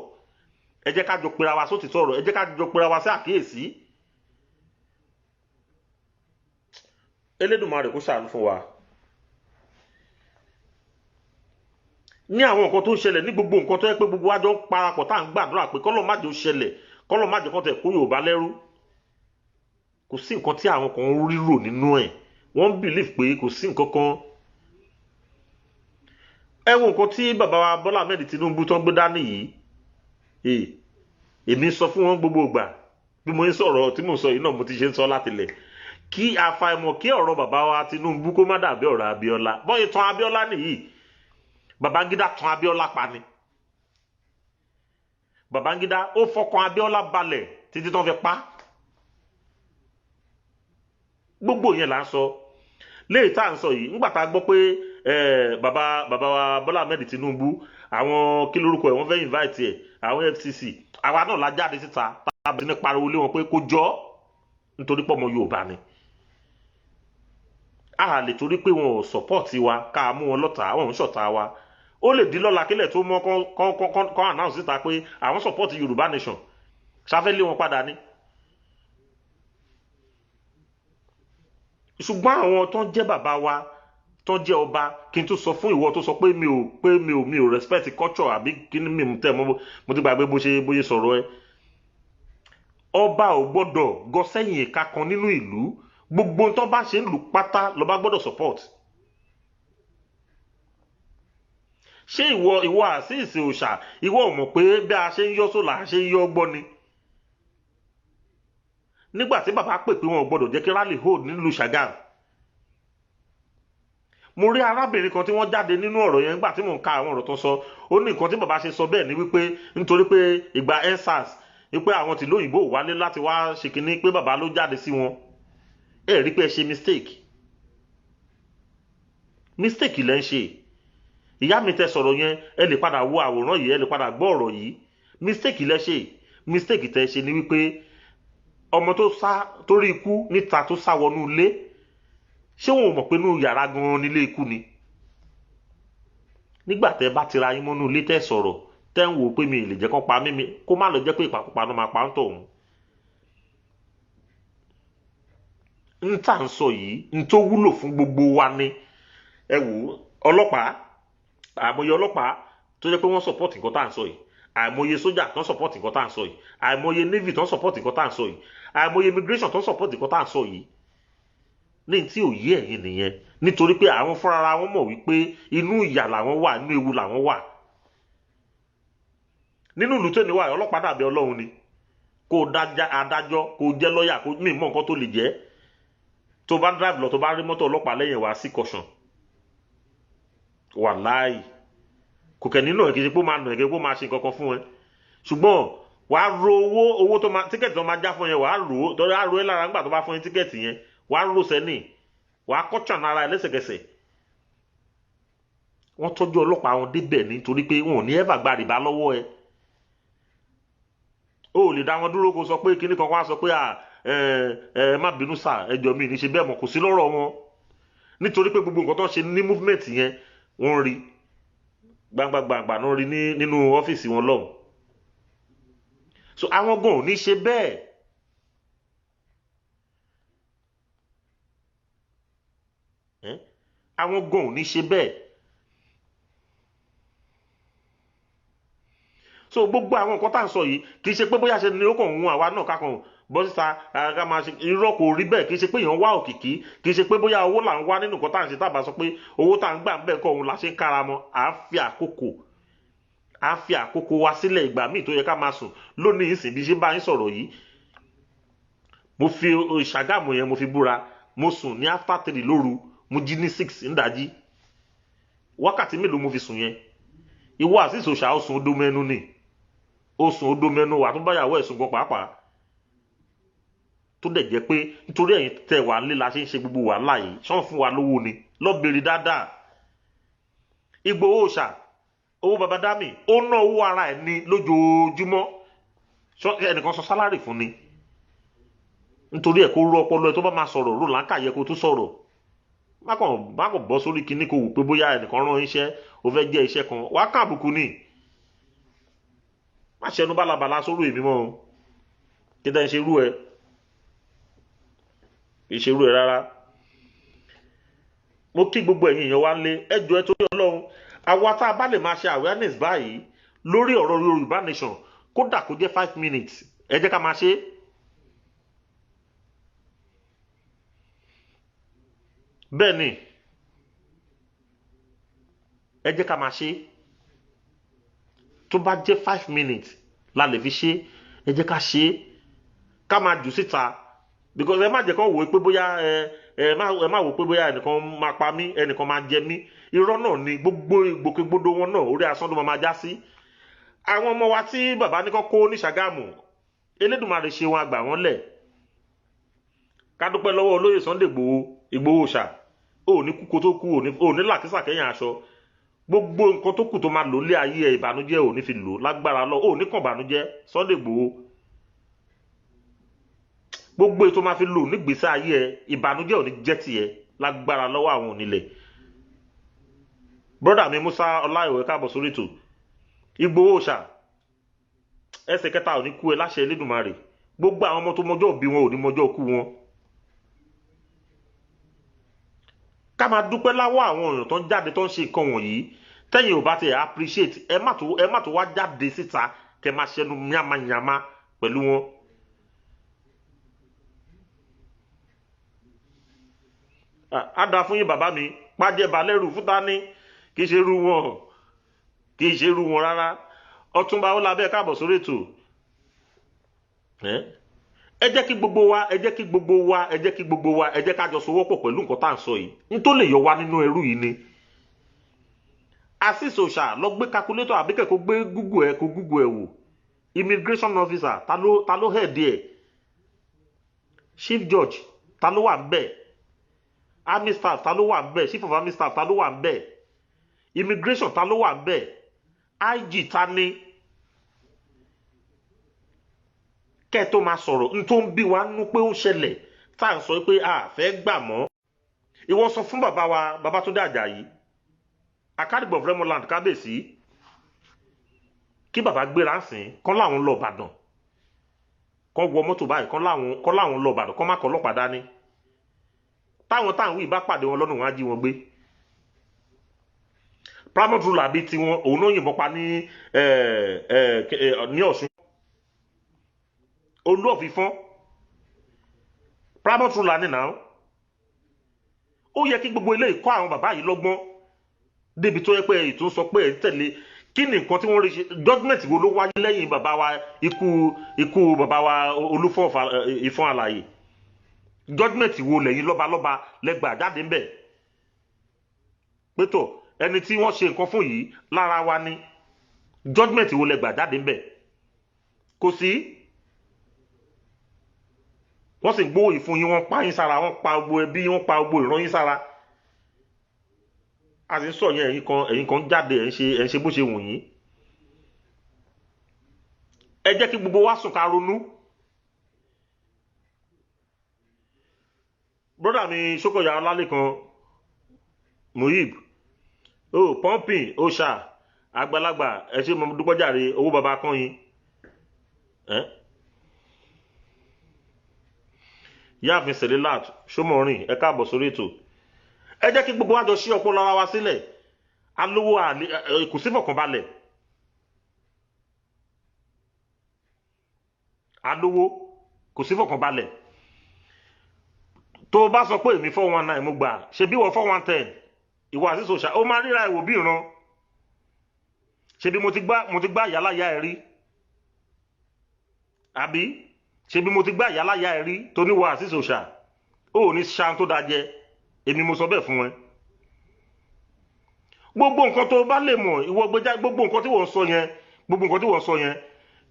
D: Ẹ jẹ́ ká jọ pera wa sótítọ́ ọ̀rọ̀, ẹ jẹ́ ká jọ pera wa sí àkíyèsí. Elédùmarè kó ṣàánú fún wa. Ní àwọn nǹkan tó ń ṣẹlẹ̀, ní gbogbo nǹkan tó yẹ pé gbogbo wa jọ ń parapọ̀ tá à ń gbàdúrà pé kọ́lọ́ má jẹ́ ó ṣẹlẹ̀, kọ́lọ́ má jẹ́ kó tẹ̀ kó Yorùbá lẹ́rú, kò sí nǹkan tí àwọn kan ń rírò nínú ẹ̀. Wọ́n ń believe pé kò sí nǹkan kan. Ẹ wo nǹkan tí bàbá wa Bọ́lá Ahmed Tinubu tó ń gbé dání yìí. Èmi sọ fún wọn gbogbo ìgbà bí mo ń sọ̀rọ̀ tí mo sọ yìí náà, mo ti ṣe ń sọ láti lẹ̀ kí àfàìmọ̀ kí ọ̀rọ̀ bàbá wa Tinubu kó má dàbí ọ̀rọ̀ Abíọ́lá. Bọ́yì tán Abíọ́lá nìyí, Babangida tán Abíọ́lá pa ni. Babangida ó fọkàn Abíọ́lá balẹ̀ títí tán fi pa. Gbogbo yẹn là ń sọ léyìí tá à ń sọ yìí. Ńgbà tá a gbọ́ pé bàbá wa Bọ́lá Ahmed Tinubu, àwọn kí lórúkọ ẹ̀, wọ́n fẹ́ invite ẹ̀, àwọn FCC, àwa náà la jáde síta tá a bẹ̀rẹ̀ sí ní pariwo lé wọn pé kó jọ́, nítorí pé ọmọ Yorùbá ni. A lè torí pé wọn ò support wa ká mú wọn lọ́tà. Àwọn ò ń ṣọ̀tá wa. Ó lè dín lọ́la kílẹ̀ tó mọ́ kán announce síta pé àwọn support Yorùbá nation, ṣáfẹ́ lé wọn padà ni. Ṣùgbọ́n àwọn tó ń jẹ́ bàbá wa, tó ń jẹ́ ọba, kí n tó sọ fún ìwọ tó sọ pé mi ò pé mi ò respect culture àbí kí ni mi tẹ̀ mọ́, mo ti gbàgbé bó ṣe sọ̀rọ̀ ẹ. Ọba ò gbọ́dọ̀ gọ sẹ́yìn ìka kan nínú ìlú. Gbogbo tó bá ṣe ń lù pátá lọ́ba gbọ́dọ̀ support. Ṣé ìwọ àṣìṣe òòṣà, ìwọ ò mọ̀ pé bí a ṣe ń yọ́ sólà, a ṣe ń yọ́ gbọ́ ni? Nígbà tí bàbá pè pé wọn ò gbọ́dọ̀ jẹ́ kí rally hold nílùú Ṣàgámù, mo rí arábìnrin kan tí wọ́n jáde nínú ọ̀rọ̀ yẹn. Nígbà tí mò ń ka àwọn ọ̀rọ̀ tó sọ, ó ní nǹkan tí bàbá ṣe sọ bẹ́ẹ̀ ni wípé nítorí pé ìgbà EndSARS, wípé àwọn tìlú òyìnbó wálé láti wá ṣe kínní, pé bàbá ló jáde sí wọn. Ẹ rí pé ẹ ṣe mistake, mistake lẹ́ ń ṣe. Ìyá mi tẹ sọ̀rọ̀ yẹn, ẹ lè padà wo àwòrán yìí, ẹ lè padà gbọ́ ọ̀rọ̀ yìí. Mistake lẹ́ ṣe. Mistake tẹ ṣe ni wípé ọmọ tó sá torí ikú níta, tó sá wọnú ilé, ṣé wọn ò mọ̀ pé inú yàrá gan-an nílé ikú ni? Nígbà tẹ bá tira yín mọ́nú ilé, tẹ́ sọ̀rọ̀, tẹ́ ń wò ó pé mi ì lè jẹ́ kán pa mí, mi kó má lọ jẹ́ pé ìpakúpa náà máa pa ń tọ̀ òun. N tá à ń sọ yìí, n tó wúlò fún gbogbo wa ni. Ẹ wò ó, ọlọ́pàá, àìmọye ọlọ́pàá tó jẹ́ pé wọ́n support nǹkan tá à ń sọ yìí, àìmọye sójà tó ń support nǹkan tá à ń sọ yìí, àìmọye navy tó ń support nǹkan tá à ń sọ yìí, àìmọye immigration tó ń support nǹkan tá à ń sọ yìí. Ní tí ò yé ẹ̀yin nìyẹn, nítorí pé àwọn fúnra wọn mọ̀ wípé inú ìyà làwọn wà, inú ewu làwọn wà nínú ìlú tó ní wà. Ọlọ́pàá dàbí Ọlọ́run ni. Kó o dájá adájọ́, kó o jẹ́ lọ́ọ̀yà, kó mí mọ̀ nǹkan tó lè jẹ́. Tó bá drive lọ, tó bá rí mọ́tò ọlọ́pàá lẹ́yìn wá sí caution, wàláì, kò kẹ̀ nínú ẹ̀. Kì í ṣe pé ó máa nà ẹ̀, kì í ṣe pé ó máa ṣe nǹkan kan fún ẹ, ṣùgbọ́n wàá ro owó tó máa tíkẹ́ẹ̀tì tó máa já fún yẹn, wàá rò ó torí á ro ẹ́ lára. Nígbà tó bá fún yín tíkẹ́ẹ̀tì yẹn, wàá rò sẹ́ni, wàá kọ́tsàn ara ẹ lẹ́sẹ̀kẹsẹ̀. Wọ́n tọ́jú ọlọ́pàá wọn débẹ̀ nítorí pé wọn ò ní ẹ́fà gba rìbá lọ́wọ́ ẹ. O ò lè dá wọn dúró kó sọ pé kíní kan wá sọ pé ẹ ẹ má bínú sà, ẹ jọ̀ọ́, mi ní ṣe bẹ́ẹ̀ mọ́. Kò sí lọ́rọ̀ wọn, nítorí pé gbogbo nǹkan tó ń ṣe ní movement yẹn, wọ́n rí gbangba gbangba náà rí nínú ọ́fíìsì wọn lọ́hùn. So àwọn gan ò ní ṣe bẹ́ẹ̀. Àwọn gan ò ní ṣe bẹ́ẹ̀. So gbogbo àwọn nǹkan tá à ń sọ yìí, kì í ṣe pé bóyá ṣe ni ó kàn ń hun àwa náà kákan bọ́ síta ká máa ṣe. Irọ́, kò rí bẹ́ẹ̀. Kì í ṣe pé èèyàn wá òkìkí, kì í ṣe pé bóyá owó là ń wá nínú nǹkan tá à ń ṣe. Tábà sọ pé owó tá à ń gbà ń bẹ̀ kọ́ òun la ṣe ń kára mọ́, à ń fi àkókò wa sílẹ̀. Ìgbà míì tó yẹ ká máa sùn lónìí ìsìn, bí ṣe bá yín sọ̀rọ̀ yìí, mo fi Ṣàgámù yẹn mo fi búra, mo sùn ní after 3 lóru, mo jí ní 6 ńdàjí. Wákàtí mélòó mo fi sùn yẹn? Ìwọ àṣìṣe òṣà, ó sùn ó dó mẹ́nu ni, ó sùn ó dó mẹ́nu wà tó báyàwó ẹ̀sùn gan pàápàá, tó dẹ̀ jẹ́ pé nítorí ẹ̀yin tẹ̀ wá nílé la ṣe ń ṣe gbogbo wàhálà yìí. Ṣọ́n fún wa lówó ni? Lọ bèrè dáadáa. Ìgbòho Òòṣà, owó baba dami, ó ná owó ara ẹ̀ ní lójoojúmọ́. Ẹnìkan sọ salary fún ni? Nítorí ẹ̀, kó rú ọpọlọ ẹ̀, tó bá máa sọ̀rọ̀, rò láǹkà yẹ kó tó sọ̀rọ̀. Má kàn bọ́ sórí kinní kó wù pé bóyá ẹnìkan rán iṣẹ́, ó fẹ́ jẹ́ iṣẹ́ kan wàá kàn àbùkù ni. Má ṣẹnu bálabàla sórí èmi mọ́ o. Kí dá ń ṣe irú ẹ? Kì í ṣe irú ẹ rárá. Mo kí gbogbo ẹ̀yin èèyàn wa lé. Ẹ jọ̀ọ́, ẹ torí Ọlọ́run, àwa tá a bá lè máa ṣe awareness báyìí lórí ọ̀rọ̀ Yorùbá Nation, kódà kó jẹ́ 5 minutes, ẹ jẹ́ ká máa ṣe é. Bẹ́ẹ̀ ni, ẹ jẹ́ ká máa ṣe é. Tó bá jẹ́ 5 minutes la lè fi ṣe é, ẹ jẹ́ ká ṣe é, ká máa jù síta, because ẹ má jẹ́ kó wò ó pé bóyá ẹ má wò ó pé bóyá ẹnìkan máa pa mí, ẹnìkan máa jẹ mí. Irọ́ náà ni gbogbo ìgbòkègbodò wọn náà, orí asán ló máa já sí. Àwọn ọmọ wa tí bàbá ní kọ́ kó ní Ṣàgámù, Elédùmarè ṣe wọn, àgbà wọn lẹ̀. Ká dúpẹ́ lọ́wọ́ olóyè Sunday Ìgbòho. Ìgbòho ṣà, ò ní kú kó tó kú, ò ní làkísà kẹ́yìn aṣọ. Gbogbo nǹkan tó kù tó máa lò lé ayé ẹ, ìbànújẹ́ ò ní fi lò lágbára lọ, ò ní kàn bànújẹ́. Sunday Ìgbòho, gbogbo ètò máa fi lò nígbèsè ayé ẹ, ìbànújẹ́ ò ní jẹ́ tiẹ̀ lágbára lọ́wọ́ àwọn onílẹ̀. Brother mi Musa Ọláìwé, káàbọ̀ sórí ètò. Ìgbòho ṣà, ẹsẹ̀ kẹta ò ní kú ẹ láṣẹ Elédùmarè. Gbogbo àwọn ọmọ tó mọjọ́ òbí wọn ò ní mọjọ́ kú wọn. Ká máa dúpẹ́ láwọ́ àwọn èèyàn tó ń jáde, tó ń ṣe nǹkan wọ̀nyí. Tẹ́yìn ò bá ti appreciate, ẹ má tó wá jáde síta kẹ́ máa ṣẹnu yánmayànmá pẹ̀lú wọn. Á dáa fún yín, bàbá mi pàjẹ́ balẹ̀rù fúta ní. Kì í ṣe irú wọn, kì í ṣe irú wọn rárá. Ọ̀túnba ó labẹ́, káàbọ̀ sórí ètò. Ẹ jẹ́ kí gbogbo wa, ẹ jẹ́ kí gbogbo wa, ẹ jẹ́ kí gbogbo wa, ẹ jẹ́ ká jọ sowọ́pọ̀ pẹ̀lú nǹkan tá à ń sọ yìí, n tó lè yọ wá nínú ẹrú yìí ni. Azeez Òòṣà, lọ gbé calculator àbíkẹ́, kó gbé Google ẹ, kó Google ẹ wò. Immigration officer, ta ló head ẹ? Chief judge, ta ló wà ń bẹ̀? Army staff, ta ló wà ń bẹ̀? Chief of army staff, ta ló wà ń bẹ̀? Immigration, ta ló wà ń bẹ̀? IG, ta ni? Kẹ́ ẹ tó máa sọ̀rọ̀ n tó ń bí wa nú pé ó ń ṣẹlẹ̀ tá à ń sọ pé a fẹ́ gbà mọ́. Ìwọ sọ fún bàbá wa Babátúndé Àjàyí, Akádìgbò of Remoland, kábíyèsí, kí bàbá gbéra ń sìn kán láwọn lọ Ìbàdàn, kán wọ mọ́tò báyìí, kán láwọn lọ Ìbàdàn, kán má kọ́ ọlọ́pàá dání. Táwọn táwọn wí bá pàdé wọn lọ́nà, wọn á jí wọn gbé. Paramount ruler bíi tiwọn, òun náà yìnbọn pa ní Ọ̀ṣun, Olú of Ifọ̀n, paramount ruler ni náà. Ó yẹ kí gbogbo eléyìí kọ́ àwọn bàbá yìí lọ́gbọ́n débi tó yẹ pé èyí tó ń sọ pé ẹ̀ ń tẹ̀lé. Kí ni nǹkan tí wọ́n rí ṣe? Judgement wo ló wáyé lẹ́yìn bàbá wa, ikú bàbá wa Olúfọ̀n Ìfọ̀n Àlàyé? Judgement wo lẹ́yìn lọ́balọ́ba lẹ́gbàá jáde ńbẹ̀ pétọ̀ ẹni tí wọ́n ṣe nǹkan fún yìí lára wa ni? Judgement wo lẹ́gbàá jáde ńbẹ̀? Kò sí. Wọ́n sì ń gbówó yìí fún yín, wọ́n pa yín sára, wọ́n pa gbogbo ẹbí, wọ́n pa gbogbo ìran yín sára. A sì ń sọ yẹn, ẹ̀yin kan jáde, ẹ̀ ń ṣe bó ṣe wù yín. Ẹ jẹ́ kí gbogbo wa sùn ká ronú. Brother mi Sókòyà Ọlálẹ́kan Muhib o, pumping o, ṣá àgbàlagbà, ẹ ṣe, mo dúpẹ́ jàre. Owó baba kan yín ẹ. Yáàfin Selilat Sọmọrin, ẹ káàbọ̀ sórí ètò. Ẹ jẹ́ kí gbogbo wa jọ ṣí ọpọlọ ara wa sílẹ̀. Alówó àlè kò sí fọkànbalẹ̀. Alówó kò sí fọkànbalẹ̀. Tó o bá sọ pé èmi 419 mo gbà, ṣe bí wọ́n 410, ìwọ àti sòṣà ó máa ríra ìwò bí ìran. Ṣe bí mo ti gbá ìyáláyà ẹ rí, àbí? Ṣe bí mo ti gbá ìyáláyà ẹ rí tó níwọ àti sòṣà ó ní ṣan tó dáa jẹ. Èmi mo sọ bẹ́ẹ̀ fún ẹ. Gbogbo nǹkan tó bá lè mọ̀, ìwọ gbẹjá. Gbogbo nǹkan tí wọ́n ń sọ yẹn, gbogbo nǹkan tí wọ́n ń sọ yẹn,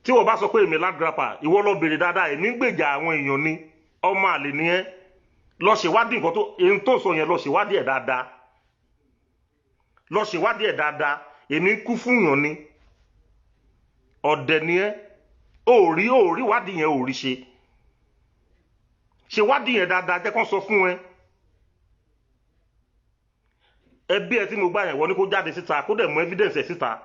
D: tí wọ́n bá sọ pé èmi land grabber, ìwọ lọ bèrè dáadáa. Èmi ń gbèjà àwọn èèyàn ni. Ọmọ àlè ni ẹ. Lọ ṣèwádìí nǹkan tó èyí tó sọ yẹn, lọ ṣèwádìí ẹ̀ dáadáa, lọ ṣèwádìí ẹ̀ dáadáa. Èmi ń kú fún yàn ni. Ọ̀dẹ̀ ni ẹ. Ò rí wádìí yẹn, ò rí ṣe. Ṣèwádìí yẹn dáadáa, jẹ́ kó sọ fún ẹ. Ẹbí ẹ tí mo gbà yẹn, wọ́n ní kó jáde síta, kó dẹ̀ mú evidence ẹ̀ síta.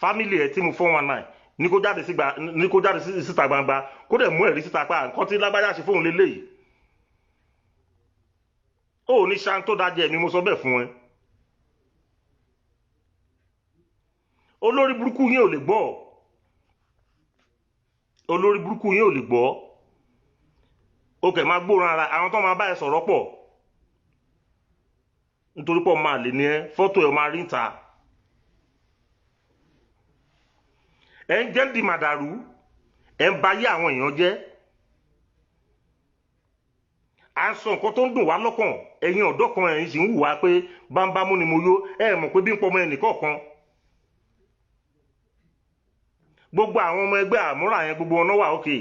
D: Family ẹ tí mo 419 ní kó jáde sígbà, ní kó jáde síta gbangba, kó dẹ̀ mú ẹ̀rí síta pa nǹkan tí lágbájá ṣe fóun lélẹ́yìí. Ó ní ṣan tó dájẹ́ mi, mo sọ bẹ́ẹ̀ fún ẹ. Olórí burúkú yín ò lè gbọ́, olórí burúkú yín ò lè gbọ́. Ó kẹ̀ máa gbóòórùn ara àwọn tó máa bá ẹ sọ̀rọ̀ pọ̀, nítorí pọ̀ máa lè ní ẹ. Fọ́tò ẹ máa rí ń ta. Ẹ ń jẹ́ di màdàrú, ẹ ń bayé àwọn èèyàn jẹ́. À ń sọ nǹkan tó ń dùn wá lọ́kàn. Ẹ̀yin ọ̀dọ́ kan, ẹ̀yin sì ń hùwà pé bámbámú ni mo yó. Ẹ mọ̀ pé bí ń pọmọ ẹnì kọ̀ọ̀kan. Gbogbo àwọn ọmọ ẹgbẹ́ àmúra yẹn, gbogbo wọn náà wà òkè.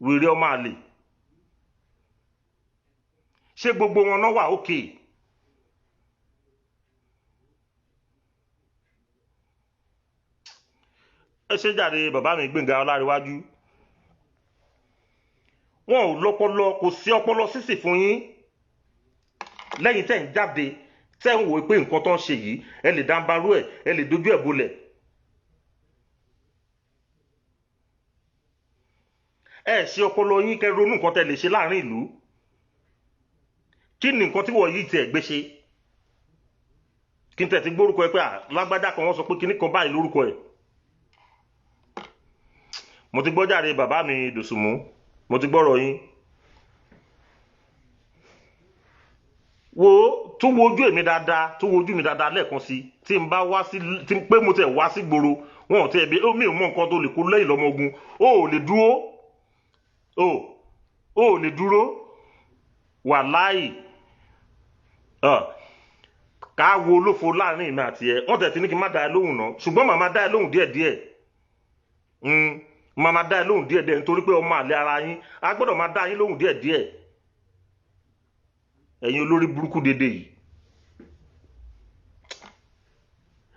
D: Wèrè ọmọ àlè, ṣé gbogbo wọn náà wà òkè? Ẹ ṣe jàre, bàbá mi Gbẹ̀ngà Ọláríwájú. Wọn ò lọ́pọlọ, kò sí ọpọlọ sísì fún yín. Lẹ́yìn tẹ́ ń jáde, tẹ́ ń wò pé nǹkan tó ń ṣe yìí, ẹ lè dáńbarú ẹ, ẹ lè dojú ẹ̀ bolẹ̀. Ẹ ṣe ọpọlọ yín kẹ́ ronú nǹkan tẹ́ lè ṣe láàrin ìlú. Kí ni nǹkan tí wọ́n yìí tiẹ̀ gbé ṣe? Kí n tẹ̀ ti gbórúkọ ẹ pé à lágbájá kan, wọ́n sọ pé kinní kan báyìí lórúkọ ẹ̀. Mo ti gbọ́ jàre, bàbá mi Dòsùnmú, mo ti gbọ́rọ̀ yín. Wo, tún wo ojú èmi dáadáa, tún wo ojú mi dáadáa lẹ́ẹ̀kan sí. Tí n bá wá sí, tí pé mo tẹ̀ wá sí gbòòrò, wọn ò tẹ̀ bí mi ò mọ nǹkan tó lè kó lẹ́yìn lọ́mọ ogun. O ò lè dúró, o ò lè dúró. Wàláì, ká wo olófo láàrin èmi àti ẹ. Wọ́n tẹ̀ tí ní kí n má dá ẹ lóhùn náà, ṣùgbọ́n màmá dá ẹ lóhùn díẹ̀díẹ̀. Màmá dá ẹ lóhùn díẹ̀díẹ̀, nítorí pé ọmọ àlè ara yín, a gbọ́dọ̀ máa dá yín lóhùn díẹ̀díẹ̀. Ẹ̀yin olórí burúkú dédé yìí,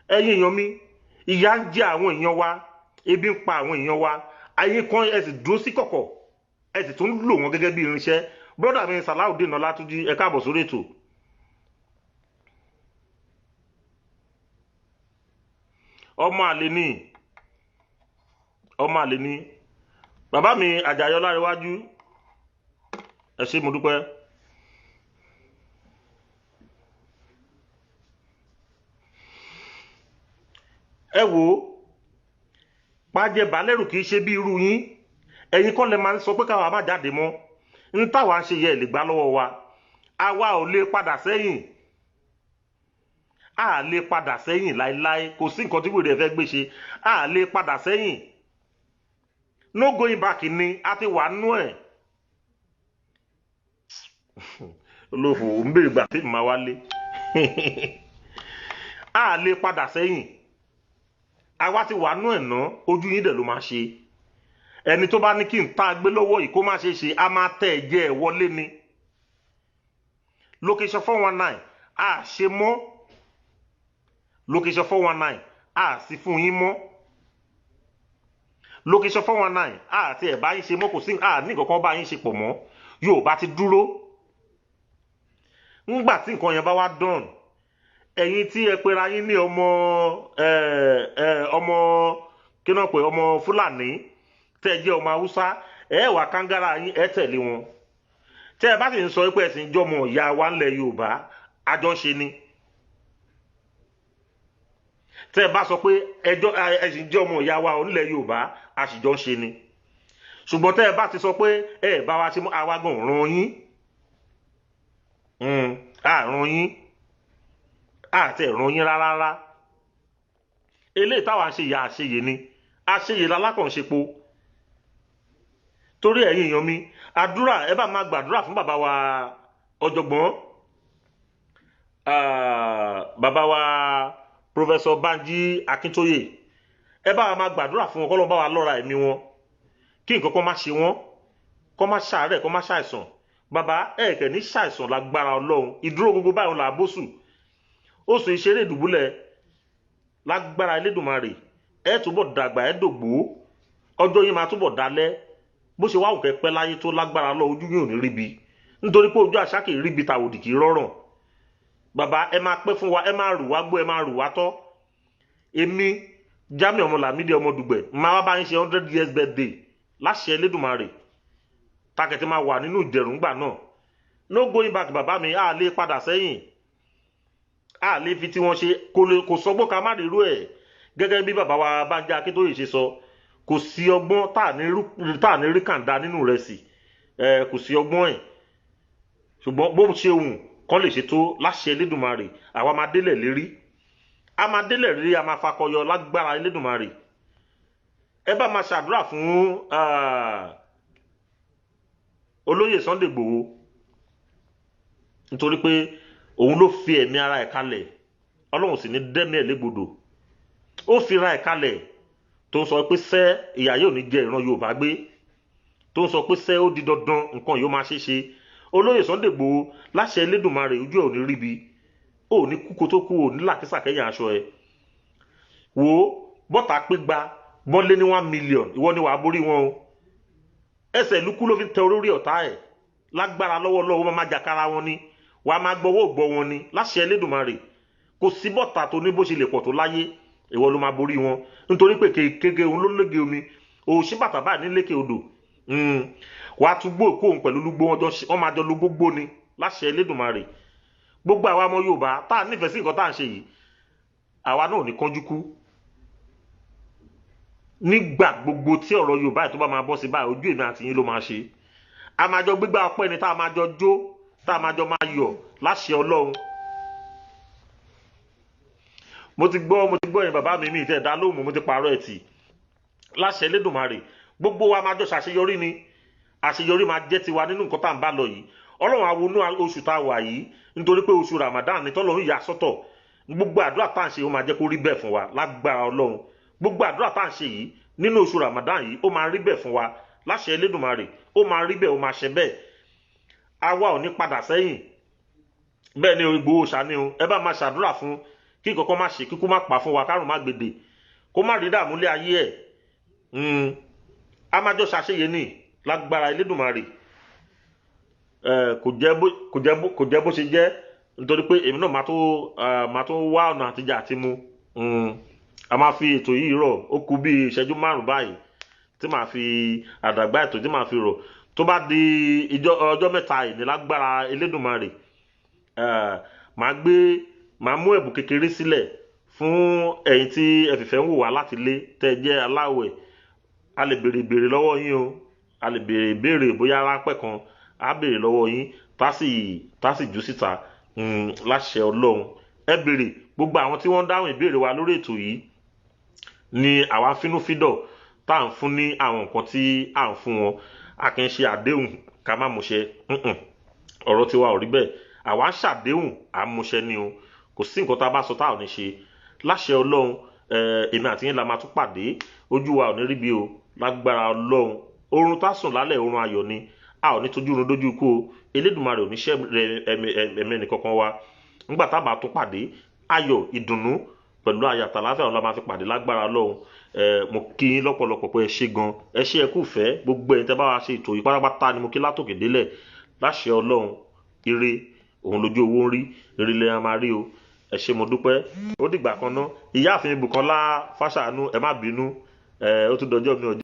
D: ẹ̀yin èèyàn mi, ìyà ń jẹ àwọn èèyàn wa, ebi ń pa àwọn èèyàn wa. Ayé kan, ẹ sì dúró sí kọ̀kọ̀, ẹ sì tún lò wọ́n gẹ́gẹ́ bí irinṣẹ́. Brother mi Salawudeen Ọlátúnjí, ẹ káàbọ̀ sórí ètò. Ọmọ àlè ni, ọmọ àlè ni. Bàbá mi Àjàyí Ọlárẹ̀wájú, ẹ ṣé, mo dúpẹ́. Ẹ wo pàjẹ́ balẹ̀rù, kì í ṣe bí irú yín. Ẹ̀yin kọ́ lẹ máa ń sọ pé káwa má jáde mọ́. Ń táwa ń ṣe yẹ lè gbá lọ́wọ́ wa. Àwa ò lè padà sẹ́yìn, a lè padà sẹ́yìn láéláé. Kò sí nǹkan tí wèrè ẹ fẹ́ gbé ṣe, a lè padà sẹ́yìn. No going back ni a ti wà nú ẹ̀. Olófò ń bèrè gbà tí màá wálé. A lè padà sẹ́yìn, àwa ti wà nú ẹ̀ ná. Ojú yín dẹ̀ ló máa ṣe. Ẹni tó bá ní kí n tá a gbé lọ́wọ́ yìí kó má ṣe ṣe, a máa tẹ̀ ẹ̀jẹ̀ ẹ̀ wọlé ni. Location 419 a ṣe mọ́. Location 419 a sì fún yín mọ́. Location 419 a ti ẹ̀ bá yín ṣe mọ́, kò sí a ní nǹkan kan bá yín ṣe pọ̀ mọ́. Yorùbá ti dúró. Ńgbà tí nǹkan yẹn bá wá dán, ẹ̀yin tí ẹ pera yín ní ọmọ ẹ ẹ ọmọ kí náà pé ọmọ Fúlàní, tẹ́ ẹ jẹ́ ọmọ Haúsá, ẹ wà kángára yín, ẹ tẹ̀lé wọn. Tẹ́ ẹ bá sì ń sọ pé ẹ sì ń jọmọ ìyá wa ńlẹ̀ Yorùbá, àjọ ń ṣe ni. Tẹ́ ẹ bá sọ pé ẹjọ́ ẹ sì ń jẹ́ ọmọ ìyá wa onílẹ̀ Yorùbá, a sì jọ ń ṣe ni. Ṣùgbọ́n tẹ́ ẹ bá ti sọ pé ẹ bá wa ṣe mọ́, àwa gan ràn yín, àrùn yín àti ẹ̀rùn yín rárá. Eléyìí táwa ń ṣe ìyá àṣeyè ni, àṣeyè lálákànṣepo. Torí ẹ̀yin èèyàn mi, àdúrà, ẹ bá máa gbàdúrà fún bàbá wa ọ̀jọ̀gbọ́n, bàbá wa Professor Banji Akíntóyè. Ẹ bá wa máa gbàdúrà fún wọn, kọ́ ló ń bá wa lọ́ra ẹ̀mí wọn, kí nǹkan kan má ṣe wọ́n, kó má ṣàárẹ̀, kó má ṣàìsàn. Bàbá, ẹ kẹ̀ ní ṣàìsàn lágbára Ọlọ́run. Ìdúró gbogbo báyìí là á bóṣù oṣù ìṣeré ìdùbúlẹ̀ lágbára Elédùmarè. Ẹ túbọ̀ dàgbà, ẹ dògbó, ọjọ́ yín máa túbọ̀ dalẹ̀. Bó ṣe wá òkè pẹ́ láyé tó, lágbára lọ, ojú yín ò ní ríbi, nítorí pé ojú àṣà kì í ríbi, tàwòdì kì í rọrùn. Bàbá, ẹ máa pẹ́ fún wa, ẹ máa rù wá gbó, ẹ máa rù wá tọ́. Èmi Jamiu ọmọ Lámídì ọmọ Dùgbẹ̀ máa wá bá yín ṣe 100 years birthday láṣẹ Elédùmarè. Takẹ̀tẹ̀ máa wà nínú ìdẹ̀rùngbà náà. No going back, bàbá mi. A lè padà sẹ́yìn, a lè fi tí wọ́n ṣe kò sọgbọ́n ká má rírú ẹ̀. Gẹ́gẹ́ bí bàbá wa Bánjí Akíntóyè ṣe sọ, kò sí ọgbọ́n tá à ní rí kàńdá nínú rẹ̀ sí ẹ, kò sí ọgbọ́n ẹ̀. Ṣùgbọ́n bó ṣe wù kán lè ṣe tó, láṣẹ Elédùmarè, àwa máa délẹ̀ lérí, a máa délẹ̀ lérí, a máa fakọyọ lágbára Elédùmarè. Ẹ bá máa ṣàdúrà fún olóyè Sunday Igboho, nítorí pé òun ló fi ẹ̀mí ara ẹ̀ kalẹ̀. Ọlọ́run sì ní dẹ́mi ẹ̀ légbodò. Ó fi ra ẹ̀ kalẹ̀, tó ń sọ pé sẹ́ ìyà yóò ní jẹ ìran Yorùbá gbé, tó ń sọ pé sẹ́ ó di dandan, nǹkan yóò máa ṣe ṣe. Olóyè Sunday Igboho, láṣẹ Elédùmarè, ojú ẹ̀ ò ní ríbi, ò ní kúkú tó kú, ò ní làkísà kẹ́yìn aṣọ ẹ̀. Wò ó, bọ́tà pé gba bọ́lé ní 1 million, ìwọ ni wàá borí wọn o. Ẹsẹ̀ lukú ló fi tẹ orí ọ̀tá ẹ̀. Lágbára lọ́wọ́ lọ́wọ́, máa jàkára wọn ni, wàá máa gbọ́wọ́ gbọ́ wọn ni láṣẹ Elédùmarè. Kò sí bọ́tà tó ní bó ṣe lè pọ̀ tó láyé, ìwọ ló máa borí wọn, nítorí pé kéke òun ló lége omi, òṣì bàtà báyìí ní lékè odò. Wàá tún gbó òkú òun pẹ̀lú lúgbó wọn, máa jọ lu gbogbo ni láṣẹ Elédùmarè. Gbogbo àwa ọmọ Yorùbá tá a nífẹ̀ẹ́ sí nǹkan tá à ń ṣe yìí, àwa náà ò ní kánjú kú. Nígbà gbogbo tí ọ̀rọ̀ Yorùbá yìí tó bá máa bọ́ sí báyìí, ojú èmi àti yín ló máa ṣe. A máa jọ gbígbá ọpẹ́ ni, tá a máa jọ jó, tá a máa jọ máa yọ̀ láṣẹ Ọlọ́run. Mo ti gbọ́, mo ti gbọ́ yẹn, bàbá mi. Mi ìtẹ̀ dá lóhùn, mo ti pààrọ̀ ẹ̀ tì láṣẹ Elédùmarè. Gbogbo wa máa jọ ṣàṣeyọrí ni, àṣeyọrí máa jẹ́ tiwa nínú nǹkan tá à ń bá lọ yìí. Ọlọ́run awonú oṣù tá a wà yìí, nítorí pé oṣù Ramadan ni tọ́lọ́run yà sọ́tọ̀. Gbogbo àdúrà tá à ń ṣe, ó máa jẹ́ kó rí bẹ́ẹ̀ fún wa lágbára Ọlọ́run. Gbogbo àdúrà tá à ń ṣe yìí nínú oṣù Ramadan yìí, ó máa rí bẹ́ẹ̀ fún wa láṣẹ Elédùmarè. Ó máa rí bẹ́ẹ̀, ó máa ṣe bẹ́ẹ̀. Àwa ò ní padà sẹ́yìn. Bẹ́ẹ̀ ni Ìgbòho ṣàní o. Ẹ bá máa ṣàdúrà fún kí nǹkan kan má ṣe, kíkú má pa fún wa, kárùn má gbèdè, kó má rí dààmú lé ayé ẹ̀. A máa jọ ṣàṣeyẹ ní lágbára Elédùmarè. Kò jẹ́ bó ṣe jẹ́, nítorí pé èmi náà máa tó wá ọ̀nà àtijọ́ àti mu. A máa fi ètò yìí rọ̀. Ó kù bí ìṣẹ́jú 5 báyìí tí màá fi àdàgbà ètò tí màá fi rọ̀. Tó bá di ọjọ́ 3 ìní lágbára Elédùmarè, màá gbé, màá mú ẹ̀bùn kékeré sílẹ̀ fún ẹ̀yin tí ẹ fìfẹ́ ń wò wá láti lé, tẹ́ ẹ jẹ́ aláwẹ̀. A lè béèrè ìbéèrè lọ́wọ́ yín o, a lè béèrè ìbéèrè bóyá ráńpẹ́ kan, a béèrè lọ́wọ́ yín, tá sì jù síta láṣẹ Ọlọ́run. Ẹ béèrè. Gbogbo àwọn tí wọ́n ń dáhùn ìbéèrè wa lórí ètò yìí ni àwa fínúfíndọ̀ tá à ń fún ní àwọn nǹkan tí à ń fún wọn. A kì í ṣe àdéhùn ká má múṣẹ. Ọ̀rọ̀ tiwa ò rí bẹ́ẹ̀. Àwa ń ṣàdéhùn, à ń múṣẹ ni o. Kò sí nǹkan tá a bá sọ tá ò ní ṣe láṣẹ Ọlọ́run. Èmi àti yín la máa tún pàdé. Ojú wa ò ní ríbi o lágbára Ọlọ́run. Oorun tá sùn lálẹ́, oorun ayọ̀ ni. A ò ní tójú irun dójú ikú o. Elédùmarè ò ní ṣẹ́ ẹ̀mí ẹnìkankan wa. Nígbà tá a bá tún pàdé, ayọ̀, ìdùnnú pẹ̀lú ayọ̀ àtàláfíà ọ̀la máa fi pàdé lágbára Ọlọ́run. Mo kí yín lọ́pọ̀lọpọ̀ pé ẹ ṣé gan, ẹ ṣé, ẹ kú fẹ́. Gbogbo ẹ̀yin tẹ́ bá wa ṣe ètò yìí pátápátá ni mo kí látòkè délẹ̀. Láṣẹ Ọlọ́run, ire òun lójú owó ń rí, ire lẹ́yìn máa rí o. Ẹ ṣé, mo dúpẹ́. Ó dìgbà kan ná. Ìyáàfin Bùkọ́lá Fáṣàánú, ẹ má bínú, ẹ ó tún dọjọ́ mi ọjọ́.